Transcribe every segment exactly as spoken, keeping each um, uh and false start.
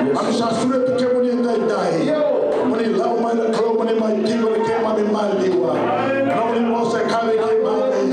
Keimami sa sureti kemuni edaidai. Mo ni lako mai na Kalou, mo ni mai tiko na keimami maliwa. Na nomuni vosa e kaya vei keimami,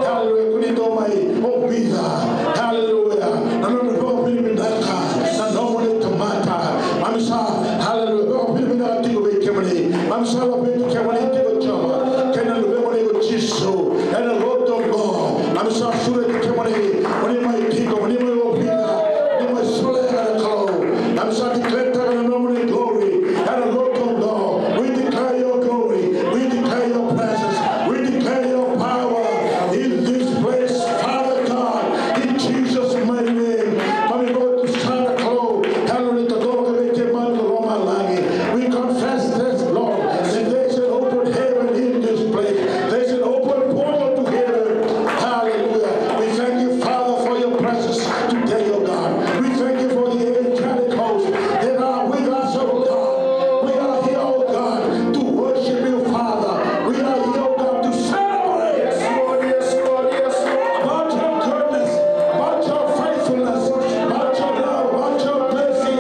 haleluya, ko ni dau mai ovica, haleluya, na nodra vakavinavinaka na nomuni tamata. Keimami sa, haleluya, vakavinavinaka tiko vei kemuni. Keimami sa laveti kemuni tiko Jiova, kei na Luvemuni ko Jisu. Ena lotu oqo keimami sa sureti kemuni, mo ni mai tiko, mo ni mai ovica, mo ni mai solia na Kalou. Keimami sa declare-taka na nomuni glory ena lotu oqo. We declare your glory. We declare your presence. We declare your power in this place, Father God, in Jesus' mighty name. Keimami vakatusa na Kalou, haleluya, ni totolo ka vei keimami ko lomalagi. We confess this, Lord, that there is an open heaven in this place. There is an open portal to heaven. Hallelujah. We thank you, Father, for your presence today, oh God. We thank you for the angelic host that are with us, oh God. We are here, oh God, to worship you, Father. We are here, oh God, to celebrate, yes, Lord, yes, Lord, yes, Lord, about your goodness, about your faithfulness, about your love, about your mercy.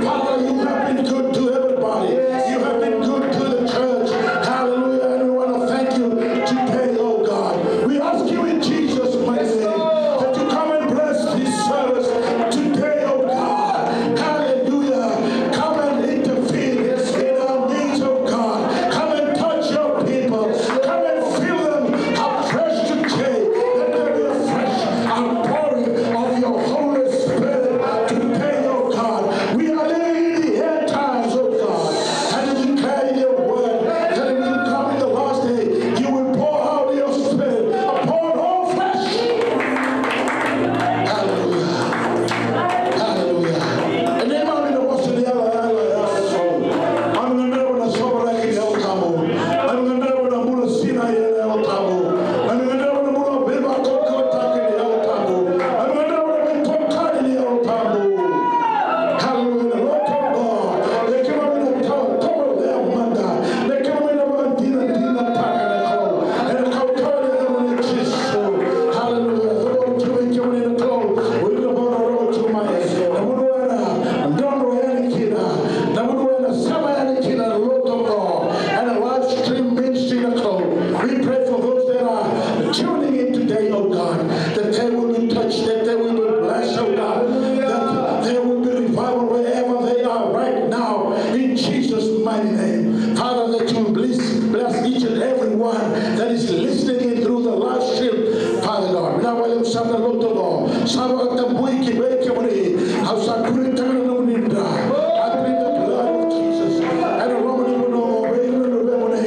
Father, you have been good to everybody. You have been good to the church. Hallelujah. And we want to thank you today, oh God. We ask you in Jesus' mighty name that you come and bless this service today, oh God. Hallelujah. Come and intervene in our midst, oh God. Come and touch your people. Come and fill them afresh today. Let there be a fresh outpouring of your Holy Spirit today, oh God. We are living in the end times, oh God. And you declare in your word that it will come in the last day. You will pour out your Spirit upon all flesh. Hallelujah. Hallelujah. E neimami na vosa ni yalayala ya Kalou. Keimami gadreva na sovaraki ni Yalo Tabu. Keimami gadreva na bula sinai ena Yalo Tabu. Keimami gadreva na bula veivakaukauwataki ni Yalo Tabu. Keimami gadreva na veitokani ni Yalo Tabu. Hallelujah. Na lotu oqo, me keimami na tawa, tawa levu mada. Me keimami na vakadinadinataka na Kalou. Ena kaukauwa ni yacamuni Jisu. Hallelujah. Cavuta tiko vei kemuni na Kalou o ira na vakarorogo tiko mai. Na vanua era drodro yani kina, na vanua era sema yani kina na lotu oqo ena live stream ministry na Kalou. We pray for those that are tuning in today, oh God, that they will be touched, that they will be blessed, oh God, that there will be revival wherever they are right now, in Jesus' mighty name. Father, that you will bless, bless each and every one that is listening in through the live stream, Father God. Vinaka vakalevu sara na lotu oqo. Sa vakatabui ki vei kemuni. Au sa kuritaka na nomuni dra. I plead the blood of Jesus. Ena loma ni vanua oqo, vei ira na luvemuni,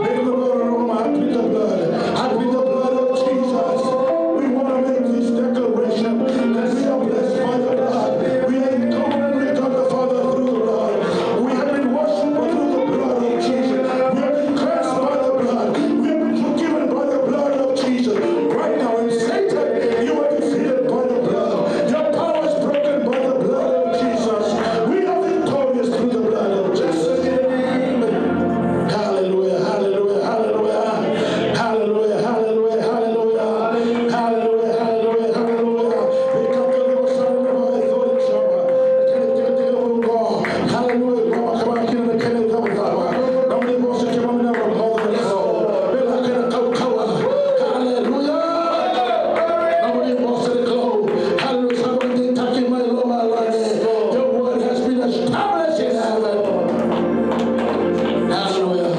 vei ira na vakarorogo mai, I plead the blood. I plead the blood of Jesus. We want to make this declaration that we are blessed by the blood. We are in covenant with God the Father through the blood. We have been washed through the blood of Jesus. We have been cleansed by the blood. We have been forgiven by the blood of Jesus. Right now, and Satan, you are defeated by the blood. Your power is broken by the blood of Jesus. We are victorious through the blood of Jesus. Hallelujah, hallelujah, hallelujah. Hallelujah, hallelujah, hallelujah. Hallelujah, hallelujah, hallelujah. Hallelujah. Hallelujah. Your word has been established in heaven. Hallelujah.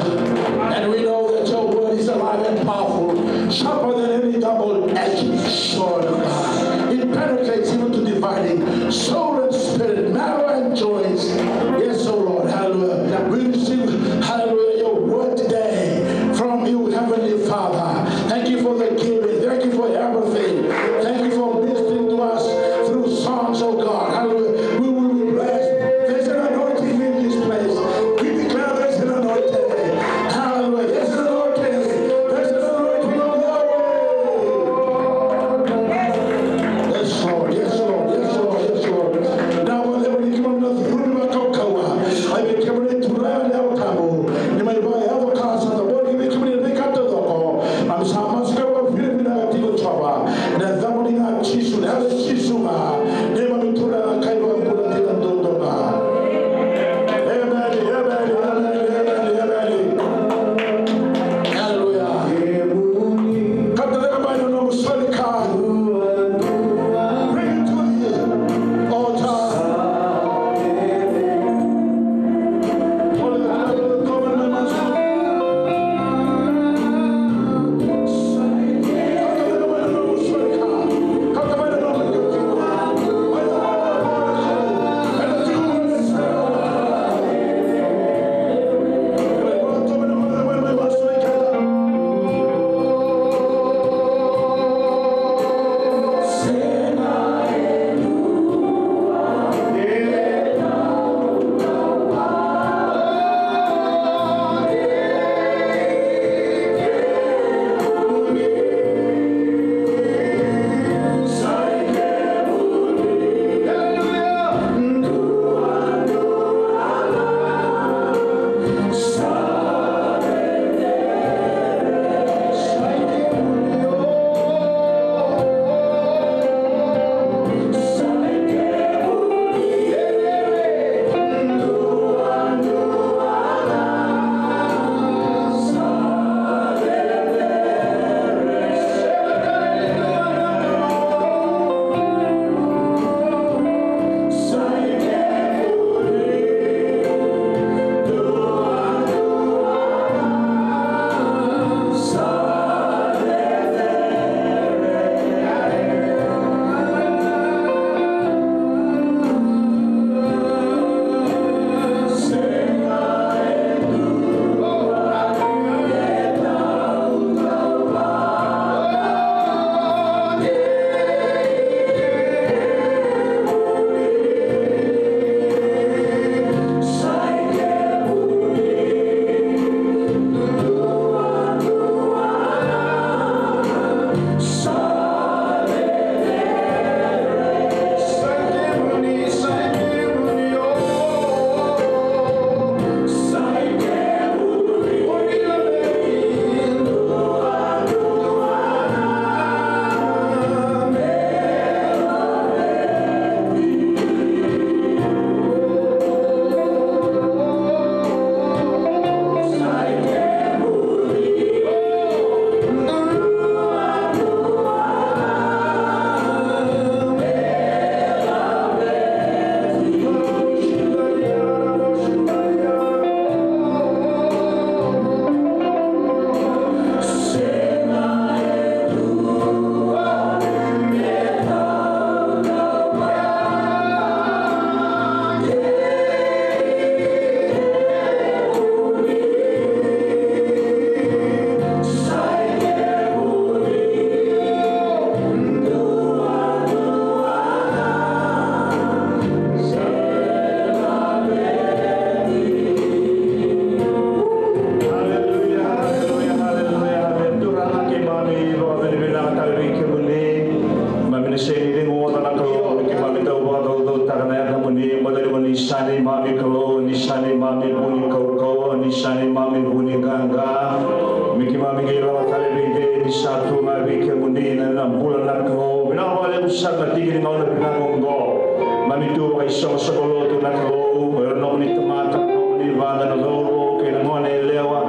And we know that your word is alive and powerful, sharper than any double-edged sword. It penetrates even to dividing soul and spirit, marrow and joints. Yes, oh Lord. Hallelujah. We receive, hallelujah, your word today from you, Heavenly Father. Thank you for the giving. Thank you for everything. Thank you for ministering to us through songs, oh God. Hallelujah. We will be blessed. There's an anointing in this place. We declare there's an anointing. Hallelujah. There's an anointing. There's an anointing of Yahweh. Yes, Lord. Yes, Lord. Yes, Lord. Yes, Lord. Now, whatever you give us, Ni sa neimami vu ni kaukauwa, ni sa neimami vu ni qaqa. Me keimami qai lako tale vei kemuni, ni sa tu ga vei kemuni na, na bula na Kalou. Vinaka vakalevu saka na tiki ni gauna vinaka oqo. Mami tu vakaisoqosoqo lotu na Kalou, o ira na nomuni tamata, na nomuni vada na cauravou kei na gone yalewa.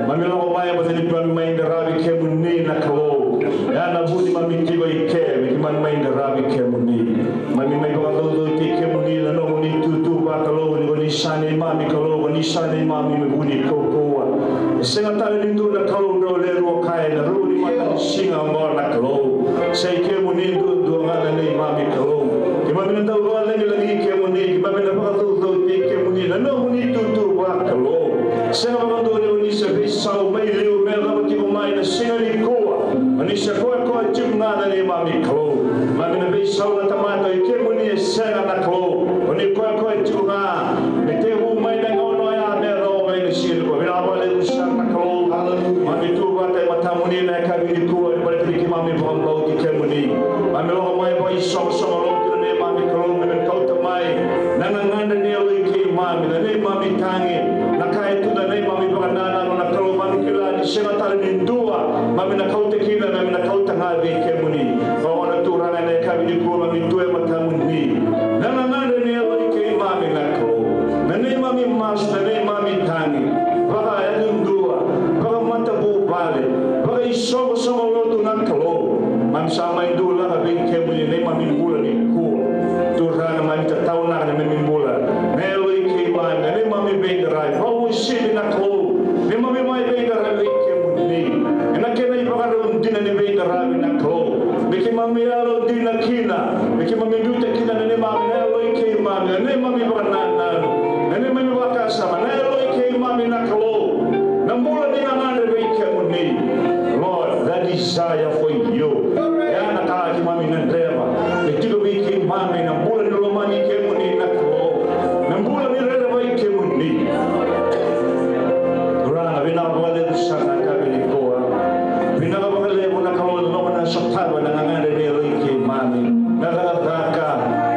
Mami lako mai, baleta ni keimami mai qaravi kemuni na Kalou. Ya na vu ni mami tiko i ke, me keimami mai qaravi kemuni. Mami mai vakacaucautaki kemuni na nomuni itutu vakalou, ni ko ni sa neimami Kalou, ko ni sa neimami me vu ni kaukauwa. E sega tale ni dua na kalou drau lewe rua kaya ena ruku ni matanisiga oqo na Kalou. Sa i kemuni duadua ga na neimami Kalou. Keimami na dau vakalagilagi kemuni, keimami na vakacaucautaki kemuni na nomuni itutu vakalou. Sega vakadua ni ko ni sa veisau mai liu me yacova tiko mai na siga nikua. Ko ni sa koyakoya tiko ga na neimami Kalou. Mami na veisau na tamata, o i kemuni e sega na Kalou. Ko ni koyakoya tiko ga me tekivu mai na gauna oya me yacova mai na siga nikua. Vinaka vakalevu saka na Kalou. Mami tu vata e matamuni na yakavi nikua, ni baleta ni keimami vakabauti kemuni. Mami lako mai vakaisoqosoqo lotu na neimami Kalou, me kauta mai na gagadre ni yalo i keimami, na neimami tagi, na ka e tu na neimami vakanananu na Kalou. Mami kila ni sega tale ni dua mami na kauta kina, mami na kauta ga vei kemuni. Vakaoqo na Turaga, ena yakavi nikua mami tu e matamuni. Na gagadre ni yalo i keimami na Kalou, na neimami masu, na neimami tagi, vakayadudua, vakamatavuvale, vakaisoqosoqo lotu na Kalou. Mami sa mai dulaka vei kemuni na neimami bula nikua. Turaga, mami tataunaka na neimami bula, na yalo i keimami, na neimami veiqaravi, vakauasivi na Kalou. Neimami mai veiqaravi vei kemuni ena kena ivakarau dina ni veiqaravi na Kalou. Me keimami yalodina kina, me keimami biuta kina na neimami, na yalo i keimami, na neimami vakanananu, na neimami vakasama, na yalo i keimami na Kalou. Na bula ni gagadre vei kemuni. Lord, that desire for you. Ya na ka keimami gadreva me tiko vei keimami, na bula ni lomani kemuni na Kalou, na bula ni rerevaki kemuni. Turaga, vinaka vakalevu saka na yakavi nikua. Vinaka vakalevu na Kalou na nomuni na sotava na gagadre ni yalo i keimami, na cakacaka,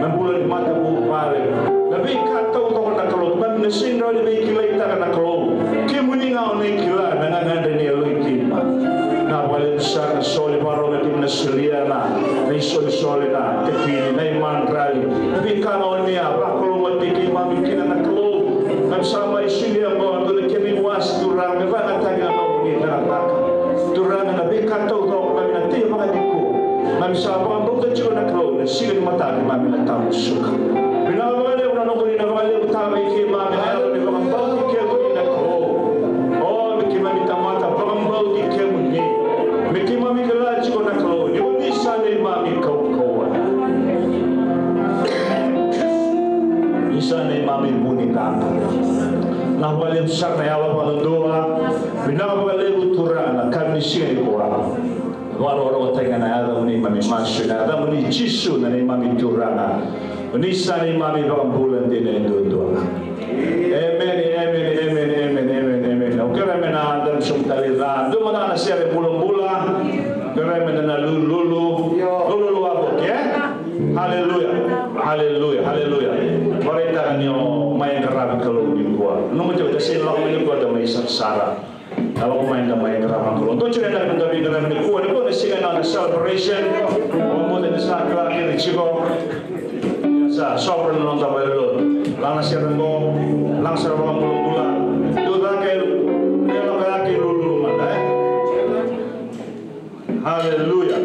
na bula ni matavuvale, na veika taucoko na Kalou keimami na sega ni veikilaitaka na Kalou. Kemuni ga o ni kila na gagadre ni yalo i keimami. Vinaka vakalevu saka na soli vakarau na keimami na solia na, na isolisoli, na tekini, na imadrali, na veika ga o ni a vakalougatataki keimami kina na Kalou. Keimami sa mai solia oqo na dua na kena iwase, Turaga, me vakayagataki na nomuni cakacaka. Turaga, na veika taucoko keimami na tei vakanikua, keimami sa vakabauta tiko na Kalou, na siga ni mataka keimami na tamusuka. Vinaka vakalevu na nomuni na vakalevutaka vei keimami na yalo ni vakabauti kemuni na Kalou. O, me keimami tamata vakabauti kemuni. Me keimami kila tiko na Kalou ni ko ni sa neimami kaukauwa. Ni sa neimami vu ni qaqa. Vinaka vakalevu saka na yalo vakadodonu. Vinaka vakalevu Turaga na yakavi ni siga nikua. Vakarokorokotaki ga na yacamuni, mami masu ena yacamuni Jisu na neimami Turaga. Ni sa neimami vakabula dina e duadua. Emeni, emeni, emeni, emeni, emeni, emeni. Au kerea me na dam sum tali la. Dua mada na sere bulabula. Kerea me na lululu. Lululu wavoki, e? Haleluya. Haleluya. Haleluya. Vakaraitaka ni o mai qaravi Kalou nikua. Nomu tiko da se lako mai nikua da mai sarasara. Au mai da mai qaravi Kalou. Dou tiko na noda veiqaravi nikua, nikua na siga na celebration. Au moce ni sa kila kece tiko. Sa sobra na noda veilotu. Laga sere qo, laga sere vakabulabula. Tucake, e lako yake lululu mada, e? Haleluya.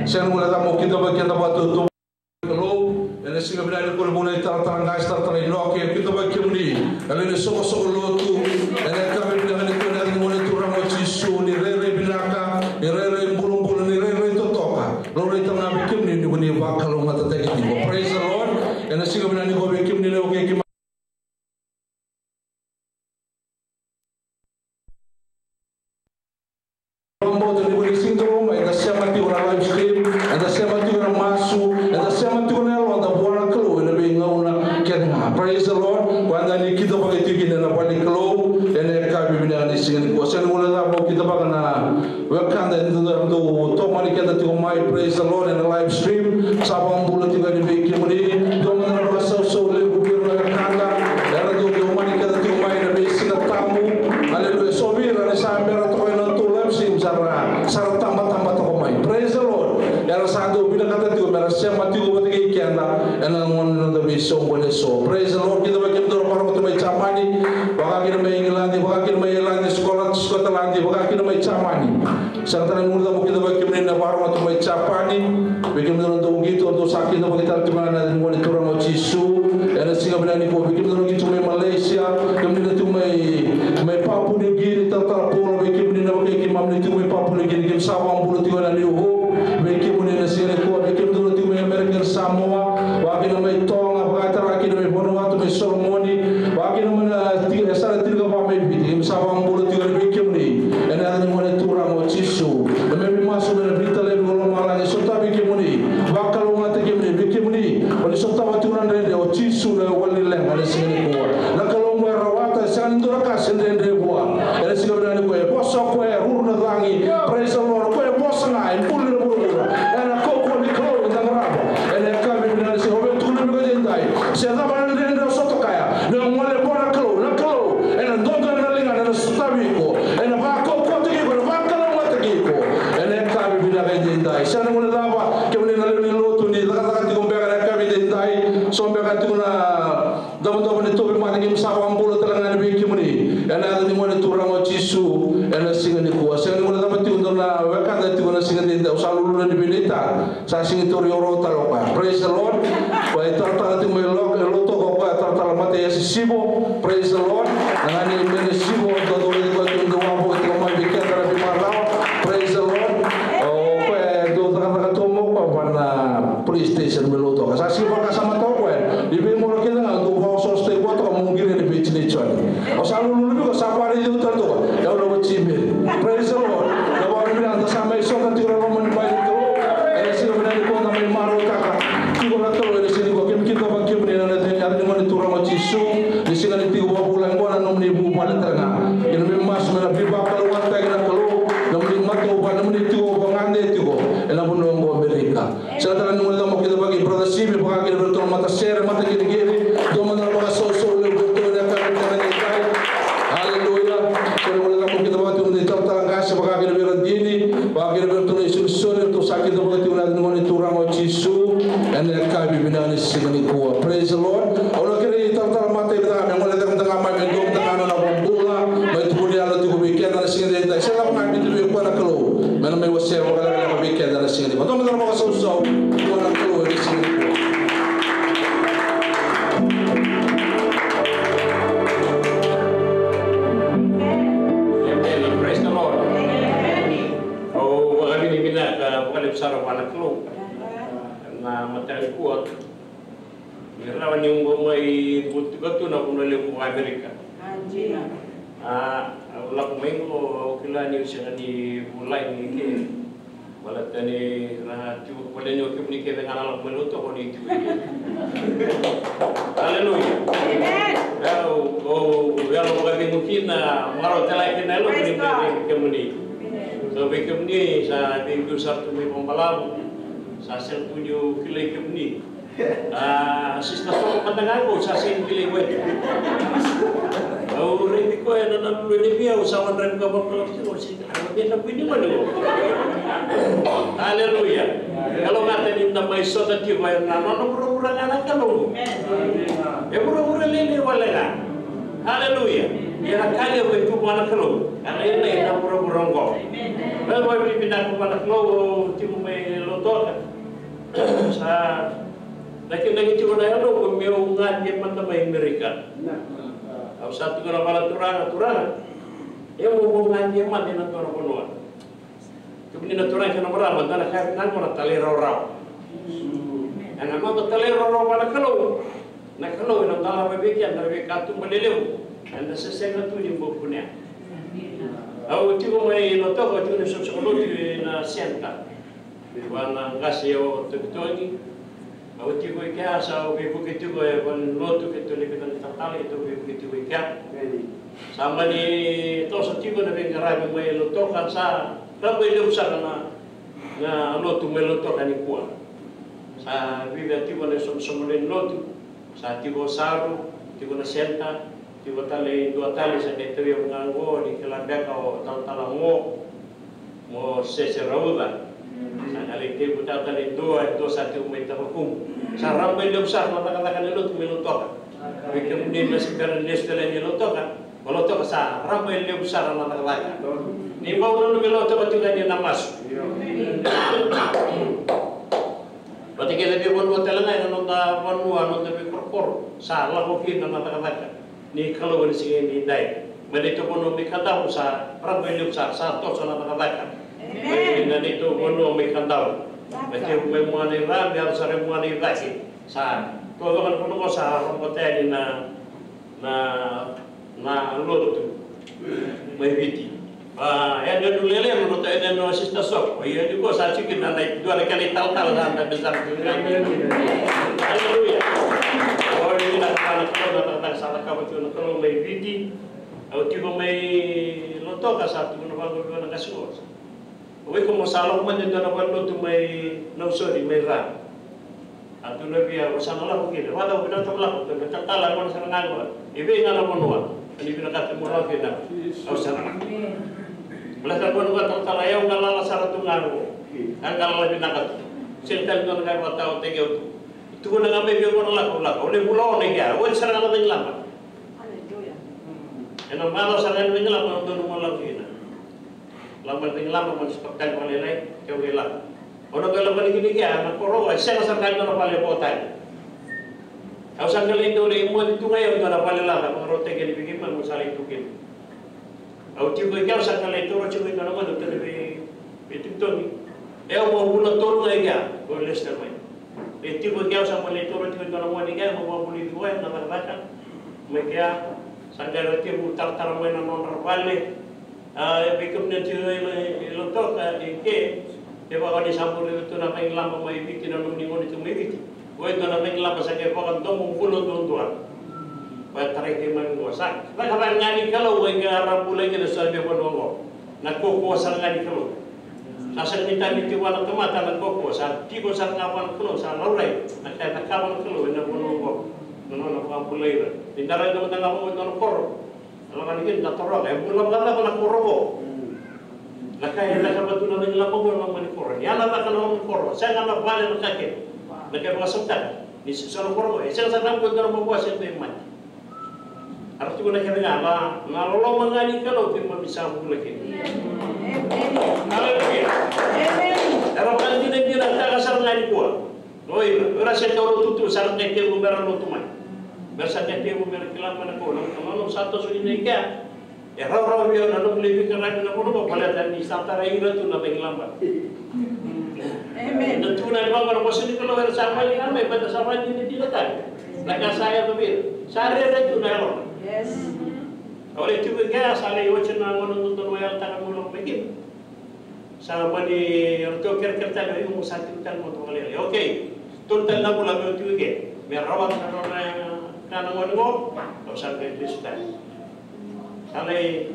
Sega ni guilecava mo kidavaki keda vakataucoko. Kalou, ena siga vinaka nikua, na vuna italatala qase, talatala Inoke, kidavaki kemuni. Ena lewe ni soqosoqo lotu, ena yakavi vinaka nikua, ena yaca ni Gone Turaga o Jisu, ni rairai vinaka, ni rairai bulabula, ni rairai totoka. Laurai talega vei kemuni ni ko ni vakalougatataki tiko. Praise the Lord. Ena siga vinaka nikua vei kemuni na wekai keimami. Vakabauta ni ko ni sega ni dau mai, eda sema tiko na live stream, eda sema tiko na masu, eda sema tiko na yaloda vua na Kalou ena veigauna kece ga. Praise the Lord. Ko eda ni kidavaki tiko kina ena vale ni Kalou ena yakavi vinaka ni siga nikua. Sega ni guilecava mo kidavaka na wekada eda dau tomani keda tiko mai, praise the Lord, ena live stream. Sa vakabula tiko yani vei kemuni. Dua mada na vakasausau levu vei ira na wekada era dau tomani keda tiko mai ena veisiga tabu. Aleluya. So vei ira ni sa bera toka ena nodatou live stream, sa ra, sa ra tabataba toka mai. Praise the Lord. Era sa dau vinakata tiko me ra sema tiko vata kei keda ena gauna ni noda veisoqoni eso. Praise the Lord. Kidavaki kemudou na vakarorogo tu mai Jamani, vaka kina mai Igiladi, vaka kina mai Ireladi, Scotland, Scotland, vaka kina mai Jamani. Sega tale ni guilecava mo kidavaki kemuni na vakarorogo tu mai Japani. Vei kemudou na dau qito, dou sa kidavaki tale tu mai ena yaca ni Gone Turaga o Jisu. Ena siga vinaka nikua, vei kemudou na qito mai Malaysia, kemuni na tu mai, mai Papua New Guinea, talatala Paula, vei kemuni na wekai keimami na tu mai Papua New Guinea, keimami sa vakabula tiko ena New Hope. Vei kemuni na siga nikua, vei kemudou na tu mai American Samoa, vaka kina mai Toga, vakatara kina mai Vanuatu, mai Solomoni, vaka kina mai na ti-, e sa na tiko vaka mai Viti, keimami sa vakabula tiko yani vei kemuni. Ena yaca ni Gone Turaga o Jisu. Na neimami masu mai na Viti levu o lomalagi, sotavi kemuni. Vakalougatataki kemuni, vei kemuni o ni sotava tiko na dredre, o Jisu na iwali ni leqa ena siga nikua. Na Kalou oqo e rawata, e sega ni dua na ka se dredre vua. Ena siga vinaka nikua, e vosa o koya, e ruru na cagi. Praise the Lord. O koya e vosa ga, e buli na vuravura. Ena kaukauwa ni Kalou eda qarava. Ena yakavi vinaka ni siga, au via tukuna vei iko edaidai, se cava na dredre o sota kaya, ni o gole vua na Kalou, na Kalou ena dodo na ligana, ena sotavi iko, ena vakaukauwataki iko, ena vakalougatataki iko. Ena yakavi vinaka edaidai, sega ni guilecava, kemuni na lewe ni lotu, ni cakacaka tiko beka ena yakavi edaidai, so beka tiko na davodavo ni tauvimate, keimami sa vakabula tale ga yani vei kemuni. Ena yaca ni Gone Turaga o Jisu, ena siga nikua. Sega ni guilecava tiko dua na wekada tiko na siga edaidai, au sa lululu yani vei Neita. Sa sega ni tauri au rawa tale o koya. Praise the Lord. Koya e talatala tiko mai Lo-, e Lautoka, o koya e talatala Mataiasi Sivo. Praise the Lord. Na gane i Mene Sivo, dodonu tiko, tiko, tiko, tiko mai vei keda na veimacawa. Praise the Lord. O koya e dau cakacaka tu mai o koya vua na police station mai Lautoka. Sa sega ni vakasamataka o koya. Ni vei mora kece ga dau vakaosoosotaki koya toka mo qiri yani vei Tini Joni. Au sa lululu vei iko, sa vakaraici au tale toka. Au na vati Meri. Praise the Lord. Na vakaraici vinaka, da sa mai sota tiko na loma ni bai ni Kalou. Ena siga vinaka nikua da mai marautaka tiko na Kalou ena siga nikua. Keimami kidavaki kemuni ena yaca ni Gone Turaga o Jisu. Ni sega ni tiko vakavula oqo na nomuni vuvale tale ga. Keimami masu me na veivakalougatataki na Kalou, nomuni matavuvale, nomuni tiko vakagade tiko ena vanua oqo o Amerika. Sega tale ni guilecava mo kidavaki Brother Simi, vaka kina vei iratou na matasere, mataqiriqiri, dua mada na vakasausau levu vei iratou ena yakavi vinaka edaidai. Aleluya. Sega ni guilecava mo kidavaki tiko na italatala qase, vaka kina vei ira na dini, vaka kina vei iratou na isolisoli, eratou sa kidavaki tiko ena yaca ni Gone Turaga o Jisu, ena yakavi vinaka ni siga nikua. Praise the Lord. Au na kerei italatala matai mada ga me gole cake mada ga mai, me dua mada ga na nona vakabula, mai tukuni yalo tiko vei keda ena siga edaidai. Se cava ga e biuta vei koya na Kalou, me na mai wasea vakalekaleka vei keda ena siga nikua. Dua mada na vakasausau vua na Kalou ena siga nikua. Amen. Praise the Lord. Au vakavinavinaka vakalevu sara vua na Kalou ena mataka nikua. Ni rawa niu bau mai butuka tu na vanua levu vaka Amerika. A, au lako mai qo, au kila niu sega ni vulagi ke. Baleta ni ra tiko, baleta ni o kemuni kece ga na lako mai Lautoka ni tiko i ke. Aleluya. Amen. Au, au, au yalo vakacegu kina, marau tale kina yalo ni mai vei kemuni. So vei kemuni sa veibiu sara tu mai Vakabalavu, sa sega tu niu kilai kemuni. A, Sister Soko mada ga qo, sa sega ni kilai koya. Au raici koya ena nona lulu yani vei au, sa wadrai vaka vakabalavu, au sega ni, au via na kuini gole qo. Aleluya. Kalougata ni da mai sota tiko ena nona vuravura ga na Kalou. E vuravura lailai wale ga. Aleluya. Ia na ka levu e tu vua na Kalou. Ena, ena, ena vuravura oqo. Ena vakavinavinaka vua na Kalou. Tiko mai Lautoka. Sa nakinaki tiko na yaloqu meu gade mada mai Amerika. Au sa tiko na vala turaga, turaga. E mo mo gade mada ena dua na vanua. Tiko ni na turaga kei na marama, dua na ka vinaka na talairawarawa. Ena noda talairawarawa vua na Kalou. Na Kalou ena dolava vei keda na veikatuba lelevu eda se sega tu ni bau kunea. Au tiko mai Lautoka, au tiko na soqosoqo lotu ena center. Vua na qase o Tokitoki. Au tiko i kea, sa au veivuke tiko e vua ni lotu keitou na veivuke tiko i kea. Sa mani toso tiko na veiqaravi mai Lautoka, sa rabailevu sara na, na lotu mai Lautoka nikua. Sa vica tiko na soqosoqo lewe ni lotu. Sa tiko Saru, tiko na center, tiko tale e dua tale sa qai tauyavu ga qo, ni kila beka o talatala Mo, Mo Sese Rauca. Sa qai lai tekivu tale e dua, e dua sa tiko mai Tavakumu. Sa rabailevu sara na cakacaka ni lotu mai Lautoka. Vei kemuni na se bera ni lesu tale ni Lautoka, o Lautoka sa rabailevu sara na cakacaka. Ni bau nanumi Lautoka tiko ga ni na masu. Vata kei na veivanua tale ga ena noda vanua, noda veikorokoro, sa lako kina na cakacaka ni Kalou ena siga edaidai. Mai neitou vanua mai Kadavu sa rabailevu sara, sa toso na cakacaka. Mai na neitou vanua mai Kadavu. Mai tiko mai Muanaira, me yaco sara i Muanaicake. Sa taucoko na vanua qo, sa robota yani na na, na lotu mai Viti. A, e dua na lele na lotu, e dua na Sister Soko. Ia ni ko sa tiko na, na dua na kena italatala sa da bisa tu. Aleluya. O, ni na kana kona na, na sa na kama tiko na Kalou mai Viti. Au tiko mai Lautoka, sa tiko na vanua na kasi o. O iko mo sa lako mai e dua na valenilotu mai Nausori, mai Ra. A tu na via, o sa na lako kina. Vacava o vinakata mo lako, tu na tatala, mo na sa na gaga. E vei ga na vanua. Ni vinakata mo lako kina. Au sa na lako. Mo lako kina, mo na tatala, e au ga lala sara tu ga qo. Au ga lala vinakata. Sega tale dua na ka e vakataotaki au tu. Tukuna ga mai vei au mo na lako, lako. O lai vula ono i kea. O sa na ga na cagilaba. Aleluya. Ena macawa sa na cagilaba, au donu mo lako kina. Lako mai na cagilaba, mo ni stop tale vakalailai, keu lai lako. O na qai lako ni kina i kea, na koro, e sega sara ga e dua na vale e vo tale. Au sa qai lai dau lai moce tu ga i au e dua na vale laca, vakarautaki yani vei keimami, au sa lai tu kina. Au tiko i kea, au sa qai lai taura tiko e dua na gone, au tale vei, vei Tokitoki. E au mo vula tolu ga i kea, au lesu tale mai. E tiko i kea, au sa mo lai taura tiko e dua na gone i kea, mo vakavulici koya na cakacaka. Mai kea, sa qai ra tekivu taratara mai na nodra vale. A, e vei kemuni na tiko i Lautoka, e ke, e vaka ni sa bau raica tu na cagilaba mai Viti, na nomuni gone tu mai Viti. Ko e dua na cagilaba sa qai vakadomobula duadua. Ko e tarai keimami qo sa cakacaka ga ni Kalou, e ke a ra bula kina sa veivanua qo. Na kaukauwa sara ga ni Kalou. Sa sega ni tani tiko vua na tamata na kaukauwa, sa tiko sara ga vua na Kalou, sa laurai. Na ka e cakava na Kalou ena vanua qo. Na nona vakabulai ira. Ni da raica mada ga vaqo e dua na koro. Lako ni kina na toroka, e bula vakacava na koro qo? Na ka e cakava tu na cagilaba qo e loma ni koro. Ni a na caka na loma ni koro, sega na vale na ka kece. Na ka e vakasautaka ni so na koro qo, e sega sara na bula dua na mavoa se dua e mate. Era tukuna kece ga na, na loloma ga ni Kalou keimami sa bula kina. Aleluya. Era vakadinadinataka sara ga nikua. O ira, o ira se taura tutu, sa ra qai tekivu me ra lotu mai. Me ra sa qai tekivu me ra kila mai na Kalou, na nona sa toso kina i kea. E rawarawa vei au na noqu lai veiqaravi na vanua qo, baleta ni sa tarai ira tu na cagilaba. Emeni. Na tukuna ni vaqo na vosa ni Kalou, era sa vale ga mai, baleta sa vakadinadinataka na ka sa yaco vei ira. Sa rere tu na yalona. Yes. Au lai tiko i kea, sa lai oti na gauna dodonu au yalataka meu lako mai kina. Sa mani ratou kerekere tale, io, mo sa tiko tale mo vakalailai. Okei. Tolu tale na vula meu tiko i ke. Me rawata na nona ka na gone qo, au sa qai lesu tale. Sa lai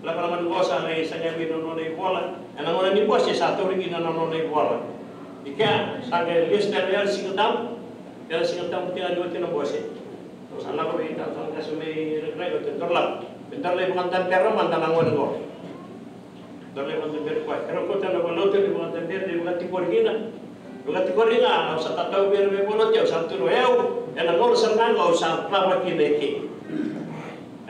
lako na gone qo, sa lai sagai mai na nona ivola. Ena gauna ni bose sa tauri kina na nona ivola. I kea, sa qai lesu tale, ya Siga Tabu. Ya Siga Tabu, tea ni oti na bose. Au sa lako vei talatala qase mai Rakiraki, au tei dou lako. Me dou lai vakadabera mada na gone qo. Dou lai vakadaberi koya. Keirau kauta na valenilotu ni vakadaberi, ni vakatikori kina. Vakatikori ga, au sa tatau vei ira me valenilotu, au sa tukuna, o yau, ena gauna sara ga qo au sa cava kina e ke.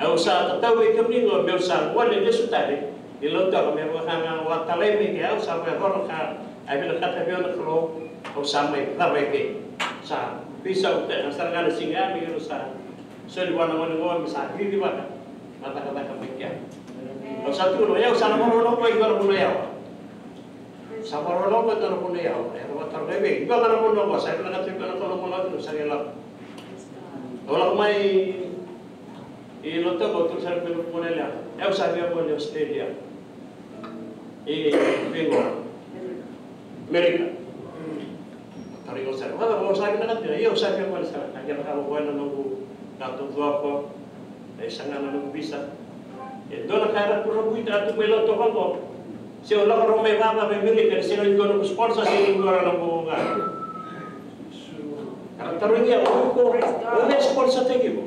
Au sa tatau vei kemuni qo meu sa gole lesu tale. Ni lotu toka me vaka ga au a talai mai ke, au sa vakayacora ka a vinakata vei au na Kalou. Au sa mai cava i ke, sa veisau tale ga na siga ya me keirau sa soli vua na gone qo me sa cicivaka na cakacaka mai kea. Au sa tukuna, o yau sa na vakarau lako i dua na vanua yawa. Sa vakarau lako i dua na vanua yawa. Era vakataro ga i vei, dua ga na vanua qo sa vinakata vei au na Kalou, au sa qai lako. Au lako mai i Lautoka, au tukuna sara vei ira na gone yalewa, au sa via gone i Australia. I vei qo? Amerika. Tarogi au sara, vakacava, au sa vinakata? Io, au sa via gone sara. Na kena ka, au koya na noqu na tucoko. E saga na noqu visa. E dua na ka era kurabuitaka tu mai Lautoka qo. Se au lako rawa mai vakacava i Amerika, ni sega ni dua noqu sponsor, sega ni dua na noqu ga. Era tarogi au, o iko, o cei e sponsor-taki iko?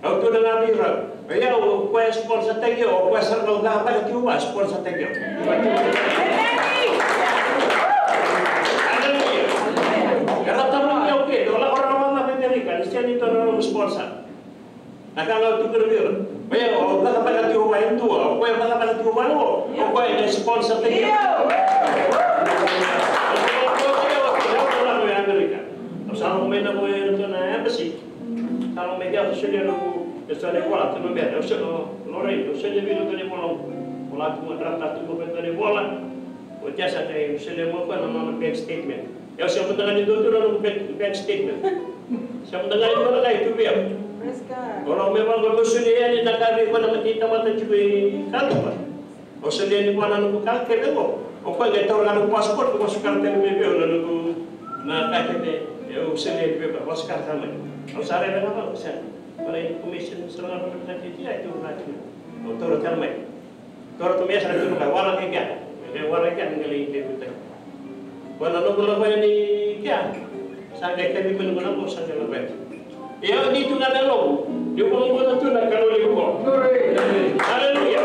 Au tukuna ga vei rau, o yau, o koya e sponsor-taki au, o koya sara ga au cakacaka tiko vua e sponsor-taki au. Aleluya. Era tarogi au ke, o lako rawa mai Amerika, ni sega ni dua na noqu sponsor. Na ka ga au tukuna vei ira, o yau au cakacaka tiko vua e dua, o koya cakacaka tiko vua qo, o koya e sponsor-taki au. Au sa lako mai na, na embassy. Sa lako mai kea, au solia noqu, e solia na ivola, tu na bera, au solia, Lorraine, au solia vei iratou na ivola. Au lako tu, au draft-taka tu mai na ivola. Oti ya sa qai solia mai o koya na nona bank statement. Au sega mada ga ni dua tu na noqu bank, bank statement. Sega mada ga ni dua na ka e tu vei au. Praise God. Au lako mai vaqo, au solia yani na ka vei koya na matai tamata tiko i Katuba. Au solia yani vua na noqu ka kece qo. O koya qai taura na noqu passport, ka vosa tale mai vei au na noqu, na ka kece au solia yani vei koya, vosa tale mai. Au sa raica ga vaqo, sega. Varai information sara ga vaqo na ka kece ya e tu vaqo. Au taura tale mai. Taura tu mai, sa na tukuna o koya, waraka i kea. E waraka i kea, ni qai lai interview-taki. Koya na noqu lako yani kea, sa qai kacivi mai noqu naba, au sa qai lako yani. Ia, au ni tu ga na yaloqu, niu vakabauta tu na Kalou levu qo. Aleluya.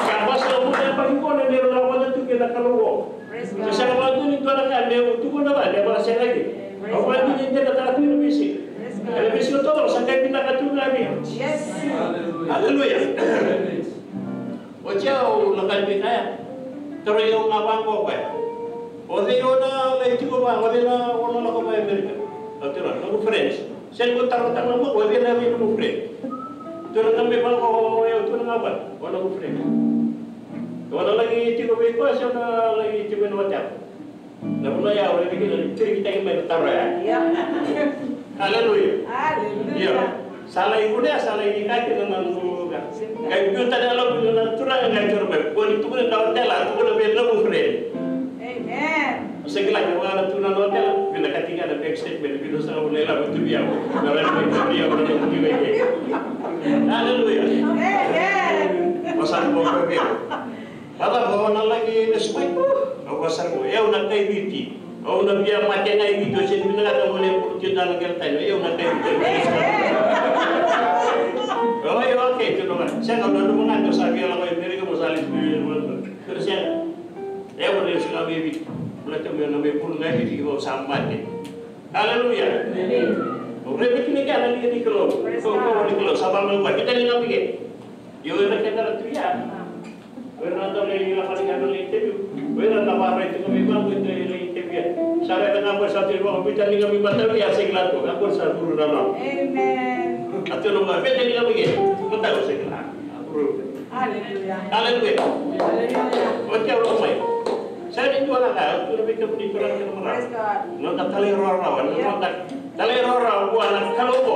Ka vosa na vuna yabaki qo, na neirau lako vata tu kei na Kalou qo. Praise God. Sa sega vakadua ni dua na ka meu tukuna vaka, meu vakasega kina. Praise God. Au vakadinadinataka tu ena veisiga. Praise God. Ena veisiga taucoko sa qai vinaka tu ga vei au. Yes. Aleluya. Oti ya au lako yani mai kea. Tarogi au ga vaqo o koya, o cei o na lai tiko vua, o cei na o na lako vua e Amerika? Au tukuna, noqu friends. Sega ni bau taroga tale ga vaqo, o cei na vei noqu friend? Tukuna ga mai vaqo o yau, tukuna ga vua, o noqu friend. O na laki tiko vei koya se o na laki tiko ena hotel? Na vanua ya au raica kina ni kirikitaki mai na taro ya. Aleluya. Aleluya. Io. Sa lai vunea, sa lai ka kina na noqu ka. Qai biu tani na yaloqu vei na Turaga, qai tukuna mai, ko ni tukuna na hotel, a tukuna vei noqu friend. Amen. Sa kila ke vaka na tukuna na hotel, vinakati ga na bank statement, vinaka sara ga vunea, lako tu vei au. Na rai mai tu vei au na noqu kiweke. Aleluya. Amen. O sa ko vei au. Vacava, o na laki lesu mai? Au vosa sara ga, au na kai Viti. Au na via mate ga i Viti, au sega ni vinakata meu lai buluti dua na qele tani, au na kai Viti. Oi, okay, tukuna ga. Sega, au nanuma ga ni au sa via lako i Amerika, meu sa lesu i Viti. Tukuna sega. Au na lesu ga mai Viti. Baleta meu na mai bulu ga i Viti, au sa mate. Aleluya. Au raica kina kea na liga ni Kalou. Ko, ko ni Kalou, sa vakamau ga. Keitou liga mai ke. Io, o ira kece era tu ya. O ira na dau lai lako yani na lai interview. O ira na vakaraica tiko mai vaqo, e dau lai interview. Sa raica ga qo sa tu vaqo, biuta liga mai matau ya, sega ni kila tu. Qo sa vuru na nona. Amen. A tu na qo, biuta liga mai ke. Matau sega ni kila. Vuru. Aleluya. Aleluya. Aleluya. Oti au lako mai. Sega ni dua na ka, au tukuna vei kemuni turaga kei na marama. Praise God. Noda talairawarawa, noda talairawarawa vua na Kalou qo.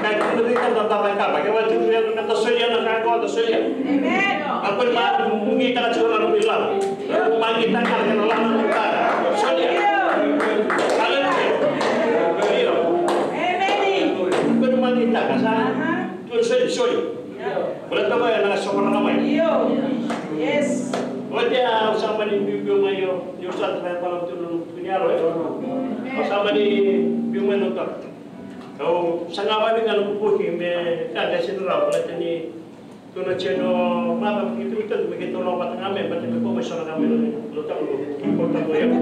Ka e tukuna vei keda da cakava, kevaka e tukuna vei keda meda solia na ka qo, da solia. Amen. Kakua ni magitaka tiko na nomu ilavo. Magitaka na kena lako na nomu ka. Solia. Aleluya. Io. Amen. Kakua ni magitaka, sa. Aha. Tukuna, soli, soli. Baleta o koya ena sovaraka mai. Io. Yes. Oti ya au sa mani biubiu mai, io, ni au sa tara e balavu tu na noqu tukuni yalo, io. Au sa mani biu mai na utoka. Au saga vakavinaka na noqu boki me ka qai sega ni rawa, baleta ni tu na jeno mada, keitou, keitou, me keitou lako vata ga mai, baleta me kau mai so na ka mai na noqu, noqu, noqu, noqu, noqu, io.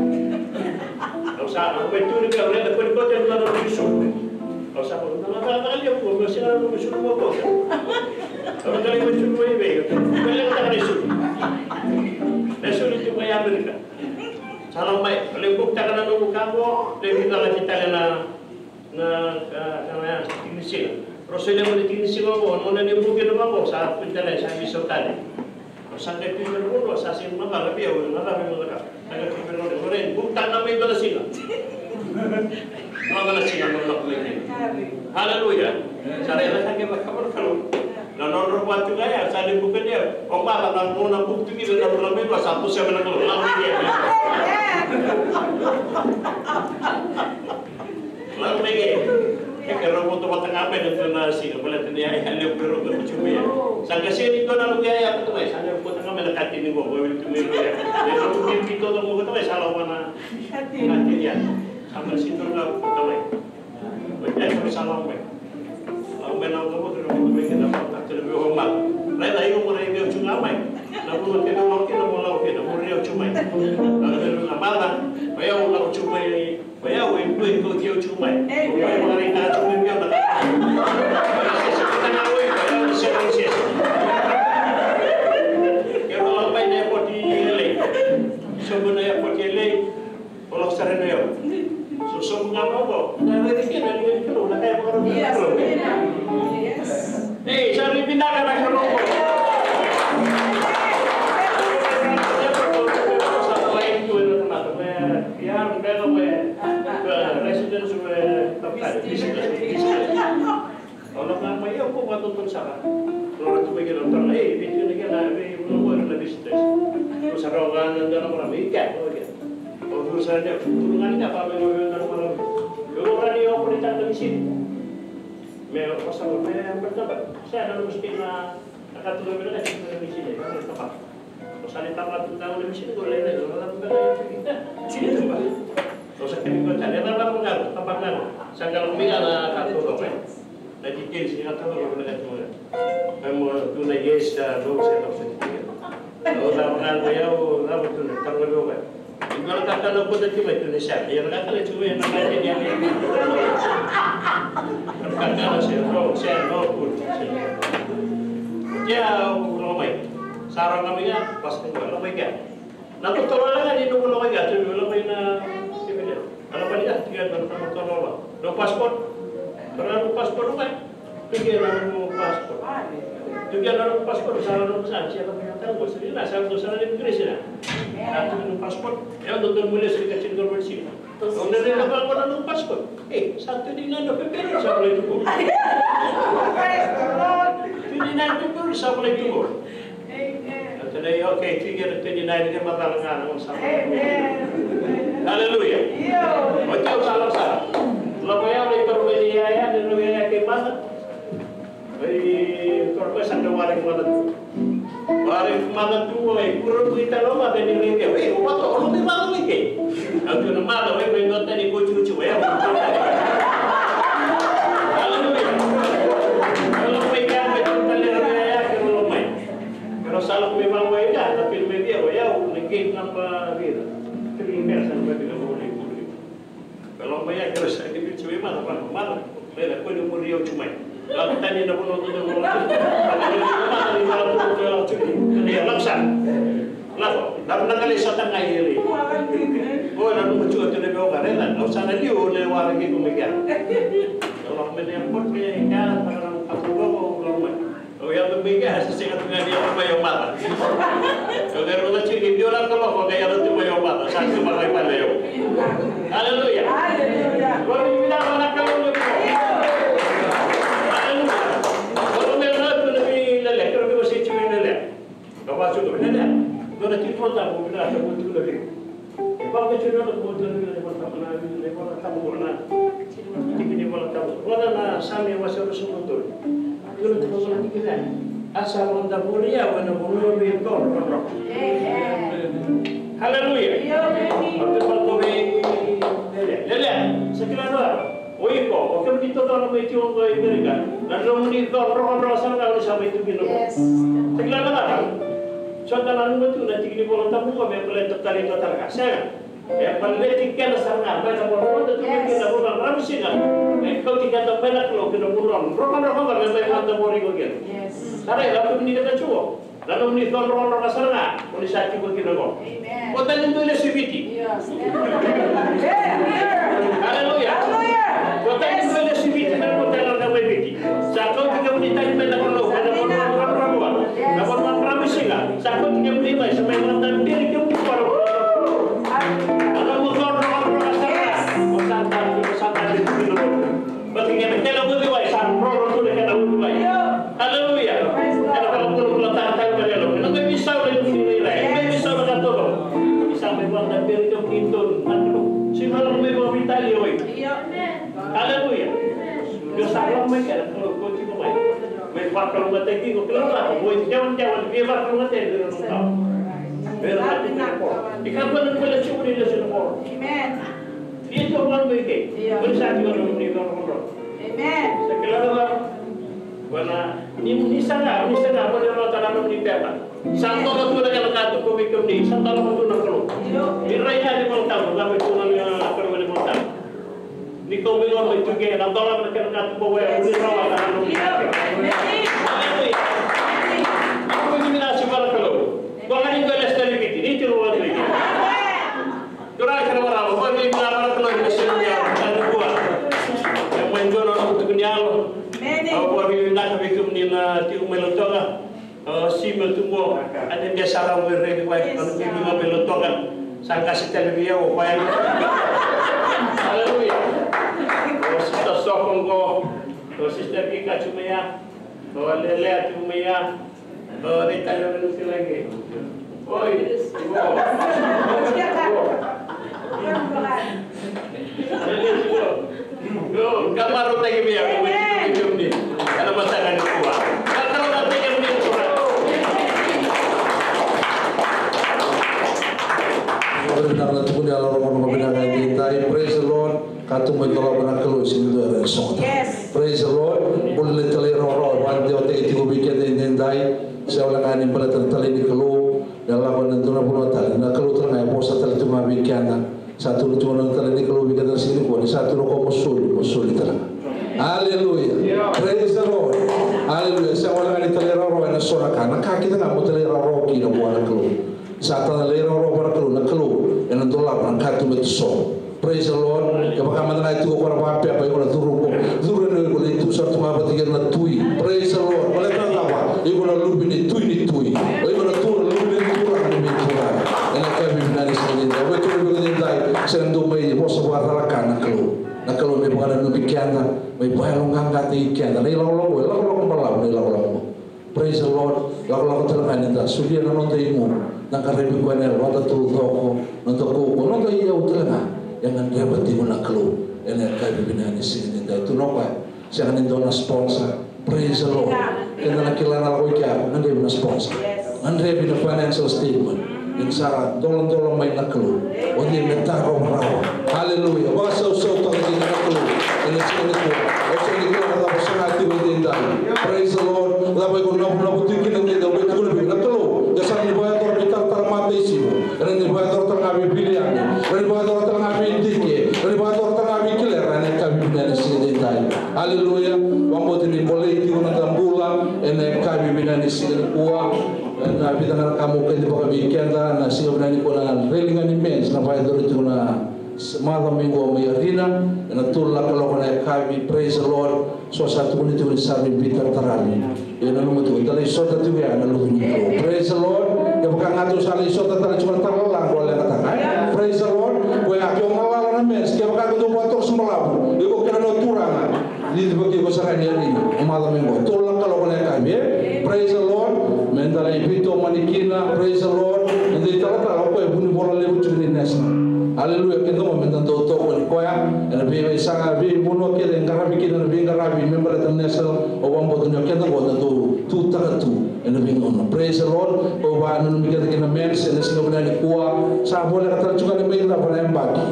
Au sa, au mai tu ni ka, au raica ko ni kauta e dua na noqu isulu. Au sa, au na, na, na, na, au sega na noqu isulu mo kauta. Au na lai mai isulu mai vei, au na lai kauta na isulu. Sa lako mai, o lai bukutaka na nomu ka qo, lai veivalati tale na, na, na, na, na tiki ni siga. Rau solia mai na tiki ni siga qo, na gauna ni buki na ka qo, sa putaka tale, sa veisau tale. Sa qai tu vei na vanua, sa sega ni macala vei au, na cava e macala. Sa qai tu vei na vanua, bukutaka mai dua na siga. Dua na siga, na lako mai kina. Haleluya. Sa raica sa qai vaka na Kalou. Na nodra vatu ga ya, sa lai buka ni ya. O maca na gauna buki tu kina na vula mai dua, sa tu sega na Kalou. Lako mai kina. Lako mai kina. E ke rau voto vata ga mai na dua na siga, baleta ni ya, ya levu vei rau na buki mai ya. Sa qai sega ni dua na luke ya, ya, vata mai, sa qai voto ga mai na katini qo, qo, wili tu mai rau ya. E rau tu mai, pi, toto qo, vata mai, sa lako na katini ya. Sa qai sega ni dua na luke vata mai. Oti ya sa lako mai. Lako mai na waka votu na votu mai kina na vata tale vei au maca. Raica iko mo rai vei au tu ga mai. Na vanua kece au lako kina mo lako kina mo rai au tu mai. Na maca. O yau lako tu mai. O yau e dua e kauti au tu mai. O yau e vakaraitaka tu mai vei au na ka. O yau se se kina ga o iko, o yau se se. Ke au lako mai na airport i L A. Sobu na airport i L A. O lako sara na yau. So sobu ga mai qo. Na raica kina na liga ni Kalou, na ka e vakarau ni Kalou. Ei, sa rui vinaka na Kalou. Sa lai tu e na tamata, we, ya, bela we, residents we, visitors, visitors. Au lako ga mai au ko vakadodonu sara. Lako tu mai kina au taroga, ei, vei tu na kena, vei vanua qo na visitors. Au sa rawa ga na dua na marama, i kea, au kea. Au tu sara ni au, tu ga ni kea, vaka mai na dua na marama. Au rawa ni au operataka na misini. Me au sa me operataka. Sa na nomu misini na, na ka tu ga me na ka tu ga na misini, na ka tu ga. O sa lai taba tu na misini qo, lai, lai, lai, lai, lai. O sa kemi ko tale, lai, lai, lai, taba na. Sa qai lako mai ga na ka tu qo mai. Na details ni ka tu qo mai na ka tu qo. Mai mo tu na yes, a, no, se no, se tu. O taba na qo ya, o taba tu na taba qo mai. Iko na kakana ko tati mai tu na sa. Ia na kakana tu mai na mai ni. Kakana se no, se no, good. Ia, o mai. Sa ra kami ya, pas ko lako mai kea. Na totolo ga ni noqu lako mai kea, tu lako mai na, ke me leo. Lako mai kea, tu kea na totolo ga. No passport. Para no passport mai. Tu kea na noqu passport. Tu kea na noqu passport, sa noqu sa, sia lako mai na tau, sa na, sa na immigration na. Na tu noqu passport. E au dodonu mo lesu ka tini ka lima na siga. Au na raica vaqo na noqu passport. E, sa twenty-nine of February sa volai tu qo. Praise the Lord. Twenty-nine February sa volai tu qo. Amen. Au tukuna, okay, twenty-nine, ke macala ga na gauna sa volai tu qo. Amen. Hallelujah. Io. Oti au sa lako sara. Lako ya, au lai toro mai ni yaya, ni rau yaya kei maca. Oi, toro mai sa dau waraki maca tu. Waraki maca tu, oi, kuro tu i talo maca ni raici au. Ei, o maca, o lako mai maca mai ke. Au tukuna maca, oi, mai dua tani ko cucu, oi, au. Hallelujah. Au lako mai ke, au mai tale, au mai ya, ke au lako mai. Ke au sa lako mai maca mai ya, na pili mai vei au, oi, au, na gate number vei ira. Three, me sa na mai vei au, oi, oi. Ka lako mai ya, ka sa ni biu tu mai maca, maca, maca. Mai na kua ni muri au tu mai. Lako tani na vanua tu mai maca. Maca ni maca tu mai lako tu mai. Ni lako sa. Lako, na na kale sa tanga i ri. O na numa tu atu na veo ka rena, au sa na liu o le wara ki ko me kia. Lako mai na airport, me kia, na na na lako mai. Au yaco mai kea, sa sega tu ga ni yaco mai o maca. Au qai rogoca tiko ni biu na kaloko, qai yaco tu mai o maca, sa tu mai vale o. Aleluya. Aleluya. Glória, vinaka na Kalou levu. Aleluya. Au rogoca tu na veilele, keirau veiwasei tiko veilele. Ka vaka tiko veilele. Dua na tiki ni Vola Tabu, vinaka, sa bau tiko na vei. E vaka tiko na Vola Tabu, na Vola Tabu, na Vola Tabu, na tiki ni Vola Tabu. Rogoca na Same wase ruasagavulu ka tolu. Dua na tiki ni Vola Tabu. A sa vakadavori au ena vanua veico rokorokodrau. Amen. Haleluya. Amen. Au te vakaogai. Lele, lele, sa kila na. O iko, o kemuni totolo mai tiko qo i Merika, na nomuni co rokorokodrau sara ga oni sa mai tu kina qo. Yes. Sa kila na cava? Sa da nanuma tu na tiki ni Vola Tabu qo me baleta tale i tua tale ga. Sega. E baleti keda sara ga mai na vanua da tu mai kina, na vanua ravusiga. E kauti keda mai na Kalou ki na vanua rokorokodrau ga me mai vakadavori iko kina. Yes. Sa raica, o kemuni keda tu qo. Na nomuni co rokorokodrau sara ga oni sa tiko kina qo. Amen. O tani dua lesu i Viti. Io. Aleluya. Ko tani ko le siviti na ko tani na mai Viti. Sa kauti kemuni tani mai na Kalou, mai na Kalou, Kalou, Kalou. Na ko na Kalou siga. Sa kauti kemuni mai, sa mai na tani diri kemuni Kalou. Ana mo toro na Kalou sa. O sa tani, o sa tani diri Kalou. Bati kena kena uciwai, sa roro tu na kena uciwai. Aleluya. Kena kena kula kula tara tara kena lo. Kena kena isau na iusi ni rai. Kena isau na katoro. Isa me vanda beri kau ni tonu. Manu. Si malu me vau vitali oi. Aleluya. Io sa vau mai kena kula koti ko mai. Me vakalougatataki iko kila na ko. Mo i dewan dewan me vakalougatataki iko na ko. Ika kona kula chukuri na sino ko. Amen. Ni to man me ke. Io. Ko sa ti wana ni wana wana. Amen. Sa kila na wana. Wana ni ni sa na ni sa na wana wana tala ni pepa. Sa to na tu na kala ka tu ko me ke ni sa tala ko tu na ko. Io. Ni rai ya ni mo ta mo na me tu na ni ko me mo ta. Ni ko me mo me tu ke na tala na kala ka tu ko we ni rawa na no. Io. Amen. Aleluya. Ko ni na si para ko. Ko ngani ko le stari biti ni ti ro wa. Amen. Turaga kei na marama, vakavivinaka na Kalou ena siga nikua. E mai dua na noqu tukuni yalo. Au vakavivinaka vei kemuni na tiko mai Lautoka. O Simi o tu qo, a dede sara qo e reki mai, a na tiko mai Lautoka. Sa qasi tale vei au o koya. Aleluya. O Sister Soko qo, o Sister Kika tu mai ya. O Lelea tu mai ya. O, ni tale o na nusi lagi. Oi. Oi. Oi. Oi. Kamaro taki via ko ni. Ana mataka ni kua. Kamaro taki via ko ni. Praise the Lord. Ka tu mai dolava na Kalou, sega ni dua e rawa ni sogota. Praise the Lord. Bula na talairawarawa e vakadewataki tiko vei keda edaidai. Sega wale ga ni baleta na talai ni Kalou, na lako ena dua na vanua tale. Na Kalou tale ga e vosa tale tu ga vei keda. Sa tukuna tu na talai ni Kalou vei keda na siga nikua, ni sa tu na ko mo soli, mo soli tale ga. Aleluya. Praise the Lord. Aleluya. Sega wale ga ni talairawarawa ena so na ka. Na ka kece ga mo talairawarawa kina vua na Kalou. Sa tara na talairawarawa vua na Kalou, na Kalou ena dolava na katuba e toso. Praise the Lord. Kevaka mada ga e tiko ko na vakapepa, iko na curu ko. Curu ena iko na itu sa tu ga vata kei na tui. Praise the Lord. Baleta na cava? Iko na luve ni Tui ni tui. O iko na tu na luve ni Turaga ni veituraga. Ena yakavi vinaka ni siga nikua. Vei kemuni vei keda edaidai, sega ni dau mai vosa vakacalaka na Kalou. Na Kalou me vakananumi keda, me vakayaloqaqataki keda. Na ilakolako, ilakolako balavu, na ilakolako. Praise the Lord. Lakolako tale ga ni da solia na noda igu, da qaravi koya ena yalo, noda taucoko, noda kaukaua, noda iyau tale ga. E gadreva tiko na Kalou ena yakavi vinaka ni siga nikua. Tukuna o koya, sega ni dua na sponsor. Praise the Lord. Keda na kila na lako i kea, gadrevi na sponsor. Gadrevi na financial statement. Ni sa doladola mai na Kalou. O cei me tarova rawa? Haleluya. Vakasausautaka kina na Kalou ena siga nikua. O sega ni kila na cava sa na tiko edaidai. Praise the Lord. Cava iko navunavu tiko kina edaidai, o iko tukuna vei na Kalou. Ia sa ni vakayacora vei talatala Mataisimu. Ena ni vakayacora tale ga vei Viliame. Ena ni vakayacora tale ga vei Dike. Ena ni vakayacora tale ga vei Kilera. Ena yakavi vinaka ni siga edaidai. Haleluya. Vakabauta ni bolei tiko na noda bula ena yakavi vinaka ni siga nikua. Na vica ga na ka mo kailavaka vei keda na siga vinaka nikua, na raica ga ni men's na vakayacori tiko na macawa mai qo mai Arena, ena tolu na kaloko na yakavi. Praise the Lord. So sa tukuni tiko ni sa mai veitarataravi. Io, nanuma tiko, da lai sota tiko ya na lutu ni Kalou. Praise the Lord. Kevaka ga tou sa lai sota tale tiko na tara lalaga, o leqataka, e? Praise the Lord. Koya ke o galala na men's, kevaka ke dou vakatoroso balavu, iko kei na turaga. Ni vaki ko sara ni Arena, o macawa mai qo, tolu na kaloko na yakavi, e? Praise the Lord. Meda lai veitomani kina, praise the Lord. Meda italatala o koya e vunivola levu tiko ni National. Aleluya, keda qo meda dau tokoni koya ena veiveisaqara, veivanua kece e qaravi kina na veiqaravi me baleta na National. Au vakabauta ni o keda qo da dau tutaka tu ena veigauna. Praise the Lord. Au vakananumi keda kina men's ena siga vinaka nikua. Sa voleka tale tiko ga ni mai cava na yabaki.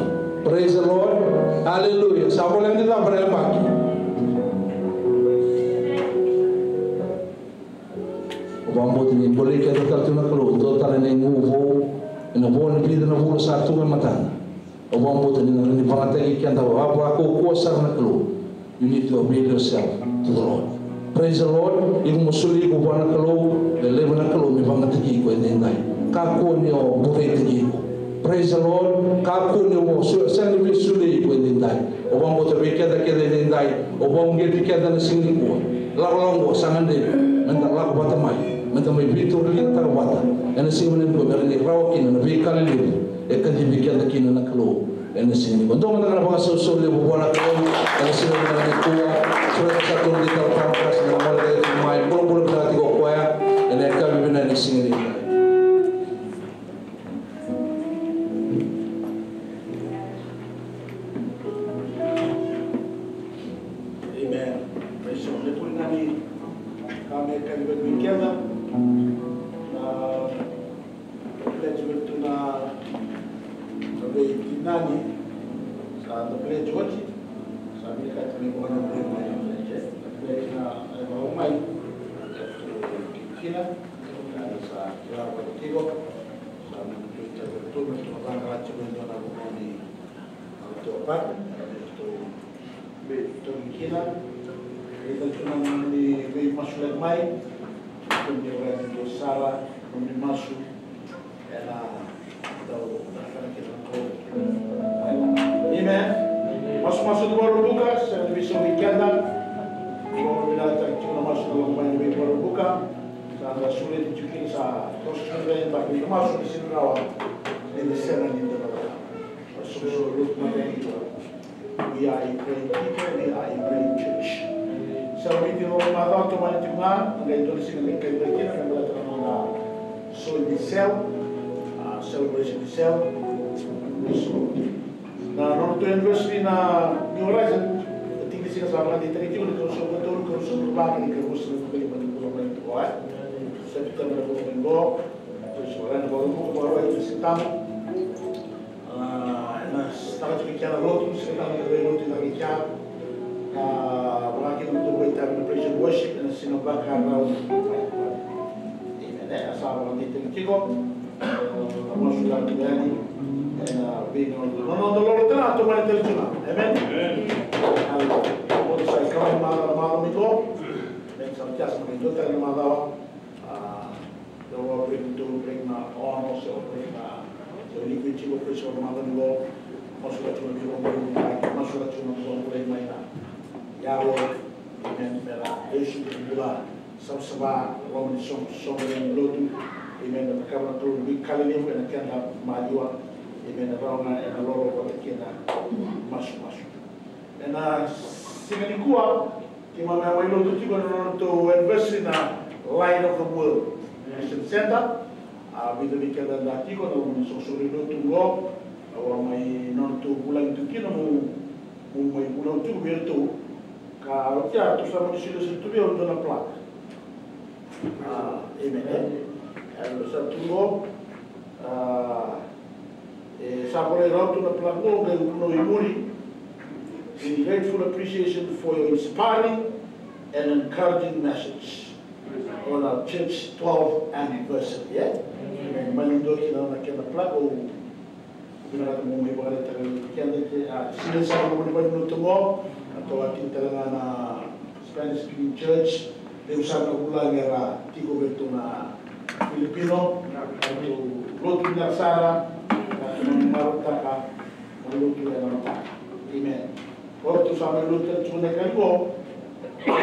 Praise the Lord. Hallelujah. Sa voleka ni cava na yabaki. Au vakabauta ni bolei keda tale tu na Kalou, dua tale na igu vou ena vo ni vica na vula sa tu e matada. Au vakabauta ni na rawa ni vakayagataki keda vakavakaukauwa sara na Kalou. You need to avail yourself to the Lord. Praise the Lord. Iko mo soli iko vua na Kalou, me laiva na Kalou me vakayagataki iko edaidai. Kakua ni o bureitaki iko. Praise the Lord. Kakua ni o sega ni veisulei iko edaidai. O vakabauta vei keda kece edaidai. O vakauqeti keda na siga nikua. Lakolako oqo sa gadrevi meda lako vata mai, meda mai veitauriligataka vata ena siga vinaka nikua, me rawa kina na veika lelevu e kacivi keda kina na Kalou ena siga nikua. Dua mada ga na vakasausau levu vua na Kalou ena siga vinaka nikua. Sureta sa tolu ni talatala, sa na gole tiko mai, bulabula vinaka tiko o koya ena yakavi vinaka ni siga nikua. Amen. Praise the Lord. Ni puri nani ka me ka ni vei keda. Na pledge vei tu na vei tinani. Sa na pledge oti. Sa mi ka tini ko na pledge mai na pledge. Na pledge na mai. Kina. Sa kila ko tiko. Sa na pledge tu na tu na vanga tiko na vanga ni. Au tou a pati, au tou, tou kina. Ita tu na nomuni veimasulaki mai. Tou ni ora ni tou sara nomuni masu. Ena tou na kana kina na kou. Amen. Masu masu tu Vakaraubuka, sa na veiso vei keda. Tou vinakata tu na masu na lako mai ni Vakaraubuka. Sa na sureti tu kina sa tou sureti na masu ni sini rawa. Ni sena ni da na We are a praying people, we are a praying church. Sa witi na macawa tomani tiko ga, na qai dua na siga me qai dua kina me baleta na noda Soul ni Cell, a, celebration ni Cell. Na noda anniversary na New Horizon, na tiki ni siga sa vakadeitaki tiko ni ka ruasagavulu ka tolu, ka ruasagavulu ka va, kei na ka ruasagavulu ka lima ni bula mai tiko, e. September na bula mai qo, so ra na bula mai qo, bula mai qo, se tamu. A, ena sitaka tiko i kea na lotu, sitaka tiko na lotu na i kea. A, vaka kina na tou vakaitavi na praise and worship, ena siga Vakaraubuka. Amen. E, a sa vakadeitaki tiko. Na masu ka tu yani. Ena vei na noda lolo tale, a tomani tale tiko. Amen. Amen. Aleluya. Oti sa i kawai macawa, macawa mai qo. Amen. Sa na kiasa mai qo tale na macawa. A, Tou a break, tou break na ono, se o break na, se o liquid tiko, praise the Lord, macawa ni qo. Masu ka tiko na veiqo, masu ka tiko na veiqo, mai na yalo, amen, me ra lesu ni bula savasava, loma ni soqosoqo ni lotu, amen, me cakava na Kalou na veika lelevu ena keda maliwa, amen, e rawa ga ena lolo vata kei na masumasu. Ena siga nikua, keimami a mai lotu tiko na nodatou anniversary na Light of the World Mission Center. A, vica vei keda da tiko na loma ni soqosoqo ni lotu qo. Au a mai nodatou vulagi tu kina meu, meu mai vunau tiko vei iratou. Ka oti ya, ratou sa mani solia sara tu vei au e dua na plaque. A, amen, e? Au sa tu qo. A, e sa volai rawa tu na plaque qo, qai vunau i muri. In grateful appreciation for your inspiring and encouraging message on our church twelfth anniversary, e? Amen. Mani dua kina na kena plaque qo. Vinakata mo mai vakaraitaka vei keda ke, a, sega ni sa loma ni vanua tu qo, a, tou a tiko tale ga na Spanish speaking church, levu sara na vulagi era tiko vei iratou na Filipino, a, tou lotu vinaka sara, a, tou marautaka na lotu ena mataka. Amen. O ratou sa mai lotu tale tiko na ka qo. Sa,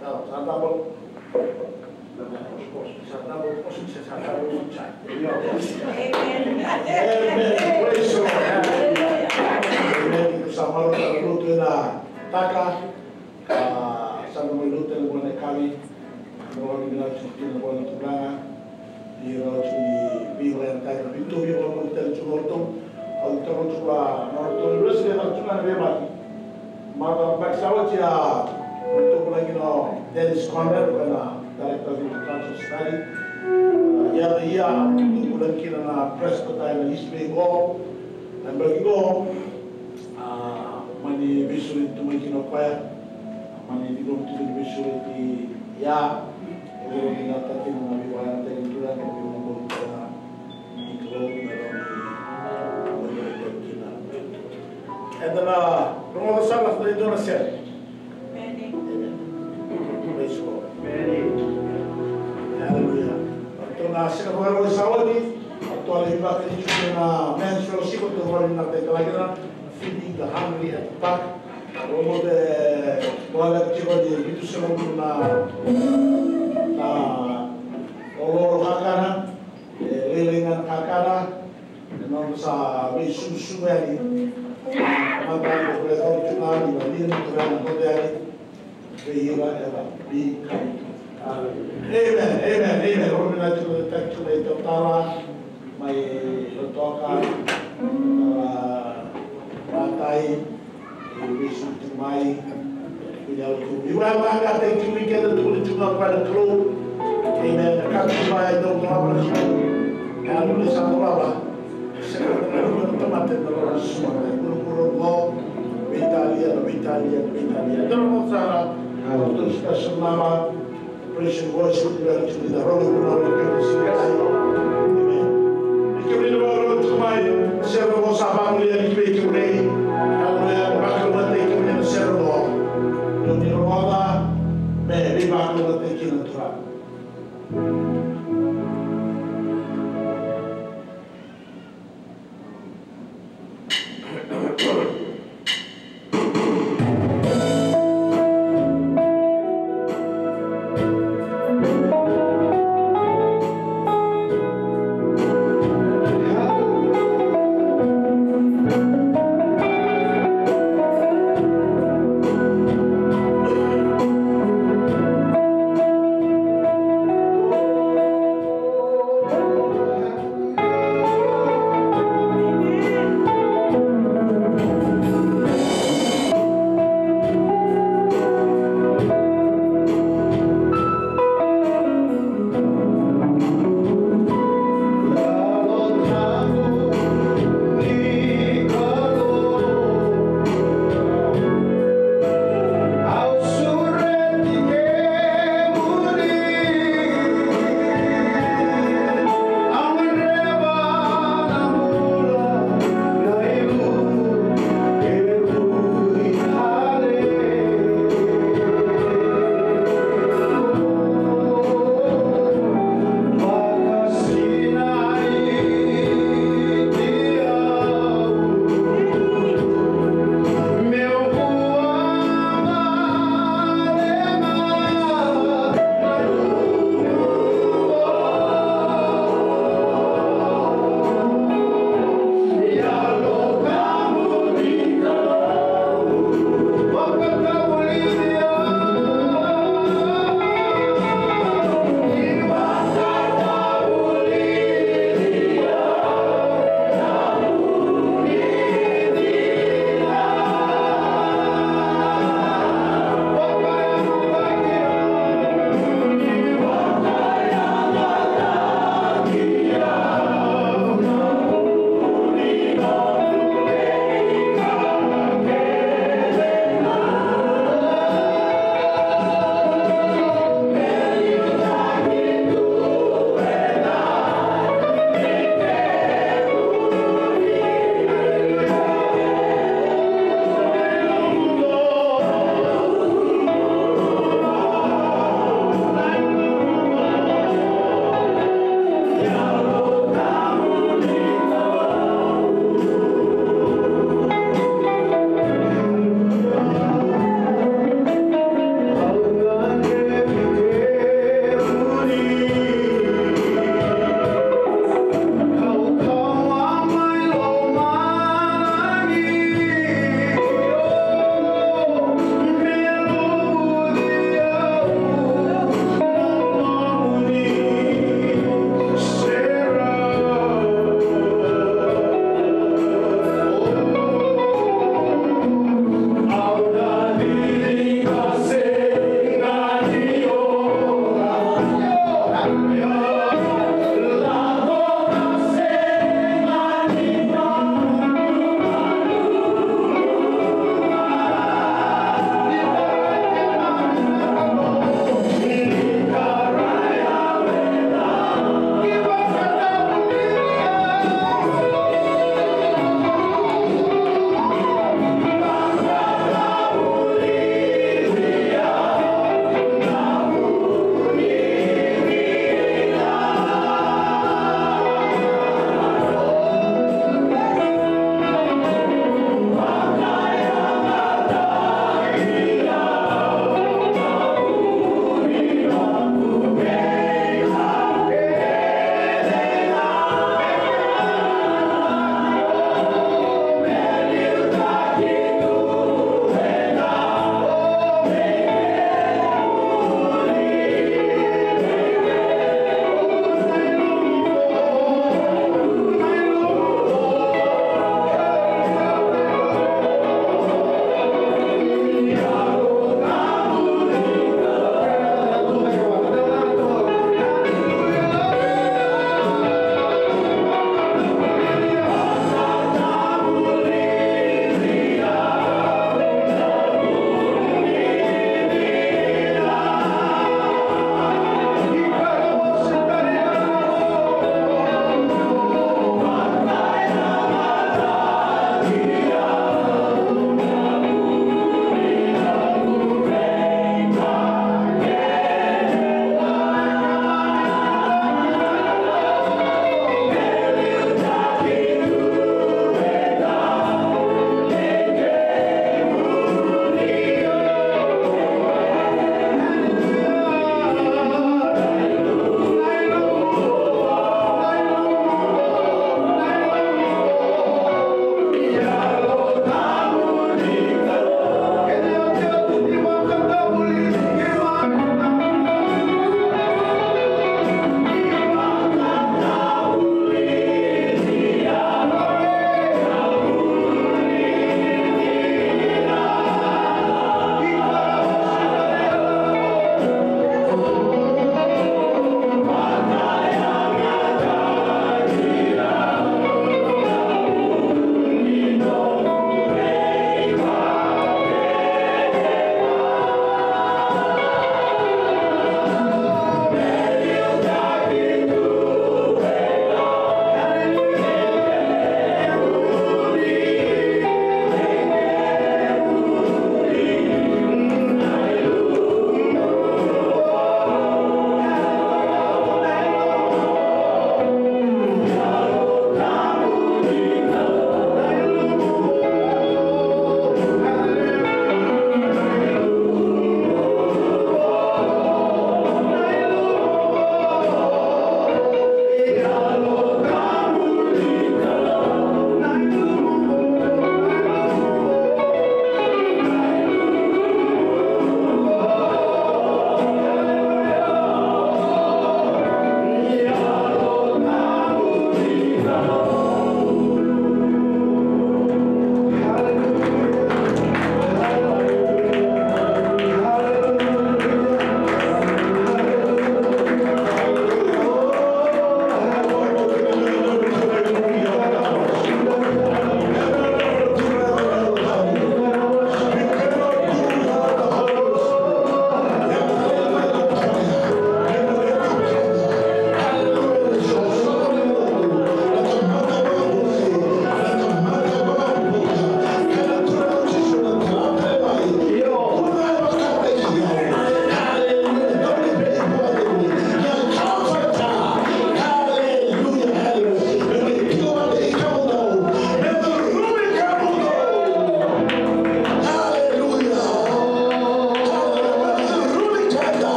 sa, sa double. Sa double, sa double, sa double. Amen. Amen. Praise the Lord. Amen. Sa mai lotu ena mataka. A, sa mai lotu ena mataka. Mo ni vinaka tiko na vua na turaga. Ni rau tiko ni veivayagataki na vitu veivayagataki tale tiko na ratou. Au taro tiko a na ratou ni resi ni ratou na veimaki. Ma na baki sa oti a ratou vulagi na Dennis Conrad, ko na director of intercultural study. Ia, ia, ratou vulagi kina na Presbyterian East Bay qo. Na baki qo, a, mani veisureti tu mai kina o koya. Mani veisureti tu mai kina o koya. Ia, e veivayagataki na veivakayagataki ni turaga, na veivakabauta ni Kalou, na rawa ni veivayagataki kina. Eda na rogoca sara e dua na sere. Amen. Praise the Lord. Amen. Hallelujah. Ratou na sere vakarau sa oti, ratou a lai Tiko na men's fellowship, o tou vakavinakataki keda, feeding the hungry at the park. Rogoca, e, vale tiko ni vitusagavulu na, na oloolo kakana, e, lailai ga na kakana, e, noda sa veisusuga yani. Tamata, ko e tau tiko na ni, ni na turaga, ko e yani. Vei ira era veikai. Amen, amen, amen. Rogoca na tiko, tiko na itautala mai Lautoka, a, Ratai, e veisulu tiko mai. Vei au tu. Ira na ka tiko vei keda tu, tu na Kalou. Amen. Ka tu mai, dou na Kalou. Ka tu ni sa na Sega na tamata na loma ni sua, na vuravura oqo, veitalia, na veitalia, na veitalia. Dua na mata sara, na special number, praise and worship, we are to the Lord, we are to the Lord. Amen. Ni kemuni na vakarorogo tiko mai, sere oqo sa vakamuria ni kivei kemuni. Haleluya, vakalougatataki kemuni na sere oqo. Ni rogoca, me veivakalougatataki na Turaga.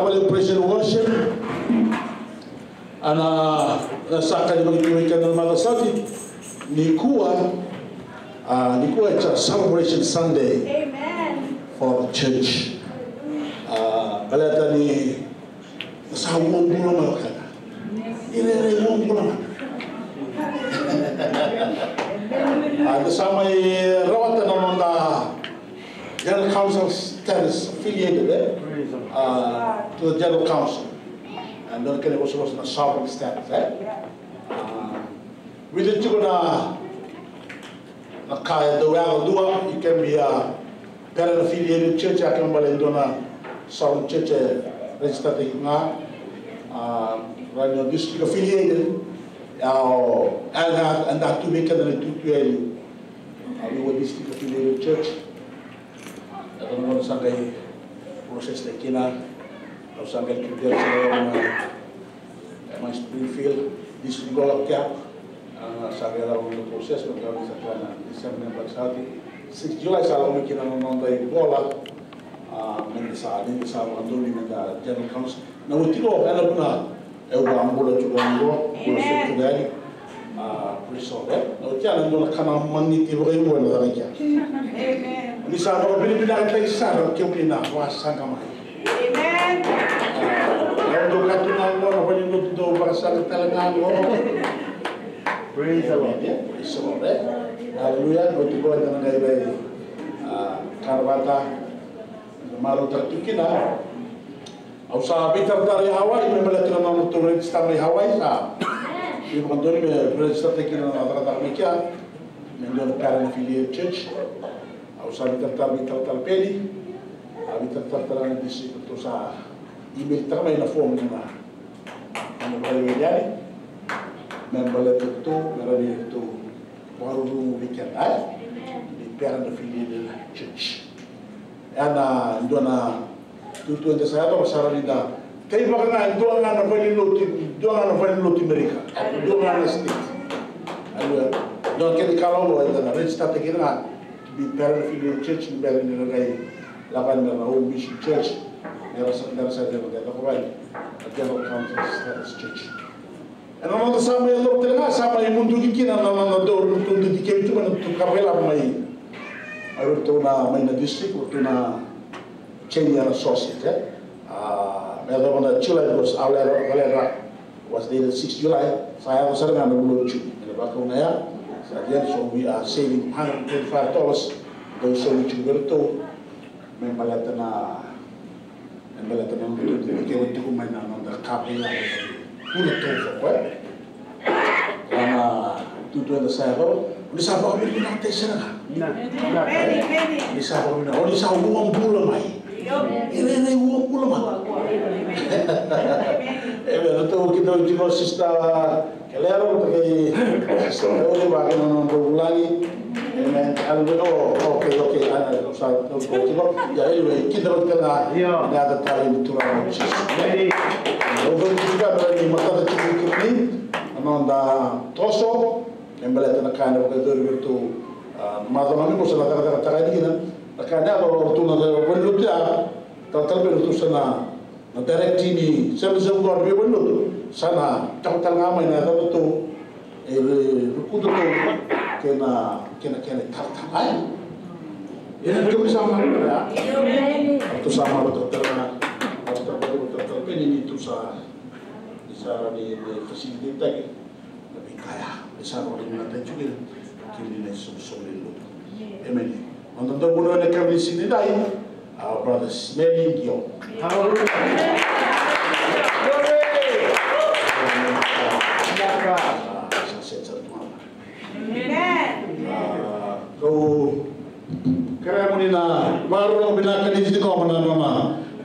Praise and worship. Ana, na sa ka ni vakaitikotiko na matasati. Nikua, ah, nikua it's a celebration Sunday. Amen. For the church. Ah, baleta ni sa ua bula mai o keda. Ira era ua bula mai. Ah, da sa mai rawata na noda General Council status affiliated, eh? Uh, to the General Council. And dua na kena ivosavosa na sovereign status, eh? Uh, vica tiko na, na ka e dau yaco, dua, it can be a parent affiliated church, a kena bale e dua na sovereign church e register-taki ga, uh, right, na district affiliated, uh, and, uh, and that to make it a tu tu yani. A, we were district affiliated church. Ia na gauna sa qai process-taki kina, au sa qai credential mai, mai Springfield, district qo Cap. A, sa qai lako na process, me qai sa kana December, but sa oti six July sa lako mai kina na noda ivola. A, me da sa, me da sa vakadonui me da general council. Na oti qo, ena vuna E, au vakabula tiko yani qo, bula soti tiko yani. A, praise the Lord, e? Na oti ya na dua na ka na magiti vakaivua na caka i kea. Amen. Ni sa vakavinavinakataki sara kemuni na vakasaqa mai. Amen. A, au dau kaya tu ga qo, na valenilotu dau vakasaqa tale ga qo. Praise the Lord. Amen, e? Praise the Lord, e? Hallelujah. Na oti qo eda na qai lai, a, kana vata. Eda marautaka tu kina. Au sa veitaratara i Hawaii me baleta na nodratou register mai Hawaii, sa veivakadonui me register-taki kina na cakacaka mai kea me dua na parent affiliated church. Au sa veitaratara vei talatala Peni, a veitaratara tale ga na district, ratou sa email-taka mai na form na, na vakaiwaiwai yani me baleta ratou, me rawa ni ratou vakarurugu vei keda, e? Ni parent affiliated church. Ia na dua na tutu eda sa yacova sara ni da teivaka ga e dua ga na valenilotu, dua ga na valenilotu i Merika, dua ga na state. Aleluya. Dua na kena ikalawa eda na register-taki kina ga to be parent affiliated church ni bera ni ra qai lako yani na home mission church. Mera sa, mera sa, mera sa, mera sa, mera sa, Ena noda sa mai yacova tale ga, sa mai muduki kina na, na, na dau, na dau didikevi tu mai na tu ka vakailavo mai. Mai ratou na, mai na district, ratou na Cheney and Associates, e? A, me yacova na July, because our letter, our letter was dated six July, sa yaco sara ga na vula o June. Ena vakauna ya, sa at the end, so we are saving hundred and twenty-five dollars, dau saumi tiko vei ratou, me baleta na Me baleta na noda tutu, ke oti tiko mai na noda ka vei au. Kua taucoko, e? Ena tutu eda sa yacova, ni sa vakavinavinakataki sara ga. Na, na, ni sa vakavinavinakataki, ni sa ua bula mai. Ira, ira ua bula mai. E, me ratou kidavaki tiko Sister Kelero, vata kei Sister Dauli, vaka kina na nodrau vulagi. Amen. Aleluya. Oh, okay, okay. Ena, sa, sa, sa, sa, ia, anyway, kidavaki tale ga. Io. Na yaca talei ni Turaga o Jisu. Amen. Au vakabauta tiko ni matata tiko vei kemuni na noda toso, me baleta na ka ena vakayacori vei ratou, a, na macawa qo, sa na cakacakataka yani kina na ka ena yaco, o ratou na valenilotu ya, talatala Peni, ratou sa na Na directive ni Assemblies of God vei valenilotu, sa na caka tale ga mai na yacadratou, e, rukudratou kei na, kei na, kei na italatala. Ia na kemuni sa marau, ia. Ratou sa marau tale ga, ratou sa marau tale ga ni ratou sa, ni sa rawa ni, ni facilitate-taki. Na veika ya, me sa vakavinavinakataki tiko kina, kemuni na isoqosoqo ni lotu. Emeni. Noda dauvunau ena yakavi ni siga nidai, our brother Smelly Gio. Hallelujah. Glory. Sa, sa, sa, sa, sa, Amen. A, kau kerea mo ni na vakarorogo vinaka ni ciqoma na nona,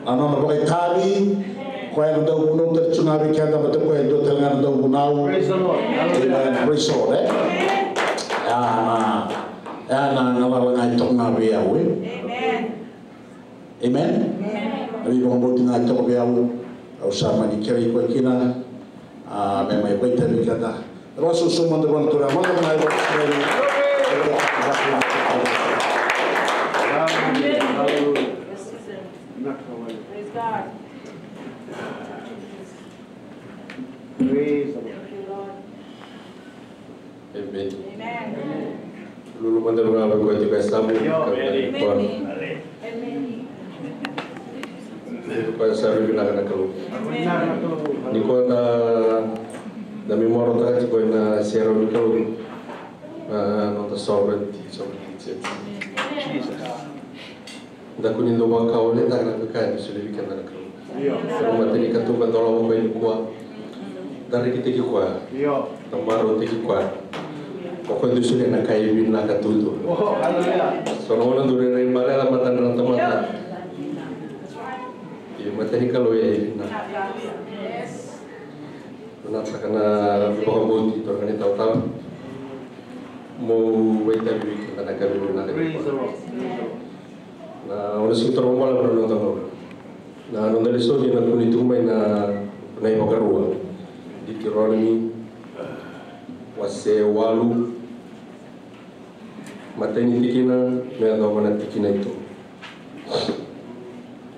na nona vakaitavi. Koya na dauvunau tale tu ga vei keda, baleta koya e dua tale ga na dauvunau. Praise the Lord. Amen. Praise the Lord, e? Ya na, ya na galala ga e toka ga vei au, e? Amen. Amen. Amen. Na veivakabauti ga e toka vei au, au sa mani kerei koya kina, a, me mai vakaitavi keda. Ra sa soso mada vua na Turaga, mada mai vakaitavi. Amen. Hallelujah. Praise God. Amen. Lulu mada vei koya tiko e yasamu. Io, amen. Koya sa veivinaka na Kalou. Amen. Ni koya da, da mai marautaka tiko ena serau ni Kalou. A, noda sovereignty, sovereignty. Jesus. Da kua ni dau vakawaleta na veika e solia vei keda na Kalou. Io. Ena matai ni katuba da lako mai nikua. Da rekitaki koya. Io. Da marautaki koya. O koya dau solia na ka e vinaka duadua. Oh, hallelujah. So na gauna dau rairai bale na matadra na tamata. Io, matai ni Kalou e vinaka. Vinakataka na vakabauti, turaga ni talatala. Mo vakaitavi vei keda na ka e vinaka. Praise the Lord. Na, o na sega ni toro balavu na noda gauna. Na noda lesoni ena kune tiko mai na, na iVakarua. Deuteronomy, wase walu, matai ni tikina me yacova na tikina e tolu.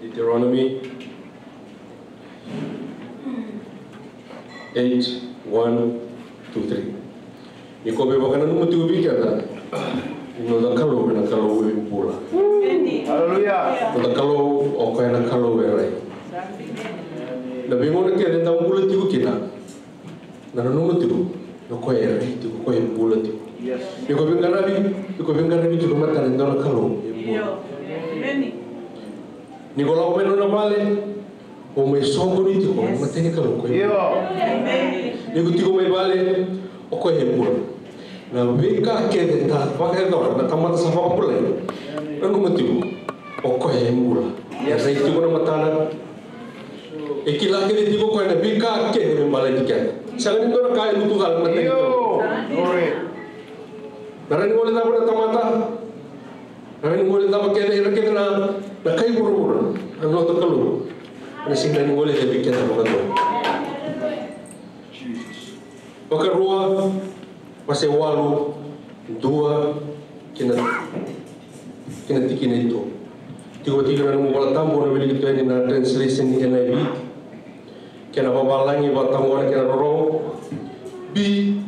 Deuteronomy eight, one, two, three. Ni ko veivakananuma tiko vei keda, ni noda Kalou ena Kalou e bula. Hallelujah. Noda Kalou, o koya na Kalou e rai. Na veigauna kece eda bula tiko kina, na nanuma tiko, o koya e rai tiko, o koya e bula tiko. Yes. Ni ko veiqaravi, ni ko veiqaravi tiko e matana e dua na Kalou e bula. Ni ko lako mai nona vale, o mai soqoni tiko, o mai tani Kalou ko. Io. Ni ko tiko mai vale, o koya e bula. Na veika kece da vakayacora na tamata sa vakabulai, nanuma tiko, o koya e bula. E rai tiko na matana. E kila kece tiko o koya na veika kece me baleti keda. Sega ni dua na ka e lutu cala na matana. Io. Glory. Na rawa ni gole cava na tamata. Na rawa ni gole cava kece, ira kece na, na kai vuravura, na noda Kalou. Na sega ni gole cava kece vakadua. Vakarua, wase walu, dua, kina, kina tikina e tolu. Tiko, tiko na nomu iVola Tabu, na wiliki tu yani na translation ni N I V. Kena vavalagi, vakatagona, kena rorogo. Be,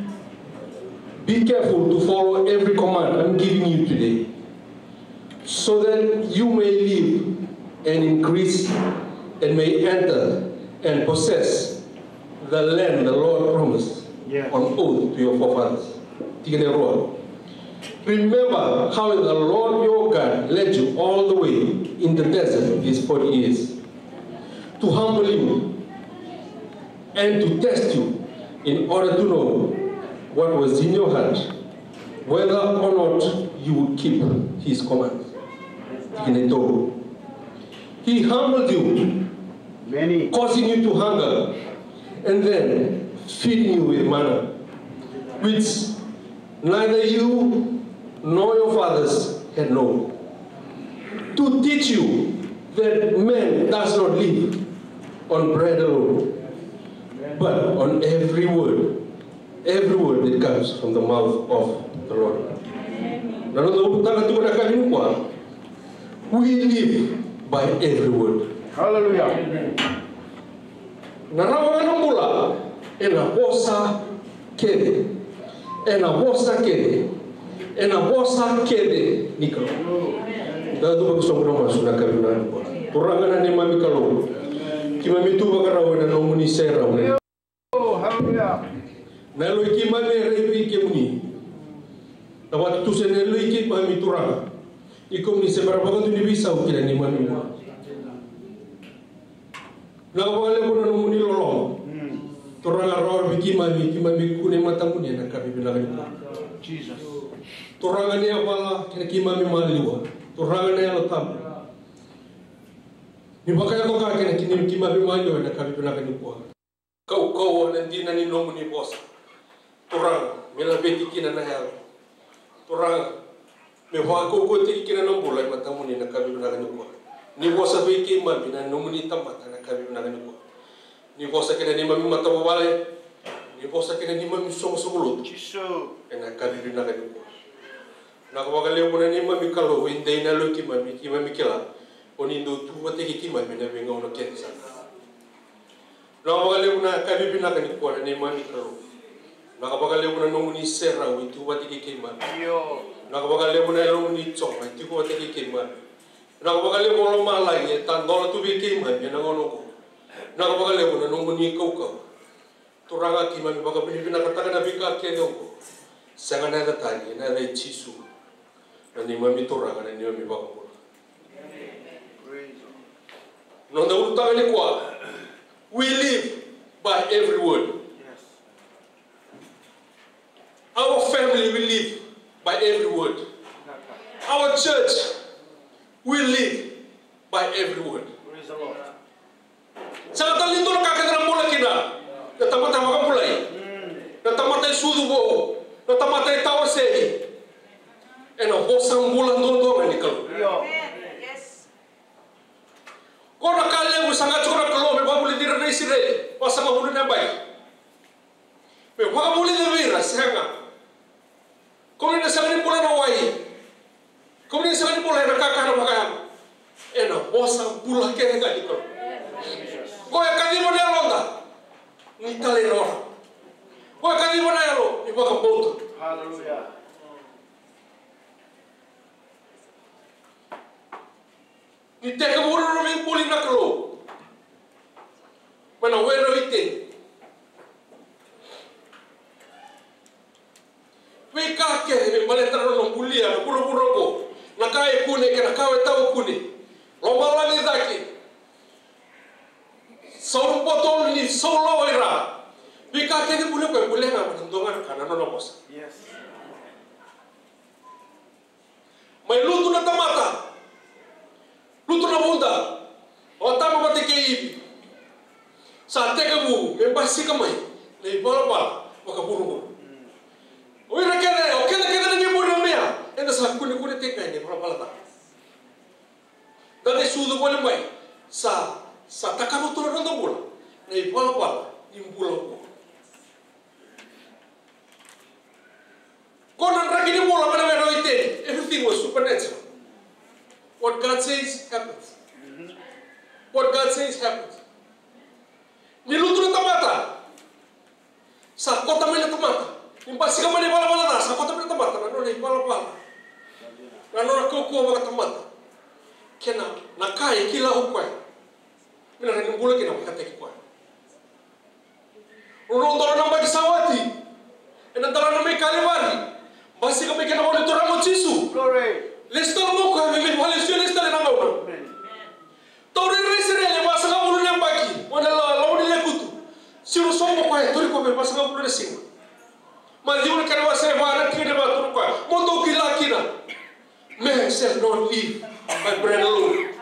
be careful to follow every command I'm giving you today, so that you may live and increase and may enter and possess the land the Lord promised, yes, on oath to your forefathers. Tikina e rua. Remember how the Lord your God led you all the way in the desert these forty years to humble you and to test you in order to know what was in your heart, whether or not you would keep his commands. Tikina e tolu. He humbled you, many, causing you to hunger, and then feeding you with manna, which neither you nor your fathers had known, to teach you that man does not live on bread alone, but on every word, every word that comes from the mouth of the Lord. Na noda ulutaga tiko na ka nikua, we live by every word. Hallelujah. Na rawa ga na bula ena vosa kece, ena vosa kece, ena vosa kece ni Kalou. Da cuva ki sobu na masu na ka vinaka nikua. Turaga na neimami Kalou, keimami tu vakarau ena nomuni serau. Oh, hallelujah. Na yaloi keimami e rai vei kemuni. Na vakatutusa na yaloi keimami, Turaga, ni kemuni se bera vakadua ni veisau ki na neimami bula. Vinaka vakalevu na nomuni loloma. Mm. Turaga, rawarawa vei keimami, keimami kune matamuni ena yakavi vinaka nikua. Jesus. Turaga ni yavala kei na keimami maliwa. Turaga na Yalo Tabu. Ni vakayaco ka kei na keimami maliwa ena yakavi vinaka nikua. Kaukauwa na dina ni nomuni vosa. Turaga, me laveti kina na yalo. Turaga, me vakaukauwataki kina na bula e matamuni na yakavi vinaka nikua. Ni vosa vei keimami na nomuni tamata na yakavi vinaka nikua. Ni vosa kei na neimami matavuvale. Ni vosa kei na neimami soqosoqo lotu. Jisu. Ena yakavi vinaka nikua. Vinaka vakalevu na neimami Kalou, e dei na yaloi keimami, keimami kila. O ni dau tu vata kei keimami ena veigauna kece sara. Vinaka vakalevu na yakavi vinaka nikua na neimami Kalou. Vinaka vakalevu na nomuni serau e tu vata kei keimami. Io. Vinaka vakalevu na nomuni joga e tiko vata kei keimami. Vinaka vakalevu o lomalagi e tadola tu vei keimami ena gauna oqo. Vinaka vakalevu na nomuni kaukauwa. Turaga, keimami vakavinavinakataka na veika kece oqo. Sega na yaca tani, ena yaca i Jisu, na neimami Turaga, na neimami iVakabula. Praise the Lord. Noda ulutaga nikua, we live by every word. Yes. Our family, we live by every word. Our church, we live by every word. Praise the Lord. Sega tale ni dua na ka kece na bula kina na tamata vakabulai, na tamata e sucu vou, na tamata e tawasei, ena vosa bula duadua ga ni Kalou. Io. Yes. Ko na ka levu sa qai tukuna na Kalou me vakavulici ira na Isireli, vasagavulu na yabaki. Me vakavulica vei ira, sega. Kemuni na sega ni bula ena wai. Kemuni na sega ni bula ena kakana vakayago. Ena vosa bula kece ga ni Kalou. Ko e kaciva na yaloda ni talairawarawa. Ko e kaciva na yalo ni vakabauta. Hallelujah. Ni tekivu na nona veibuli na Kalou mai na were o Iteni. Veika kece me baleta na nona bulia na vuravura oqo, na ka e kune kei na ka e tawakune, lomalagi cake, sau botolo ni sau lawai ra. Veika kece e bulia o koya, e bulia ga mai na dua ga na ka, na nona vosa. Yes. Mai lutu na tamata, lutu na vuda o Atama vata kei Ivi. Sa tekivu me basika mai na ivalavala vakavuravura. O ira kece, o keda kece na qai muri na mea, eda sa kunekunetaki ga na ivalavala ca. Da qai sucu voli mai, sa, sa takava tu na noda bula na ivalavala ni bula oqo. Ko na draki ni bula mai na were o Iteni, everything was supernatural. What God says happens. What God says happens. Ni lutu na tamata, sa koto mai na tamata. Ni basika mai na ivalavala ca, sa koto mai na tamata na nona ivalavala, na nona kaukauwa vakatamata kei na, na ka e kila o koya me na rawa ni bula kina vakataki koya. Rua na udolu na yabaki sa oti, ena Delana mai Kalivari, basika mai kina na Gone Turaga o Jisu. Glory. Lesu tale mai o koya me mai vakalesuya lesu tale na gauna. Amen. Tauri ira na Isireli e vasagavulu na yabaki mai na la-, loma ni lekutu. Siro sobu o koya, tauri koya me vasagavulu na siga. Maciu na kena wase e va, na tikina e va, tauri koya, mo dou kila kina, man shall not live by bread alone.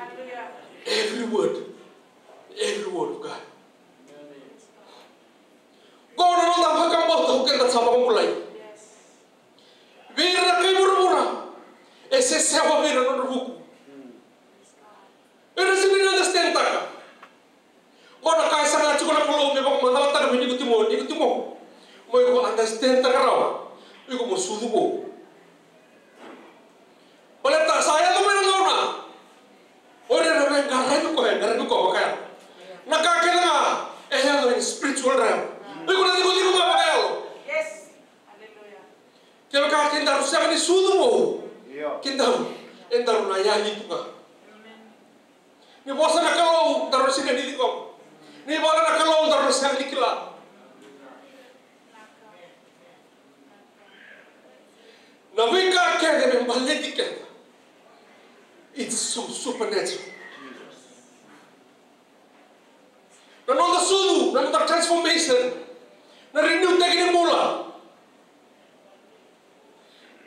Every word, every word of God. Qo na noda vakabauta o keda sa vakabulai. Vei ira na kai vuravura, e sesewa vei ira na nodra vuku. Era sega ni understand-taka. Qo na ka e saga tiko na Kalou me vakamacalataka vei Nikotimo, Nikotimo, mo iko understand-taka rawa, iko mo sucu vou. Baleta sa yaco mai na gauna o ira era qaravi koya, qaravi koya vakayalo. Na ka kece ga e yaco in spiritual realm. Iko na cikociko ga vakayalo. Yes. Hallelujah. Kevaka kedaru sega ni sucu vou, io, kedaru, edaru na yali tu ga. Amen. Ni vosa na Kalou, daru na sega ni ciqoma. Ni vola na Kalou, daru na sega ni kila. Na veika kece me baleti keda, it's so supernatural. Na noda sucu, na noda transformation, na renew-taki ni bula.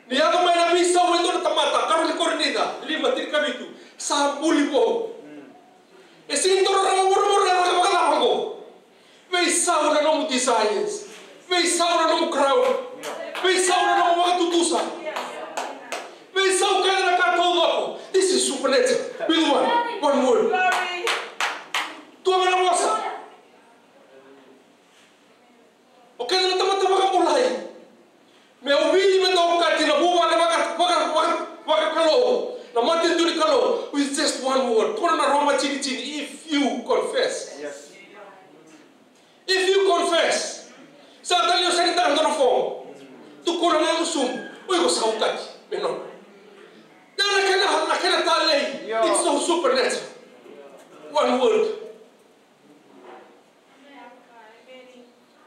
Ni yaco mai na veisau e dua na tamata, karua ni Korinica lima, tinikavitu, sa buli vou. E sega ni taura rawa vuravura na caka vakacava oqo. Veisau na nomu desires. Veisau na nomu crown. Veisau na nomu vakatutusa. Veisau kece na ka taucoko. This is supernatural. With one, one word. Dua ga na vosa. O keda na tamata vakabulai, me o wili me dau okati na vuvale vaka, vaka, vaka, vakakalou, na matanitu ni Kalou, with just one word. Tukuna na Roma tini tini, if you confess. Yes. If you confess. Sa tali o sega ni taka dua na Tukuna na gusumu, o iko sa okati me nona. Na kena, na kena talei, it's so supernatural. One word.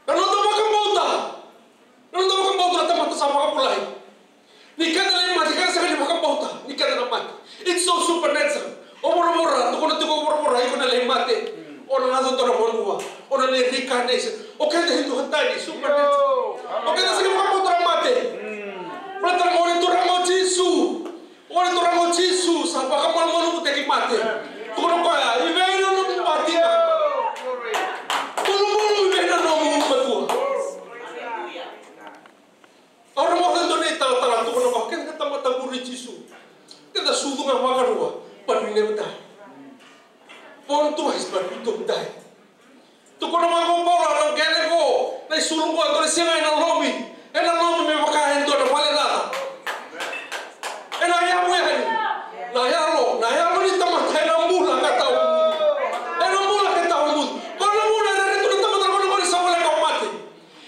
Na noda vakabauta. Na noda vakabauta na tamata sa vakabulai. Ni keda lai mate, keda sega ni vakabauta ni keda na mate. It's so supernatural. O vuravura, tukuna tiko o vuravura, iko na lai mate. O na yaco dua na vanua. O na lai reincarnation. O keda e dua tani, supernatural. O keda sega ni vakabauta na mate. Baleta na Gone Turaga o Jisu. Gone Turaga o Jisu sa vakamalumalumutaki mate. Tukuna o koya, i vei na nomu batina? Bulubulu i vei na nomu matua? Au rogoca e dua na italatala tukuna vaka, keda tamata muri Jisu, keda sucu ga vakarua, but we never die. Born twice, but we don't die. Tukuna vaka o Paula, na qele qo, na isulu qo, dua na siga ena lomi, ena lomi me vaka e dua na vale laca. Ena yavu yani na yalo, na yalo ni tamata ena bula ka tawamudu. Ena bula ka tawamudu. Ko na bula ena retu na tamata, ko na bula sa voleka o mate.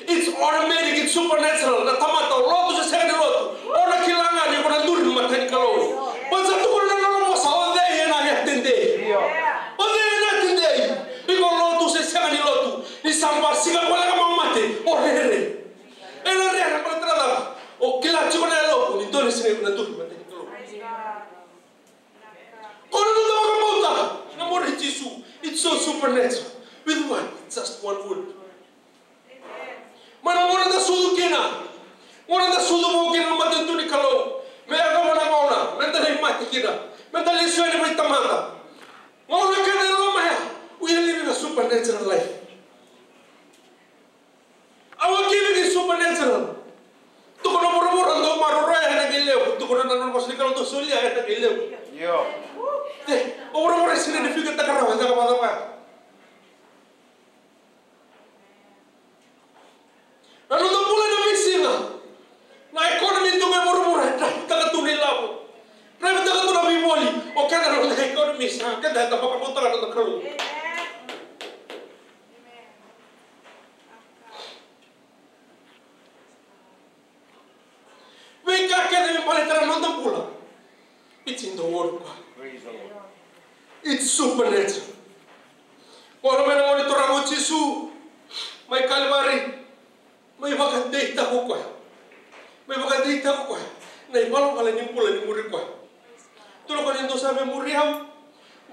It's automatic, it's supernatural. Na tamata o lotu se sega ni lotu, o na kila ga ni ko na duri ni mata ni Kalou. Baleta sa tukuna na nona vosa, o cei ena yatedei? O cei ena yatedei? Ni ko lotu se sega ni lotu, ni sa basika voleka mo mate, o rere. Ena rere baleta na cava? O kila tiko na yalomu ni dua na siga iko na duri ni mata ni Kalou. Ko na noda vakabauta na muri Jisu, it's so supernatural. With what? It's just one word. Mai na gauna da sucu kina, gauna da sucu vou kina na matanitu ni Kalou, me yacova na gauna me da lai mate kina, me da lesu yani mai Tamada. Gauna kece e loma ya, we are living a supernatural life. Our giving is supernatural. Tukuna vuravura, dou maroroya ena qai levu. Tukuna na nona vosa ni Kalou, dou solia ena qai levu. Io. E, o vuravura e sega ni fikataka rawa e caka vakacava. Na noda bula ena veisiga, na economy tu mai vuravura e draivataka tu na ilavo, draivataka tu na veivoli. O keda na noda economy sa keda eda vakabauta na noda Kalou. Veika kece me baleta na noda bula, it's in the word of God. It's supernatural. Gole mai na Gone Turaga o Jisu mai Kalivari, mai vakadeitaka o koya, mai vakadeitaka o koya na ivalavala ni bula ni muri koya. Tukuna o koya ni dou sa via muri au,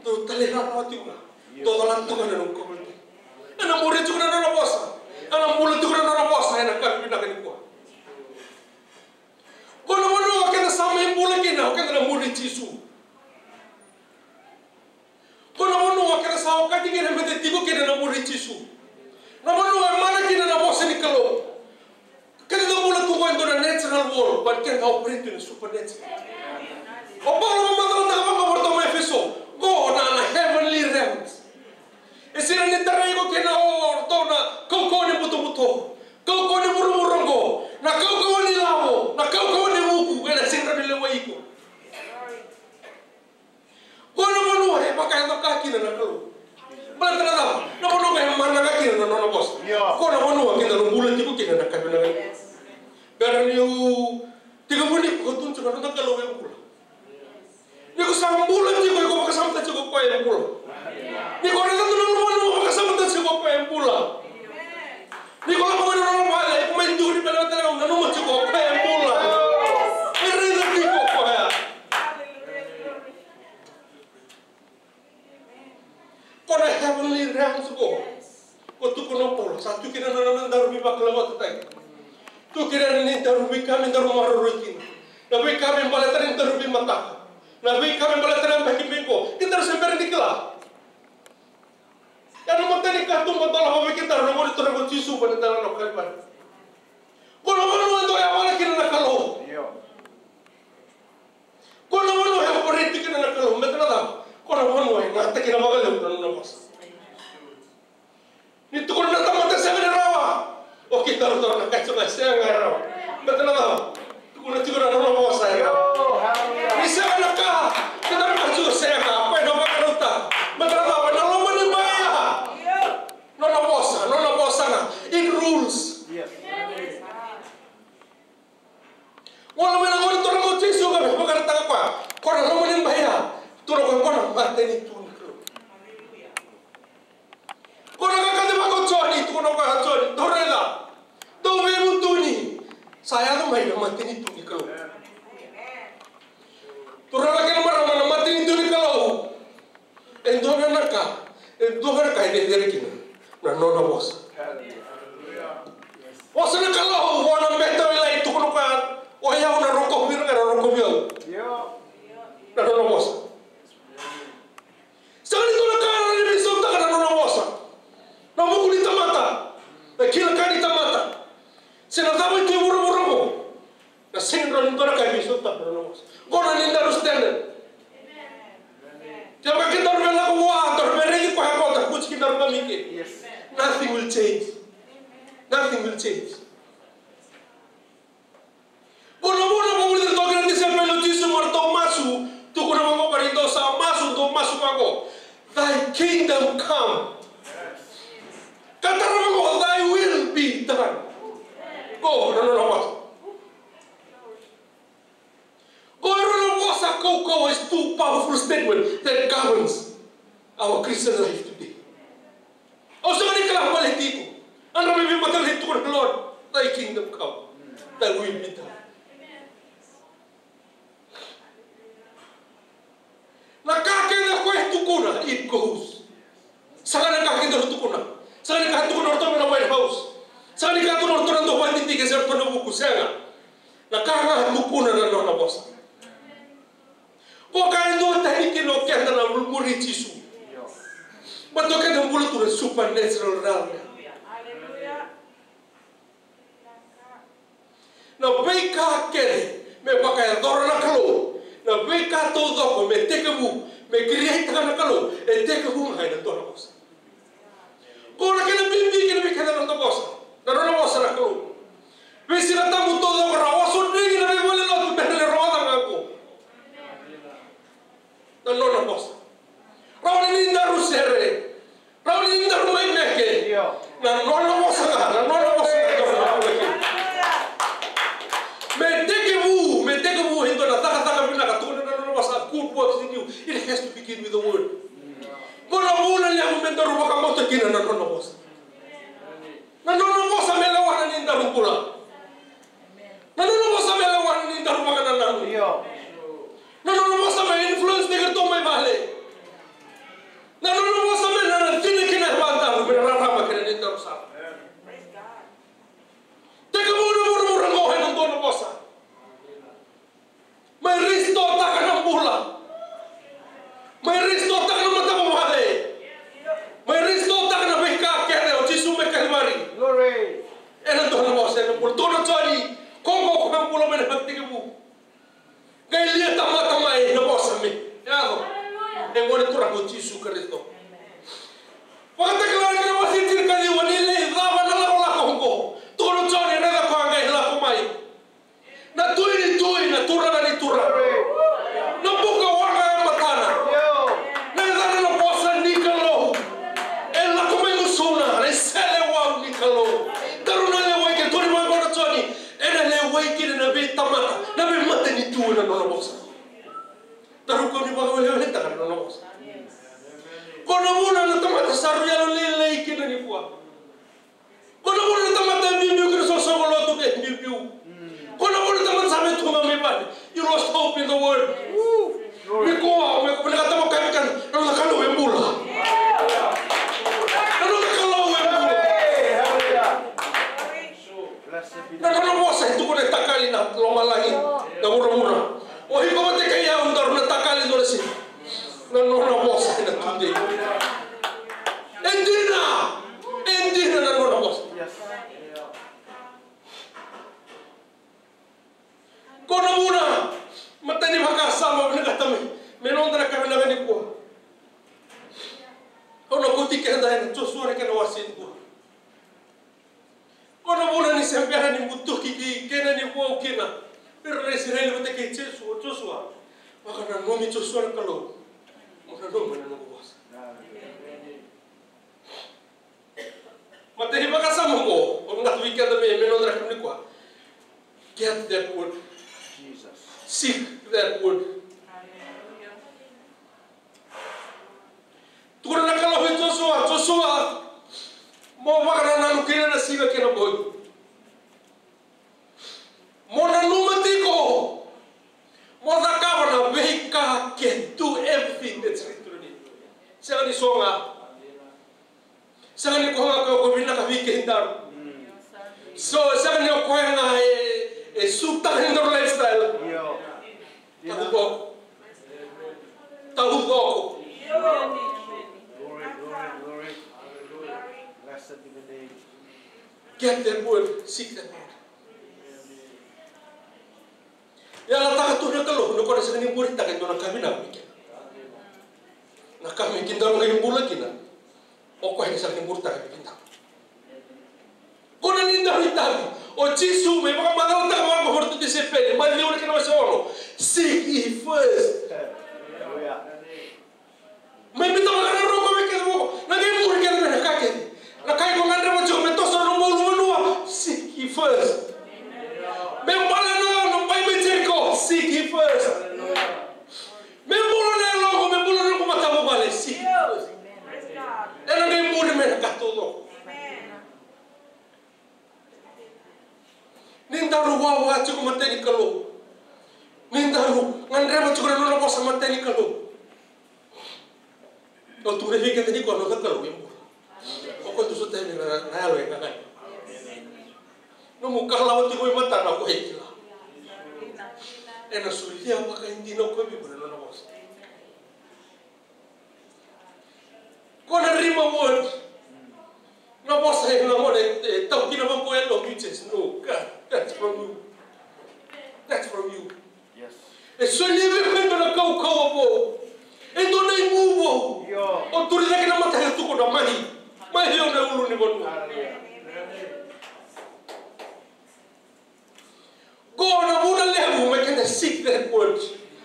dou talairawarawa tiko ga, dou colata tiko ga na noqu kauveilatai. Ena muri tiko na nona vosa, ena bula tiko na nona vosa ena yakavi vinaka nikua. Ko na vanua keda sa mai bula kina, o keda na muri Jisu. Ko na vanua keda sa okati kina me da tiko kina na muri Jisu. Na vanua e mana kina na vosa ni Kalou. Keda bula tu qo e dua na natural world, but keda operate in supernatural. O Paula vakamacalataka vaka o ratou mai Efeso, qo na, na heavenly realms. E sega ni tarai iko kina o ratou na kaukauwa ni butobuto, kaukauwa ni vuravura qo, na kaukauwa ni lavo, na kaukauwa ni vuku, ena sega ni lewai iko. Ko na vanua e vakayaco ka kina na Kalou. Baleta na cava? Na vanua e mana ka kina na nona vosa. Ko na vanua keda na bula tiko kina na ka vinaka. Bera niu tekivu ni ko tukuna na noda Kalou e bula. Ni ko sa bula tiko, iko vakasamataka tiko o koya e bula. Ni ko raica tu na loma ni vanua, vakasamataka tiko o koya e bula. Ni ko lako mai na nona vale, iko mai duri mai na vale, nanuma tiko o koya e bula. E raica tiko o koya. Ko na heavenly realms qo. Ko tukuna o Paula, sa tu kina na nona daru veivakalougatataki. Tu kina ni daru veika me daru maroroi kina. Na veika me baleta ni daru veimataka. Na veika me baleta na yabaki mai qo. Kedaru se bera ni kila. Ena mata ni katuba dolava vei kedaru na Gone Turaga o Jisu ena delana o Kalivari. Ko na vanua e dau yavala kina na Kalou. Ko na vanua e operate kina na Kalou, baleta na cava? Ko na vanua e gataki kina vakalevu na nona vosa. Ni tukuna na tamata sega ni rawa, o kedaru taura na ka e sega, sega e rawa. Baleta na cava? Tukuna tiko na nona vosa e rawa. Ni sega na ka, kedaru kaya tiko sega, o koya na vakarautaka. Baleta na cava? Na loma ni baya. Nona vosa, nona vosa ga. It rules. matanitu ni Kalou. Ko na kakacivaka o Joni, tukuna o koya, Joni, dou raica, dou veivutuni. Sa yaco mai na matanitu ni Kalou. Turaga kei na marama, na matanitu ni Kalou. E dua ga na ka, e dua ga na ka e cecere kina na nona vosa. Vosa na Kalou, vua na bete o Ilai, tukuna o koya, o yau na rokovi ira ga era rokovi au. Na nona vosa. Sega ni dua na ka e rawa ni veisautaka na nona vosa. Na vuku ni tamata, na kila ka ni tamata, se na cava e tu e vuravura oqo. Na sega ni rawa ni dua na ka e veisautaka na nona vosa. Qo na nodaru standard. Kevaka kedaru via lako vua, daru via raici koya qo, daru kauti kedaru mai ke. Nothing will change. Nothing will change. Qo na vuna e vakavulica toka na tisaipeli o Jisu me ratou masu, tukuna vaqo, ni dou sa masu, dou masu vaqo. Thy kingdom come. Ka tara vaqo, thy will be done. Qo na nona masu. Qo e rua na vosa kaukauwa, is two powerful statement that governs our Christian life today. Au sega ni kila baleti iko. Eda mai veimataqali tukuna, Lord, thy kingdom come, thy will be done. Na ka kece o koya e tukuna, it goes. Sega na ka kece o tukuna. Sega ni ka tukuna o ratou mai na White House. Sega ni ka tukuna o ratou na dau vakadidike se ratou na vuku, sega. Na ka ga e tukuna na nona vosa. Ko ka e duatani kina o keda na muri Jisu. Baleta o keda bula tu na supernatural realm. Na veika kece me vakayacora na Kalou, na veika taucoko me tekivu, me create-taka na Kalou, e tekivu ga ena dua na vosa. Ko na kena bibi kina vei keda na noda vosa, na nona vosa na Kalou. Veisiga Tabu taucoko ra osodrigi na veivale lotu me ra le rogoca ga qo. Na nona vosa. Rawa ni daru sere. Rawa ni daru mai meke. Na nona vosa ga, na nona vosa ga, na nona vosa ga. Me tekivu, me tekivu e dua na cakacaka vinaka, tukuna na nona vosa, good works in you. It has to begin with the word. Ko na vuna levu me daru vakabauta kina na nona vosa. Na nona vosa me lewa na nodaru bula. Na nona vosa me lewa na nodaru vakanananu. Na nona vosa me influence-taki iratou mai vale. Na nona vosa me na cina kina e vadaru, me na rarama kina na nodaru sala. Tekivu na vuravura qo ena dua na vosa. Mai restore-taka na bula. Mai restore-taka na matavuvale. Mai restore-taka na veika kece o Jisu mai Kalivari. Ena dua na vosa ena bula. Tukuna o Joni, ko qo ko na bula mai na vakatekivu. Qai lia tamata mai na vosa me yaco. E Gone Turaga o Jisu Karisito. Vakatakila na kena wase tinikaciwa, ni lai cava na lakolako oqo. Tukuna o Joni, raica koya qai lako mai. Na Tui ni tui, na Turaga ni turaga. Na buka waqa e matana. Na yacana na vosa ni Kalou. E lako mai gusuna, na iseleiwau ni Kalou. Daru na lewai kina, tukuna vaqo o Joni. Ena lewai kina na veitamata, na veimatanitu ena nona vosa. Daru kua ni vakaweleweletaka na nona vosa. Ko na vuna na tamata sa rui yalolailai kina nikua. Ko na vuna na tamata e biubiu kina soqosoqo lotu ke biubiu. Ko na vuna na tamata sa mai tu ga mai vale. You lost hope in the world. Nikua, me ko vinakata mo kaya vei keda, na noda Kalou e bula. Na noda Kalou e bula. Na nona vosa e tukuna e takali na lomalagi, na vuravura. O iko vata kei au daru na takali dua na siga. Na nona vosa ena tudei. E dina, e dina na nona vosa. Ko na vuna, matai ni vakasama vinakata me, me noda na ka vinaka nikua. Au na kauti keda ena Josua na kena wase nikua. Ko na vuna ni se bera ni butuki kei kena ni vou kina. Ira na Isireli vata kei Josua, Josua. Vakananumi Josua na Kalou. Mo nanuma na noqu vosa. Matai ni vakasama qo, au na tu vei keda me, me noda na ka nikua. Get that word. Seek that word. kena bogi. Mo nanuma tiko. Mo cakava na veika kece, do everything that's written on it. Sega ni so ga. Sega ni koya ga ko vinaka vei kedaru. So, sega ni o koya ga e, e sutaka ni daru lifestyle. Io. Taucoko. Taucoko. Glory, glory, glory. Hallelujah. Blessed be the name. Get that word, seek that word. Yalataka tu na Kalou, na kena sega ni buritaka e dua na ka vinaka vei keda. Na ka me kedaru qai bula kina, o koya na sega ni buritaka vei keda. Ko na ni daru itavi. O Jisu me vakamacalataka vaka vei iratou na tisaipeli, Maciu na kena wase ono. Seek ye first. Hallelujah. Me biuta vakaruarua vei keda vou. Na qai muri keda mai na ka kece. Na ka iko gadreva tiko me toso na nomu ulunivanua. Seek ye first. Me bale na, na bai mai Jeriko. Seek ye first. Me bula na yaloqu, me bula na noqu matavuvale. Seek ye first. Ena qai muri mai na ka taucoko. Ni daru wawa tiko matai ni Kalou. Ni daru gadreva tiko na nona vosa matai ni Kalou. Au tukuna vei keda nikua, na noda Kalou e bula. O koya tu sota yani na, na yalo e gagana. Nomu kalawa tiko e matana, o koya e kila. Ena solia vakaidina o koya vei iko na nona vosa. Ko na rhema word. Na vosa e na gone, e, tau kina vaqo e loqu, you just know, God, that's from you. That's from you. Yes. E solia vei iko e dua na kaukauwa vou. E dua na igu vou. Io. O turi cake na mata e tukuna mai. Mai vei au na ulunivanua. Hallelujah. Qo na vuna levu me keda seek that word.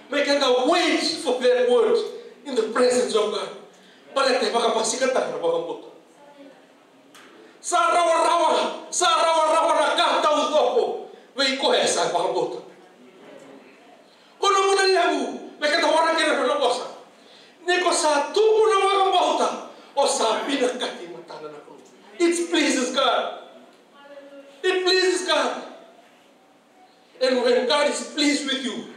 Me keda wait for that word in the presence of God. Baleta e vakabasikataka na vakabauta. Sa rawarawa, sa rawarawa na ka taucoko vei koya sa vakabauta. Ko na vuna levu me keda waraki ira na nona vosa. Ni ko sa tubu na vakabauta, o sa vinakati matana na Kalou. It pleases God. It pleases God. And when God is pleased with you,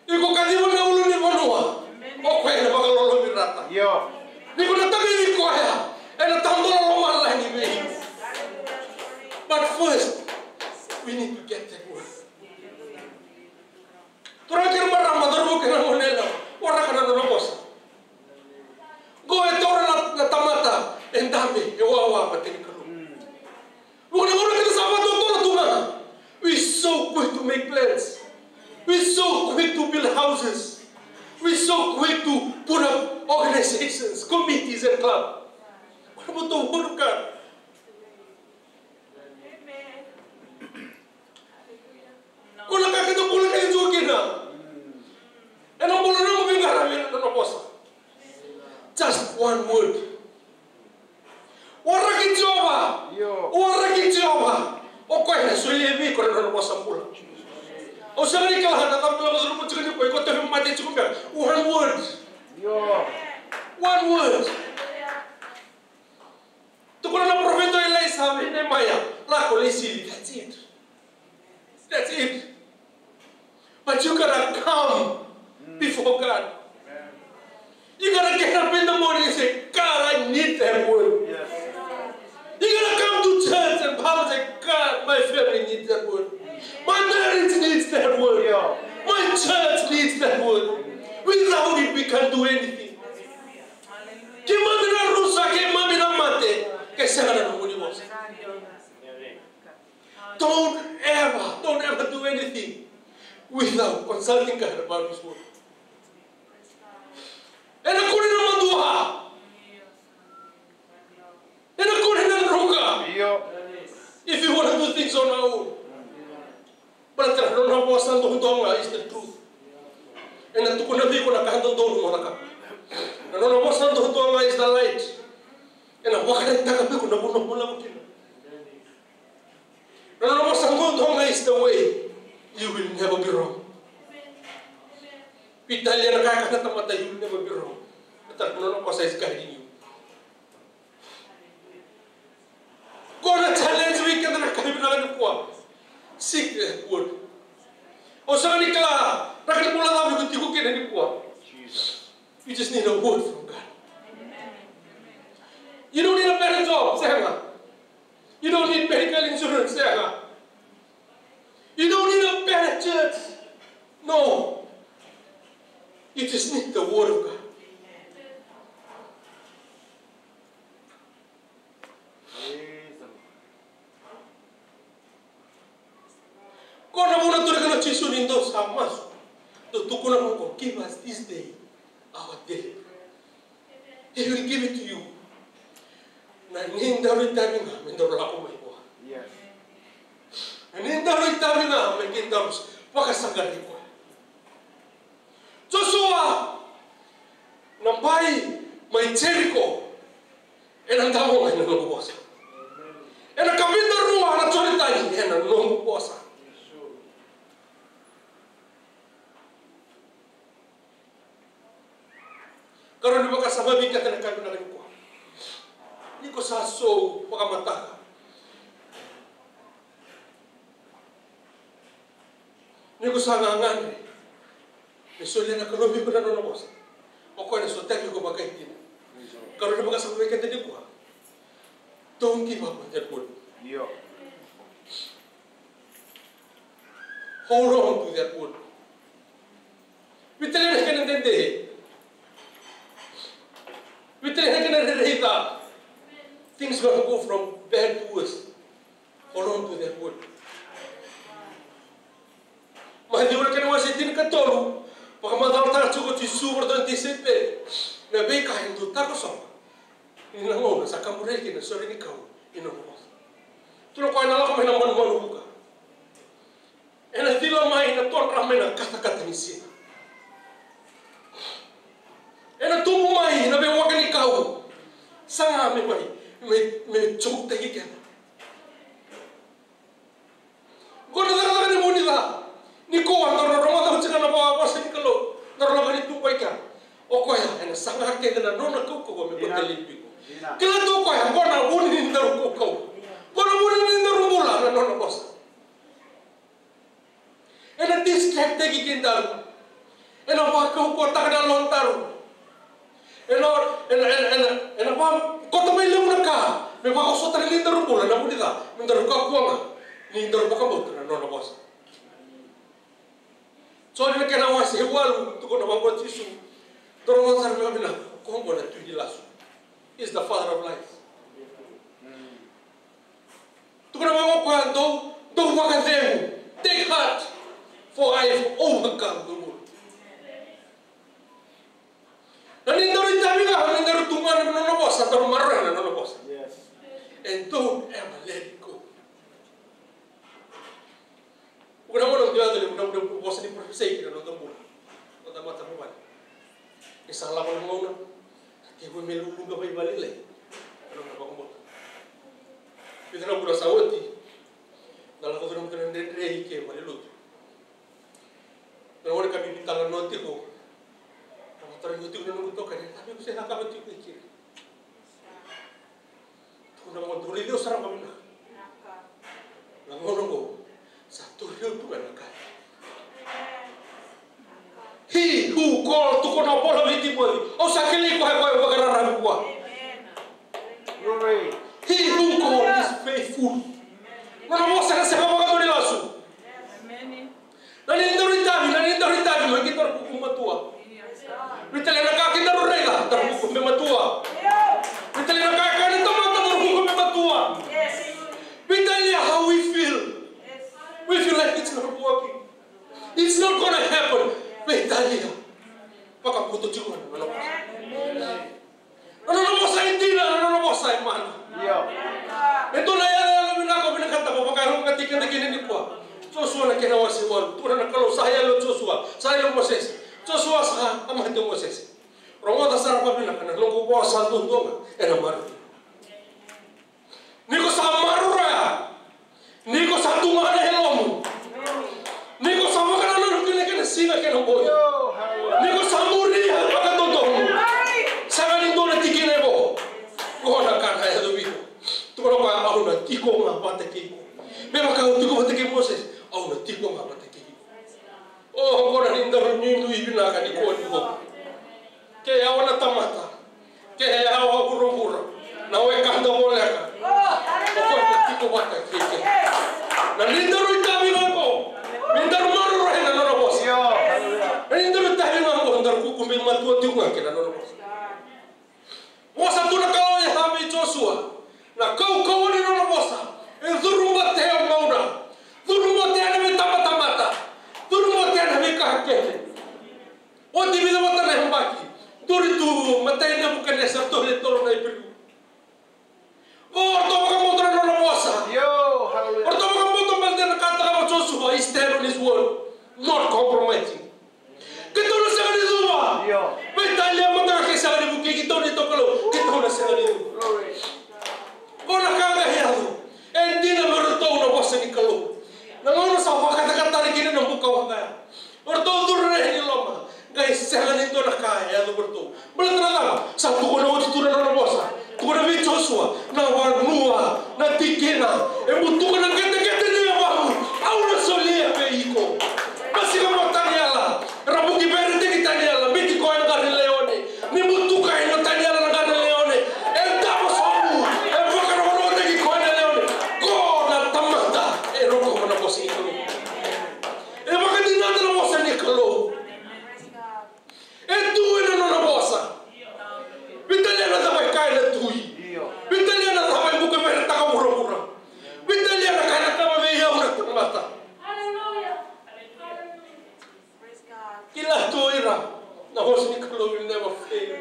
iko kaciva na ulunivanua, o koya ena vakalolovirata. Io. Ni ko na tavi ni koya, ena tadola lomalagi vei iko. But first, we need to get that word. Turaga kei na marama, cauravou kei na goneyalewa, waraka na nona vosa. Qo e taura na, na tamata e dabe, e wawa matai ni Kalou. Vuqa na gauna keda sa vakatotolo tu ga. We so quick to make plans. We so quick to build houses. We so quick to put up organizations, committees and club. What about the word of God? Ko na ka keda bula kece tiko kina. Ena bula nomu veiqaravi ena nona vosa. Just one word. Waraki Jiova. Io. Waraki Jiova. O koya ena solia vei iko na nona vosa bula. Au sega ni kila na cava bula ko curuma tiko ni koya, iko tauvimate tiko beka. One word. Io. One word. Tukuna na parofita o Ilaisa vei Neemaia, lako lai sili, that's it. That's it. But you gotta come before God. You gotta get up in the morning and say, "God, I need that word." Yes. You gotta come to church and Bible say, "God, my family needs that word. My marriage needs that word. Yeah. My church needs that word. Without it, we can't do anything." Keimami na rusa, keimami na mate, ke sega na nomuni vosa. Don't ever, don't ever do anything without consulting God about His word. Ena kune na madua. Ena kune na druka. Io. If you wanna do things on our own. Baleta na nona vosa duadua ga is the truth. Ena tukuna vei iko na ka dodonu mo cakava. Na nona vosa duadua ga is the light. Ena vakaraitaka vei iko na vanua mo lako kina. Na nona vosa duadua ga is the way. You will never be wrong. Vitalia na ka e kaya na tamata, you will never be wrong. Baleta na nona vosa is guiding you. Qo na challenge vei keda na yakavi vinaka nikua. Seek that word. O sega ni kila na ka ni bula cava iko tiko kina nikua. You just need a word from God. You don't need a better job, sega. You don't need medical insurance, sega. You don't need a better church. No. You just need the word of God. Ko na vuna tu na Jisu ni dou sa masu, dou tukuna vaqo, "Give us this day our daily." He will give it to you. Na ni daru itavi ga me daru lako mai vua. Yes. Na ni daru itavi ga me keidaru vakasaqarai koya. Josua, na bai mai Jeriko ena davo ga ena noqu vosa. Ena kavida rua na Joritani ena noqu vosa. Karua ni vakasama vei keda na ka vinaka nikua. Ni ko sa sou vakamataka, ni ko sa gagadre me solia na Kalou vei iko na nona vosa, o koya na sotavi iko vakaitina. Karua ni vakasama vei keda nikua. Don't give up on that word. Io. Hold on to that word. Veitalia na kena dede. Veitalia na kena rerei ca. Things gonna go from bad to worse. Hold on to that word. Maciu na kena wase tinikatolu. Vakamacalataka tiko o Jisu vei iratou na tisaipeli na veika e dau takosovo ni na gauna sa kaburaki kina na sore ni kau ena nona vosa. Tukuna o koya, ena lako mai na manumanu vuka. Ena cila mai na todra mai na katakata ni siga. Ena tubu mai na veiwaka ni kau. Saga me mai me, me joutaki keda. Qo na cakacaka ni vu ni ca. Nikua daru rogoca tiko na vosa ni Kalou, daru lako ni tubu i kea. O koya ena saga kece na nona kaukauwa me vakaliuci iko. Kila tu o koya, qo na vu ni daru kaukauwa. Qo na vu ni daru bula na nona vosa. Ena distract-taki kedaru. Ena vakaukauwataka na yalodaru. Ena, ena, ena, ena, ena vakota mai levu na ka me vakaosota na lidaru bula na vu ni ca, me daru kakua ga ni daru vakabauta na nona vosa. Joni na kena wase e walu, tukuna vaqo o Jisu, daru rogoca sara vinaka, o koya qo na tui ni lasu. Is the father of lies. Tukuna vaqo o koya, dou, dou vakacegu. Take heart, for I have overcome the world. Na ni daru itavi ga, na ni daru tugana na nona vosa, daru maroroya na nona vosa. Yes. And don't ever let it go. Ko na gauna dua e levu na, na vosa ni parofisai ki na noda bula, noda matavuvale. Ni sa lako na gauna, sa tekivu me luluqa vakalailai na noda vakabauta. Vica na vula sa oti, na lako curuma tu na dredre i ke valenilotu. Na gauna ka bibi tale na noqu tiko, na vakatarogi au tiko na noqu itokani, na vei au se cakava tiko i keri. Tukuna vaqo, dou raici au sara vakavinaka. Na gauna oqo sa tauri au tu ga na ka. He who called, tukuna o Paula vei Timoci, au sa kilai koya, koya au vakararavi vua. He who called is faithful. Nona vosa na sega vakadua ni lasu. Na ni daru itavi, na ni daru itavi, mai kedaru kuku matua. Veitalia na ka kedaru raica, daru kuku me matua. Veitalia na ka e kaya na tamata, daru kuku me matua. Veitalia how we feel. We feel like it's not working. It's not gonna happen. Veitalia. Vakabuto tiko na nona vosa. Na nona vosa e dina, na nona vosa e mana. Io. E dua na yaloyalo vinaka, vinakata mo vakayaloqaqataki keda kina nikua. Josua na kena wase walu, tukuna na Kalou sa yali o Josua, sa yali o Mosese. Josua sa a mate o Mosese. Rogoca sara vakavinaka, na noqu vosa duadua ga ena maroroi. Ni ko sa maroroya, ni ko sa tu ga na yalomu, ni ko sa vakanananu kina kei na siga kei na bogi, ni ko sa muria vakadodonu, sega ni dua na tikina e vo. Qo na ka na yaco vei iko. Tukuna o koya, au na tiko. io ga vata kei iko. O, qo na ni daru nuinui vinaka ni ko ni ko. Ke yawa na tamata. Ke yawa vuravura. Na wekada voleka. O koya na tiko vata kei ke. Na ni daru itavi ga qo. Ni daru maroroi na nona vosa. Na ni daru itavi ga qo, daru kukube matua tiko ga kei na nona vosa. Vosa tu na Kalou ya vei Josua. Na kaukauwa ni nona vosa. E curu bate o gauna. Curu bate na veitabatamata. Curu bate na veika kece. Oti vica vata na yabaki. Duri tu matai Nepukanesa, tolu e tolu na Iperiu. O ratou vakabauta na nona vosa. Io, hallelujah. O ratou vakabauta baleta na ka e kaya o Josua, he stand on his word, not compromising. Keitou na sega ni cuva. Io. Veitalia mada ga ke sega ni vukei keitou na Kalou, keitou na sega ni cuva. Glory. Ko na ka ga e yaco. E dina me ratou na vosa ni Kalou. Na gauna sa vakatakataraki kina na buka waqa ya. O ratou curu rai ni loma, qai sega ni dua na ka e yaco vei ratou. Baleta na cava? Sa tukuna oti tu na nona vosa. Tukuna vei Josua, na vanua, na tikina, e butuka na qeteqete ni yavamu, au na solia vei iko. Basika mo Taniela, ra vuki veiretaki Taniela, biuti koya na qara ni leoni. Ni butuka e na Taniela na qara ni leoni. E davo sobu, e vakarokorokotaki koya na leoni. Ko na tamata e rokova na vosa ni Kalou. E vakadinata na vosa ni Kalou. E tu ena nona vosa. Veitalia na cava e kaya na tui. Veitalia na cava e buka me retaka vuravura. Veitalia na ka e na cava vei au na tamata. Kila tu o ira na vosa ni Kalou will never fail.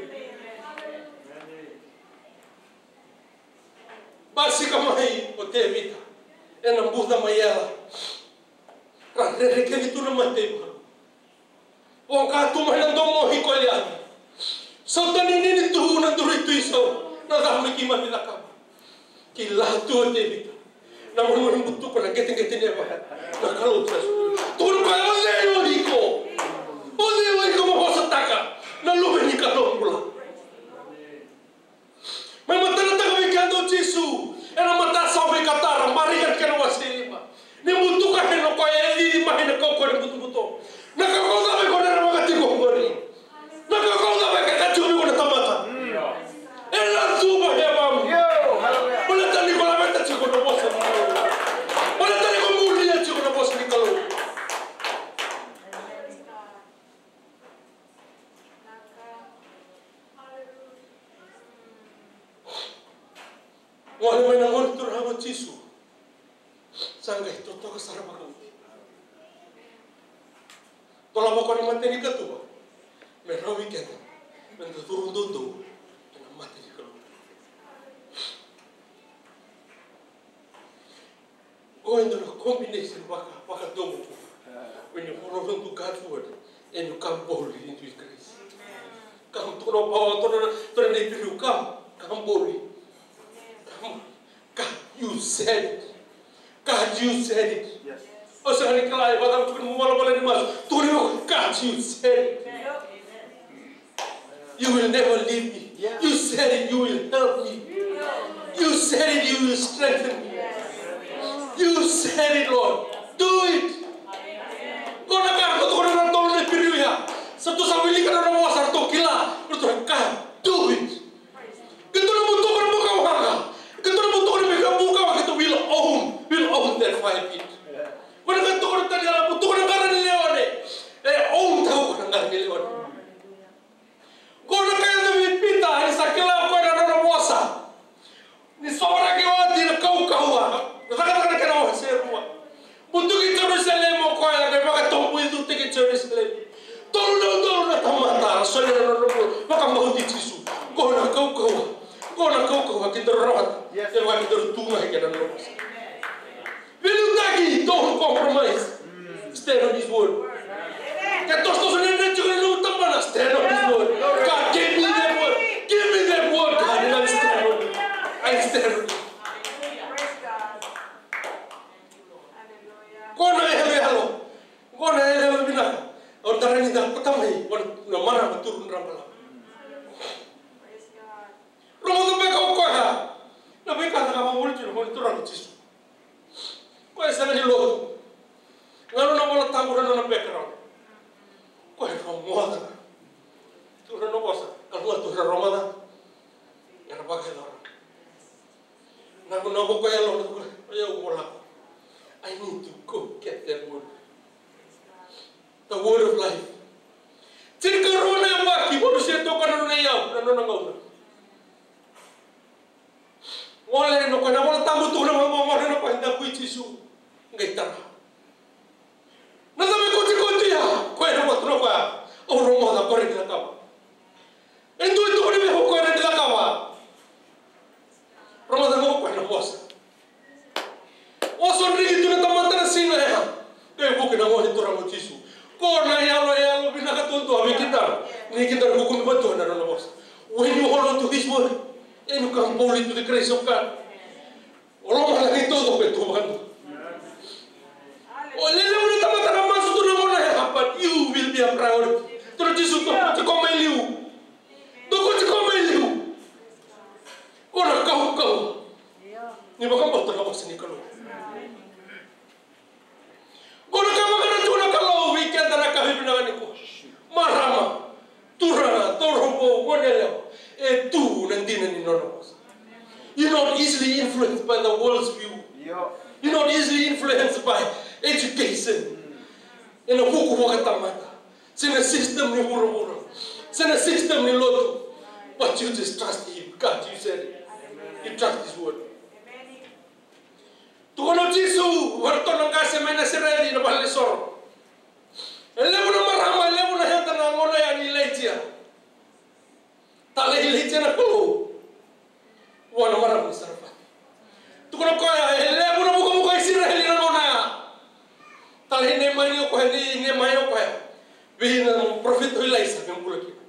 Basika mai o Tevita ena buca mai Ela. Ra rere kece tu na mataivalu. Voqa tu mai na domo i Koliata. Sautaninini tu na duru i tui sau. Na cava me keimami cakava? Kila tu o Tevita. Na vanua ni butuka na qeteqete ni yavamu, na Kalou sa tukuna o koya, o cei o iko? O cei o iko mo vosataka na Luve ni Kalou bula? Mai matanataka vei keda o Jisu ena matasawa mai Katara, Marika na kena wase lima. Ni butuka ena koya e cici mai na kaukauwa ni butobuto. Na kaukauwa cava iko na vakatiko qori? Na kaukauwa cava e kakati iko na tamata? Ena cuva e yavamu. Baleta ni ko laveta tiko na vosa ni Kalou. Baleta ni ko muria tiko na vosa ni Kalou. Gole mai na gone turaga o Jisu. Sa qai totoka sara vakaoti. Dolava o koya na mata ni katuba me rawa vei keda meda curu doudou ena mata ni Kalou. Qo e dua na combination vaka, vakadomo. When you follow through God's word and you come boldly into His grace. Come, tukuna o Paula, tukuna, tukuna na Iperiu, come, come boldly. Come, God, you said it. God, you said it. Yes. O sega ni kila e vaka tukuna mo valavala ni masu. Tukuna, God, you said it. You will never leave me. Yeah. You said it, you will help me. You said it, you will strengthen me. You said it, Lord. Do it. Qo na ka ratou tukuna na tolu na Iperiu ya. Sa ratou sa wilika na nona vosa, ratou kila. Ratou, God, do it. Keitou na butuka na bukawaqa. Keitou na butuka na bukawaqa, keitou will own, will own that fire pit. Qo na ka tukuna o Taniela, butuka na qara ni leoni. E own-taka na qara ni leoni. Qo na ka e yaco vei Pita, ni sa kila o koya na nona vosa. Ni sovaraki oti na kaukauwa. Na Cakacaka na kena wase e rua. Butuki Jerusalemi o koya, qai vakatoboicutaki Jerusalemi. Tolu na udolu na tamata, ra solia na nodra bula, vakabauti Jisu. Qo na kaukauwa. Qo na kaukauwa, kedaru rawata. Yes. Kevaka kedaru tu ga ena nona vosa. Veiliutaki, don't compromise. Stand on His word. Ke tosotoso na dredre tiko ena nomu tabana, stand on His word. God, give me that word. Give me that word, God, and I stand on it. I stand on it. Qo na yaloyalo. Qo na yaloyalo vinaka. Au dara ni da pata mai, na marama turu drabala. Rogoca beka o koya na veika e cakava voli tiko na Gone Turaga o Jisu. Koya e sega ni lotu. Gauna nona gauna. Gole na koya na iVola Tabu, tukuna vaqo, gole na koya, daku i Jisu, qai tara. Na cava e kotikoti ya? Koya na vosa, tukuna o koya, au rogoca ko rawa ni cakava. E dua e tukuna vei au ko rawa ni cakava. Rogoca ga o koya na vosa. Oso riki tu na tamata na siga ya. Qai vuki na Gone Turaga o Jisu. Ko na yalo, yalo vinaka duadua vei kedaru. Ni kedaru kukumi vata na nona vosa. When you hold on to his word, and you come boldly to the grace of God. O loma na kei todo ko e tu vata. O lelevu na tamata na masu tu na gauna ya, but you will be a priority. Turaga Jisu, dou ko tiko mai liu. Dou ko tiko mai liu. Ko na kaukauwa ni vakabauta na vosa ni Kalou. Ko na ka vakarautaka na Kalou vei keda na ka vivinaka nikua. Marama, turaga, cauravou, goneyalewa, e tu na dina ni nona vosa. You're not easily influenced by the world's view. You're not easily influenced by education. Ena vuku vakatamata. Se na system ni vuravura. Se na system ni lotu. But you just trust him. God, you said it. You trust his word. Tukuna o Jisu vei iratou na qase mai Nasareci, na vale ni soro. E levu na marama, e levu na yada na gauna ya ni Ilaija. Tala i Ilaija na Kalou vua na marama ni Sarefati. Tukuna o koya, e levu na vukavuka i Isireli na gauna ya. Tala i Neemani o koya, ni Neemani o koya. Vei na parofita o Ilaisa me bula kina.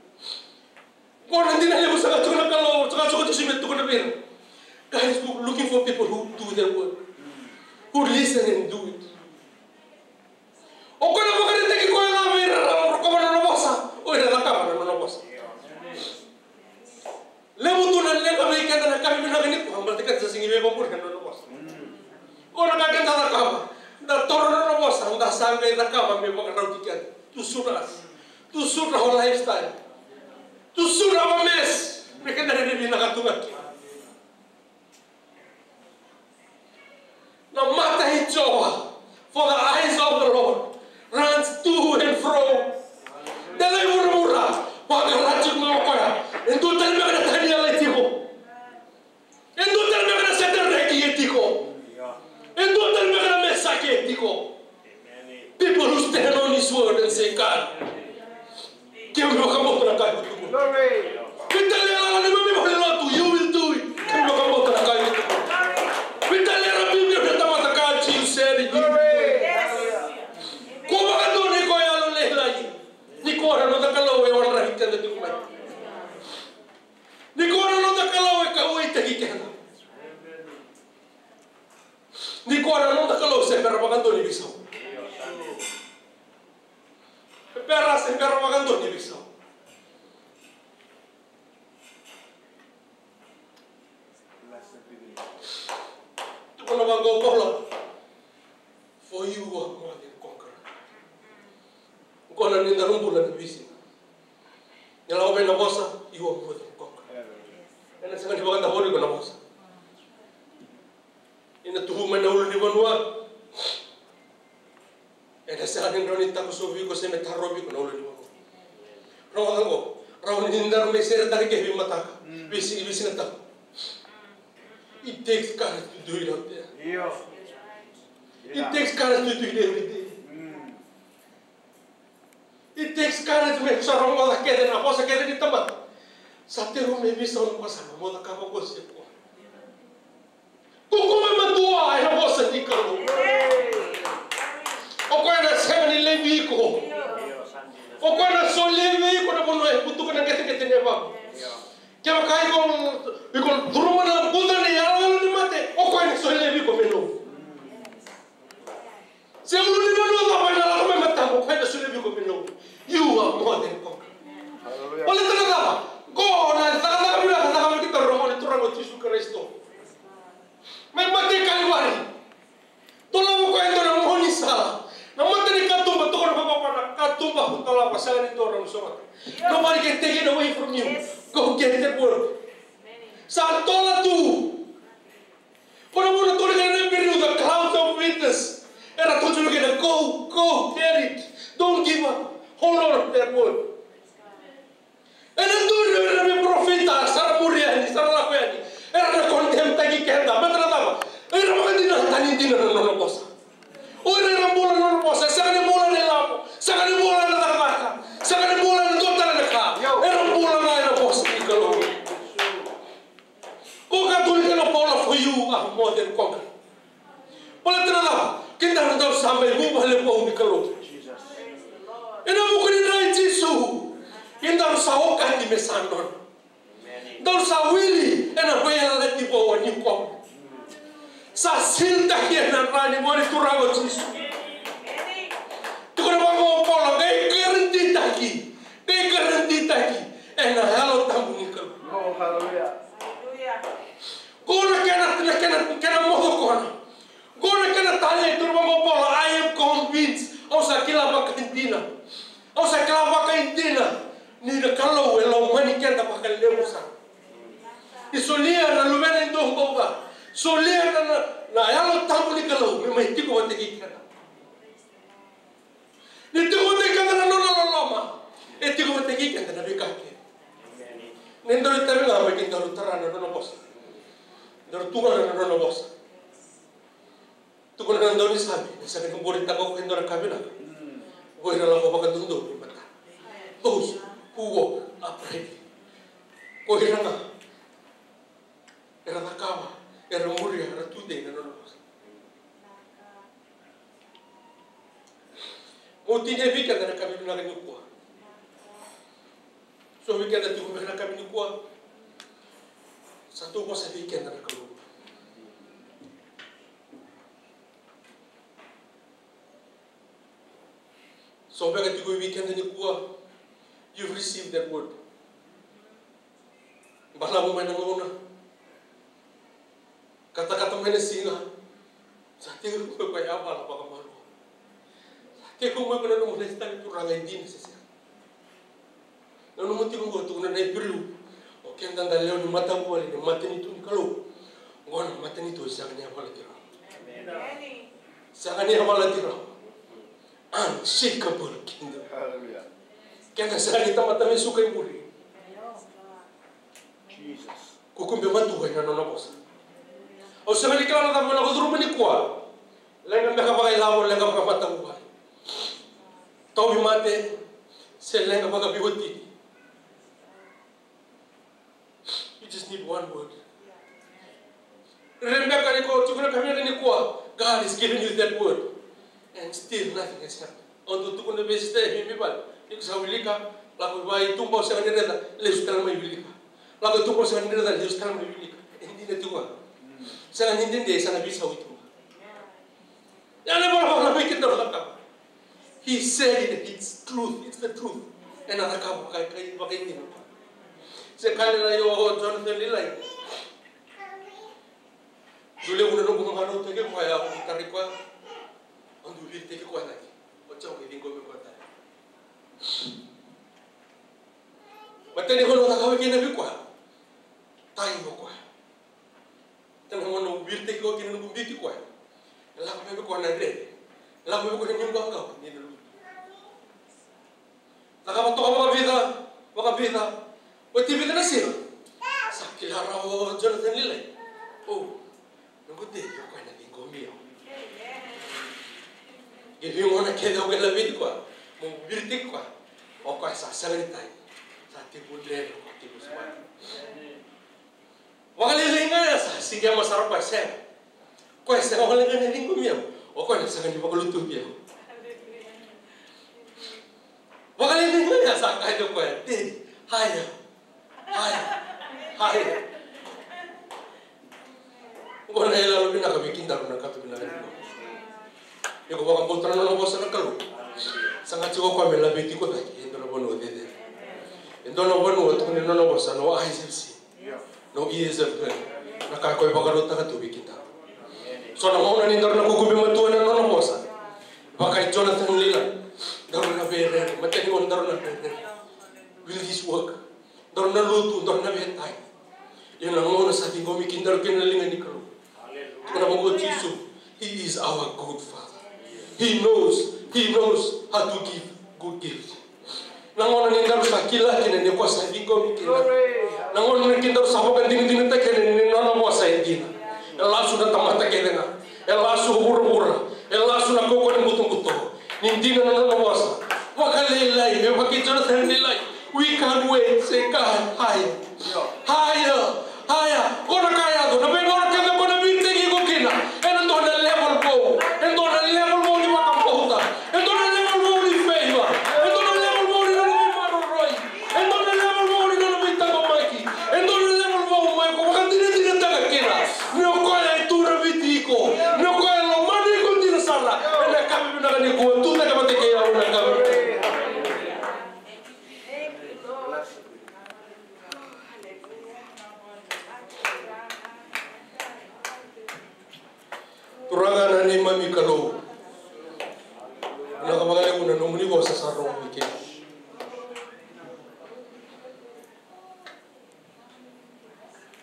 Ko na dina levu sa ka tukuna na Kalou, sa ka tukuna o Jisu me tukuna vei ira. God is looking for people who do their work, who listen and do it. O koya na vakaraitaki koya ga vei ira era rokova na nona vosa, o ira cakava na nona vosa. Levu tu na leqa vei keda na ka vinaka nikua, baleta keda sa sega ni veivakabulai na nona vosa. O na ka keda cakava, da taura na nona vosa, da sa qai cakava me vakarauti keda. To suit us. To suit our lifestyle. To suit our mess. Me keda rairai vinaka tu ga kina. Na mata i Jiova, for the eyes of the Lord runs to and fro. Delai vuravura, vakarau tiko ga o koya. E dua tale beka na Taniela e tiko. E dua tale beka na Setareki e tiko. E dua tale beka na Mesaki e tiko. People who stand on his word and say, God, keimami vakabauta na ka iko tukuna. Veitalia na neimami valenilotu, you will do it. Keimami vakabauta na ka iko tukuna. Veitalia na bibi na tamata, God, you said it, you will do it. Ko vakadonui ko yalo lailai. Ni ko na noda Kalou e wadravi keda tiko mai. Ni ko na noda Kalou e kauwaitaki keda. Ni ko na noda Kalou se bera vakadua ni veisau. Bera se bera vakadua ni veisau. Tukuna vaqo o Paula. For you are more than conqueror. Qo na ni daru bula na veisiga. Ni lako mai na vosa, you are more than conqueror. Ena sega ni vakadavori iko na vosa. Ena tu mai na ulunivanua. Ena sega ni rawa ni takosovi iko se me tarovi iko na ulunivanua. Rogoca qo, rawa ni daru mai sere tale ke veimataka, veisiga, veisiga tale. It takes courage to do it out there. Io. It takes courage to do it every day. Mm. It takes courage me sa rogoca kece na vosa kece ni tamata. Sa tekivu me veisau na vosa, mo cakava qo se qo. Ko koya me matua ena vosa ni Kalou. O koya na sega ni laivi iko. O koya na solia vei iko na vanua e butuka na qeteqete ni yavaqu. Kevaka iko, iko curuma na buca ni yaloyalo ni mate, o koya na solia vei iko me nomu. Se ulunivanua cava ena lako mai matamu, o koya na solia vei iko me nomu. You are more than conqueror. Hallelujah. Baleta na cava? Qo na cakacaka vinaka caka mai keitou na Gone Turaga o Jisu Karisito. Mai mate i Kalivari. Dolava o koya e dua na gaunisala. Na mata ni katuba, tukuna vaqo na katuba, dolava, sega ni dua na gaunisala. Nobody can take it away from you. Go get that word. Sa dola tu. Ko na vuna tukuna kina na Iperiu, the clouds of witness. Era tukuna kina, go, go, get it. Don't give up. Hold on to that word. Ena duri o ira na vei prophet. keda, baleta na cava? Era vakadinata ni dina na nona vosa. O ira era bula na nona vosa, sega ni bula na ilavo, sega ni bula na cakacaka, sega ni bula na dua tale na ka. Era bula ga ena vosa ni Kalou. Ko ka tu ni kena Paula, for you are more than conqueror. Baleta na cava? Keda na dau sa mai vuvale vou ni Kalou. Ena vuku ni dra i Jisu, keda sa okati me sa nona. Dau sa wili ena veiyalayalati vou a Niu Komu. Sa silitaki ena dra ni Gone Turaga o Jisu. Tukuna vaqo o Paula, qai karentitaki, qai karentitaki ena Yalo Tabu ni Kalou. Oh, hallelujah. Qo na kena, na kena, kena moco qo na. Qo na kena talei, tukuna vaqo o Paula, I am convinced. Au sa kila vakaidina. Au sa kila vakaidina ni na Kalou e lomani keda vakalevu sara. Ni solia na Luvena e dua bau ga. Solia na, na, na Yalo Tabu ni Kalou me mai tiko vata kei keda. Ni tiko vata kei keda na nona loloma, e tiko vata kei keda na veika kece. Ni daru itavi ga mai kei daru tara na nona vosa. Daru tukuna na nona vosa. Tukuna na daunisame, ni sega ni buritaka o koya e dua na ka vinaka, o ira lako vakadodonu e matana. Those who walk uprightly. Ko ira ga era cakava, era muria, era tudei na nona vosa. Mo tinia vei keda na yakavi vinaka nikua. So vei keda tiko mai na yakavi nikua, sa tu vosa vei keda na Kalou. So vei keda tiko vei keda nikua, you've received that word. Balavu mai na gauna. Katakata mai na siga. Sa tekivu mai ko yavala vakamalua. Sa tekivu mai ko na nomu lesu tale, Turaga, e dina se sega. Na nomu tiko qo, tukuna na Iperiu, o keda da lewe ni matavuvale ni matanitu ni Kalou. Qo na matanitu e sega ni yavalati rawa. Sega ni yavalati rawa. Unshakable kingdom. Hallelujah. Keda sega ni tamata me suka i muri. Jesus. Kukube matua ena nona vosa. Au sega ni kila na cava me lako curuma nikua. Leqa beka vakailavo, leqa vakamatavuvale, tauvimate, se leqa vakaveiwatini. You just need one word. Rebeka, ni ko tiko na yakavi nikua, God is giving you that word. And still nothing has happened. Au dau tukuna vei sista e vei mai vale, ni ko sa wilika, lako i tuba, o sega ni raica, lesu tale mai wilika. Lako i tuba, o sega ni raica, lesu tale mai wilika. E dina tiko ga. Sega ni dede, sa na veisau i tuba. Ia na ivalavala vei keda na cakava. He said it, it's truth, it's the truth. Ena cakava vaka, vakaidina. Se kaya na o Jonathan Lilai. Dau levu na noqu marautaki koya, au tarai koya. Au dau viritaki koya cake. Oti au qai ciqomi koya tale. Matai ni gauna au cakava kina vei koya, tai o koya. Tale na gauna au viritaki koya kina noqu biuti koya. E lako mai vei koya na rere. E lako mai vei koya na noqu qaqawa ni na lutu. Cakava toka vakavica, vakavica. Oti vica na siga, sa kila rawa o Jonathan Lilai. O, noqu dede, o koya na ciqomi au. Kei vei gauna kece au qai laveti koya, meu viritaki koya, o koya sa sega ni tai. Sa tekivu rere, o koya tekivu smart. Vakalailai ga ya sa siqema sara o koya, sega. O koya sega vakalailai ga ni ciqomi au. O koya na sega ni vakalutuvi au. Vakalailai ga ya sa kaya o koya, "Daddy, higher, higher, higher." Oqo na yalayala vinaka vei kedaru na kato vinaka nikua. Ni ko vakabauta na nona vosa na Kalou, saga tiko o koya me laveti iko cake e dua na vanua cecere. E dua na vanua tukuni na nona vosa, no eyes have seen, no ears have heard. Na ka ko e vakarautaka tu vei kedaru. So na gauna ni daru na kukube matua ena nona vosa, vaka i Jonathan Lilai, daru na veirere, matani o daru na veirere. Will this work? Daru na lotu, daru na veitai. Ia na gauna sa ciqomi kedaru kina na liga ni Kalou. Tukuna vaqo o Jisu, He is our good Father. He knows, He knows how to give good gifts. Na gauna ni daru sa kila kina ni koya sa ciqomi kina. Na gauna ni kedaru sa vakadinadinataka kina ni nona vosa e dina.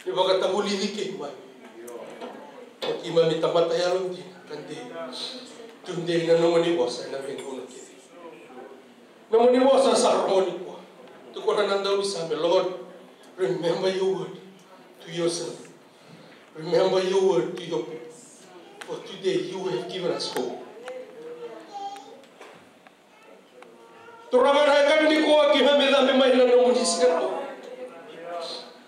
Ni vakatavulici keimami. O keimami tamata yalodina ka dei. Tudei na nomuni vosa ena veigauna kece. Nomuni vosa sa rogo nikua. Tukuna na daunisame, Lord, remember your word to yourself. Remember your word to your people. For today you have given us hope. Turaga, na yakavi nikua keimami cabe mai na nomuni serau.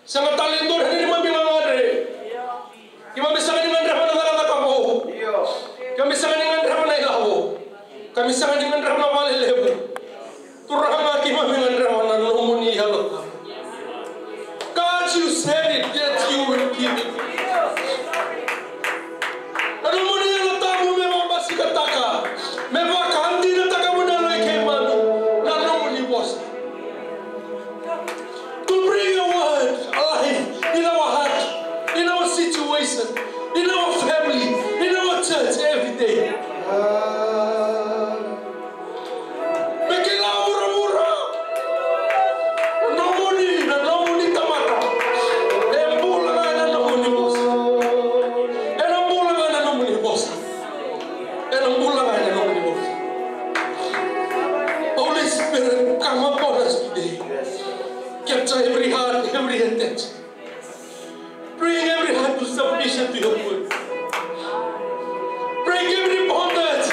Sega tale e dua na neimami gagadre. Keimami sega ni gadreva na cakacaka vou. Keimami sega ni gadreva na ilavo. Keimami sega ni gadreva na vale levu. Turaga, keimami gadreva na nomuni Yalo Tabu. God, you said it, yet you will give it. Na nomuni Yalo Tabu me vakabasikataka, me vakadinataka mo na yaloi keimami na nomuni vosa. To bring your word alive in our heart, in our situation, in our family, in our church every day. Me kila vuravura na nomuni, na nomuni tamata. E bula ga na nomuni vosa. E na bula ga na nomuni vosa. E na bula ga na nomuni vosa. Holy Spirit, come upon us today. Capture every heart, every attention. Bring every heart to submission to your word. Break every bondage.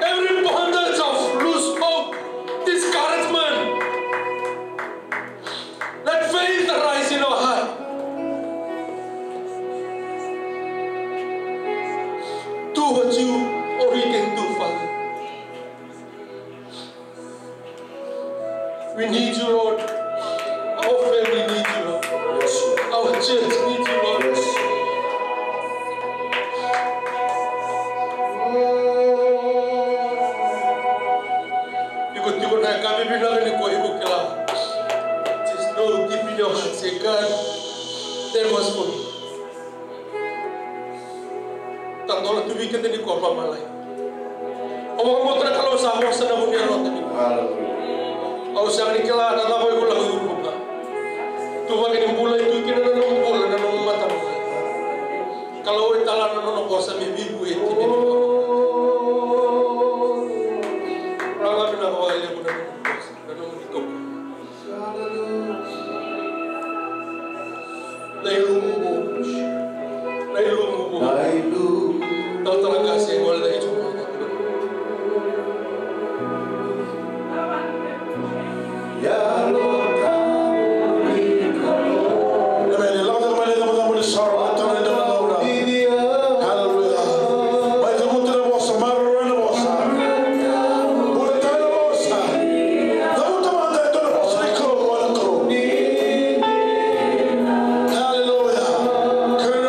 Every bondage of lose hope, discouragement. Let faith arise in our heart. Do what you only can do, Father. We need you, Lord. Our family needs you, Lord. Yes, Lord. Our church needs you, Lord. Yes. Iko tiko na yakavi vinaka nikua, iko kila. Just know deep in your heart, say, God, that was for me. Tadola tu vei keda nikua, mamalai. Au vakabauta na Kalou sa vosa na vuniyalota nikua. Au sega ni kila na cava iko lako i vuravura. Tuvaki ni bula e tu kina na nomu bula, na nomu matavuvale. Kalou e tala na nona vosa me veivueti me ni vosa. Raga vinaka vakalevu na nomu vosa, na nomuni toka. Na ilumu vou. Na ilumu vou. Na ilumu. Talatala qase, gole na ilumu. Amen. Lako mai na icabocabo ni soro, lako mai na icabocabo. Hallelujah. Mai cavuta na vosa, maroroya na vosa. Bula tale na vosa. Cavuta mada e dua na vosa ni Kalou vua na Kalou. Hallelujah.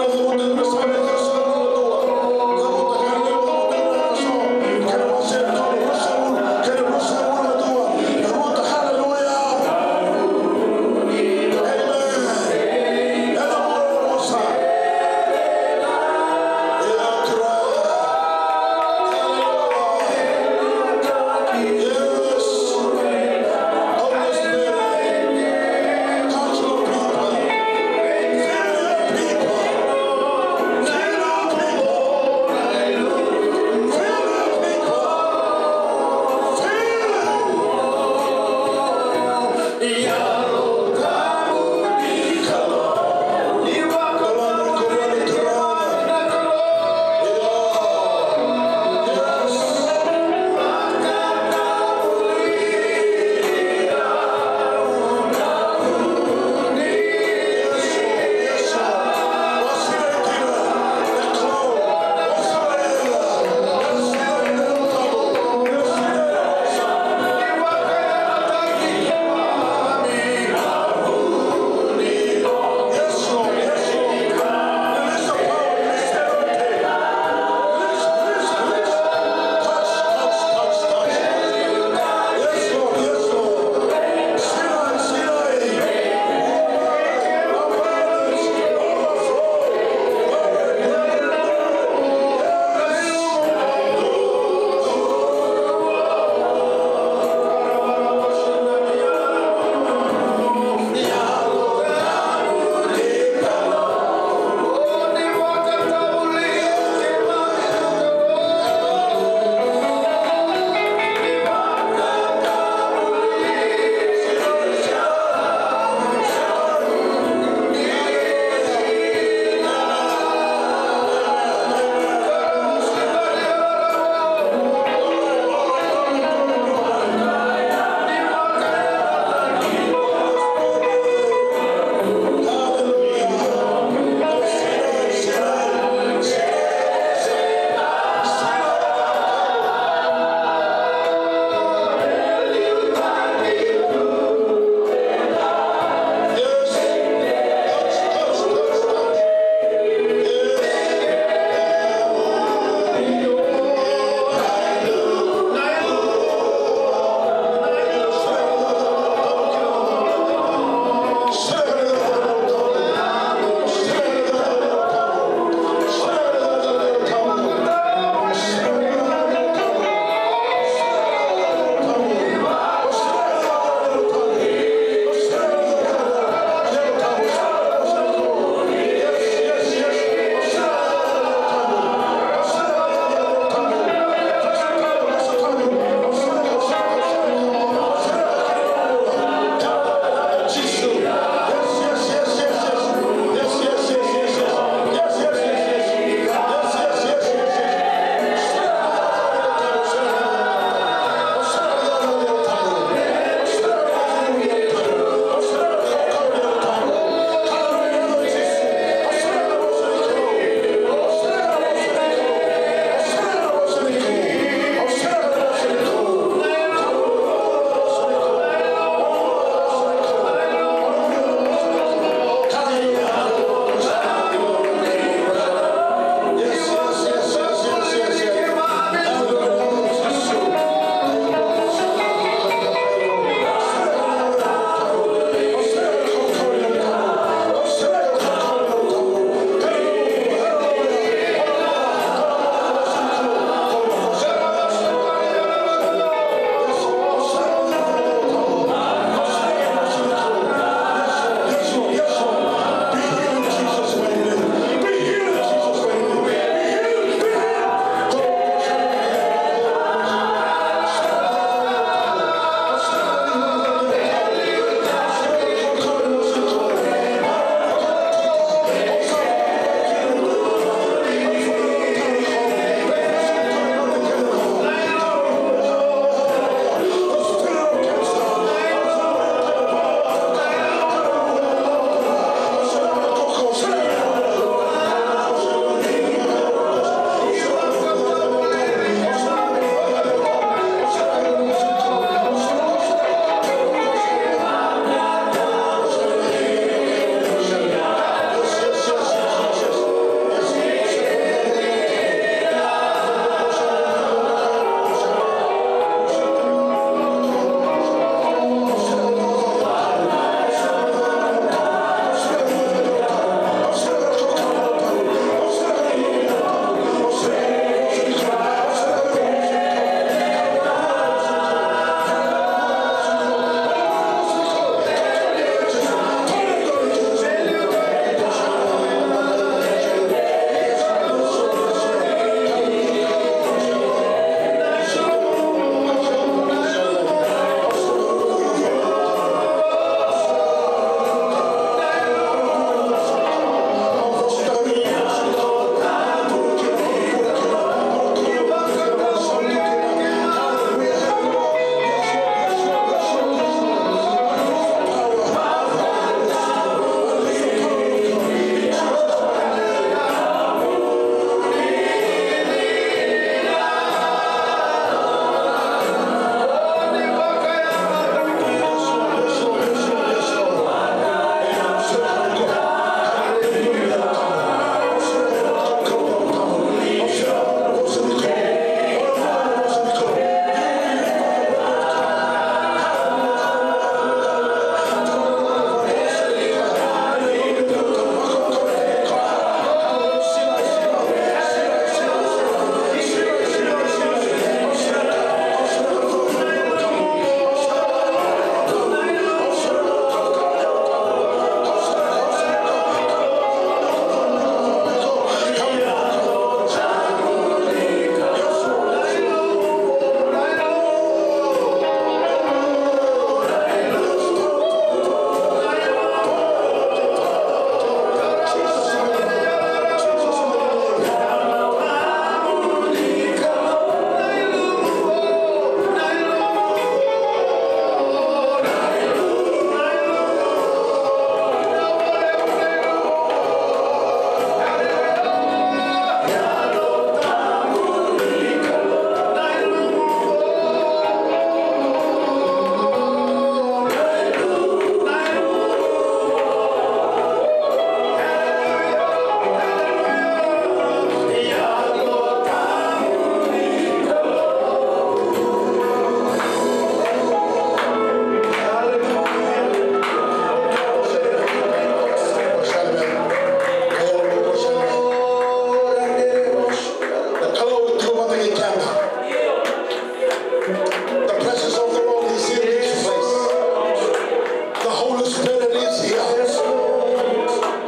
Spirit is here.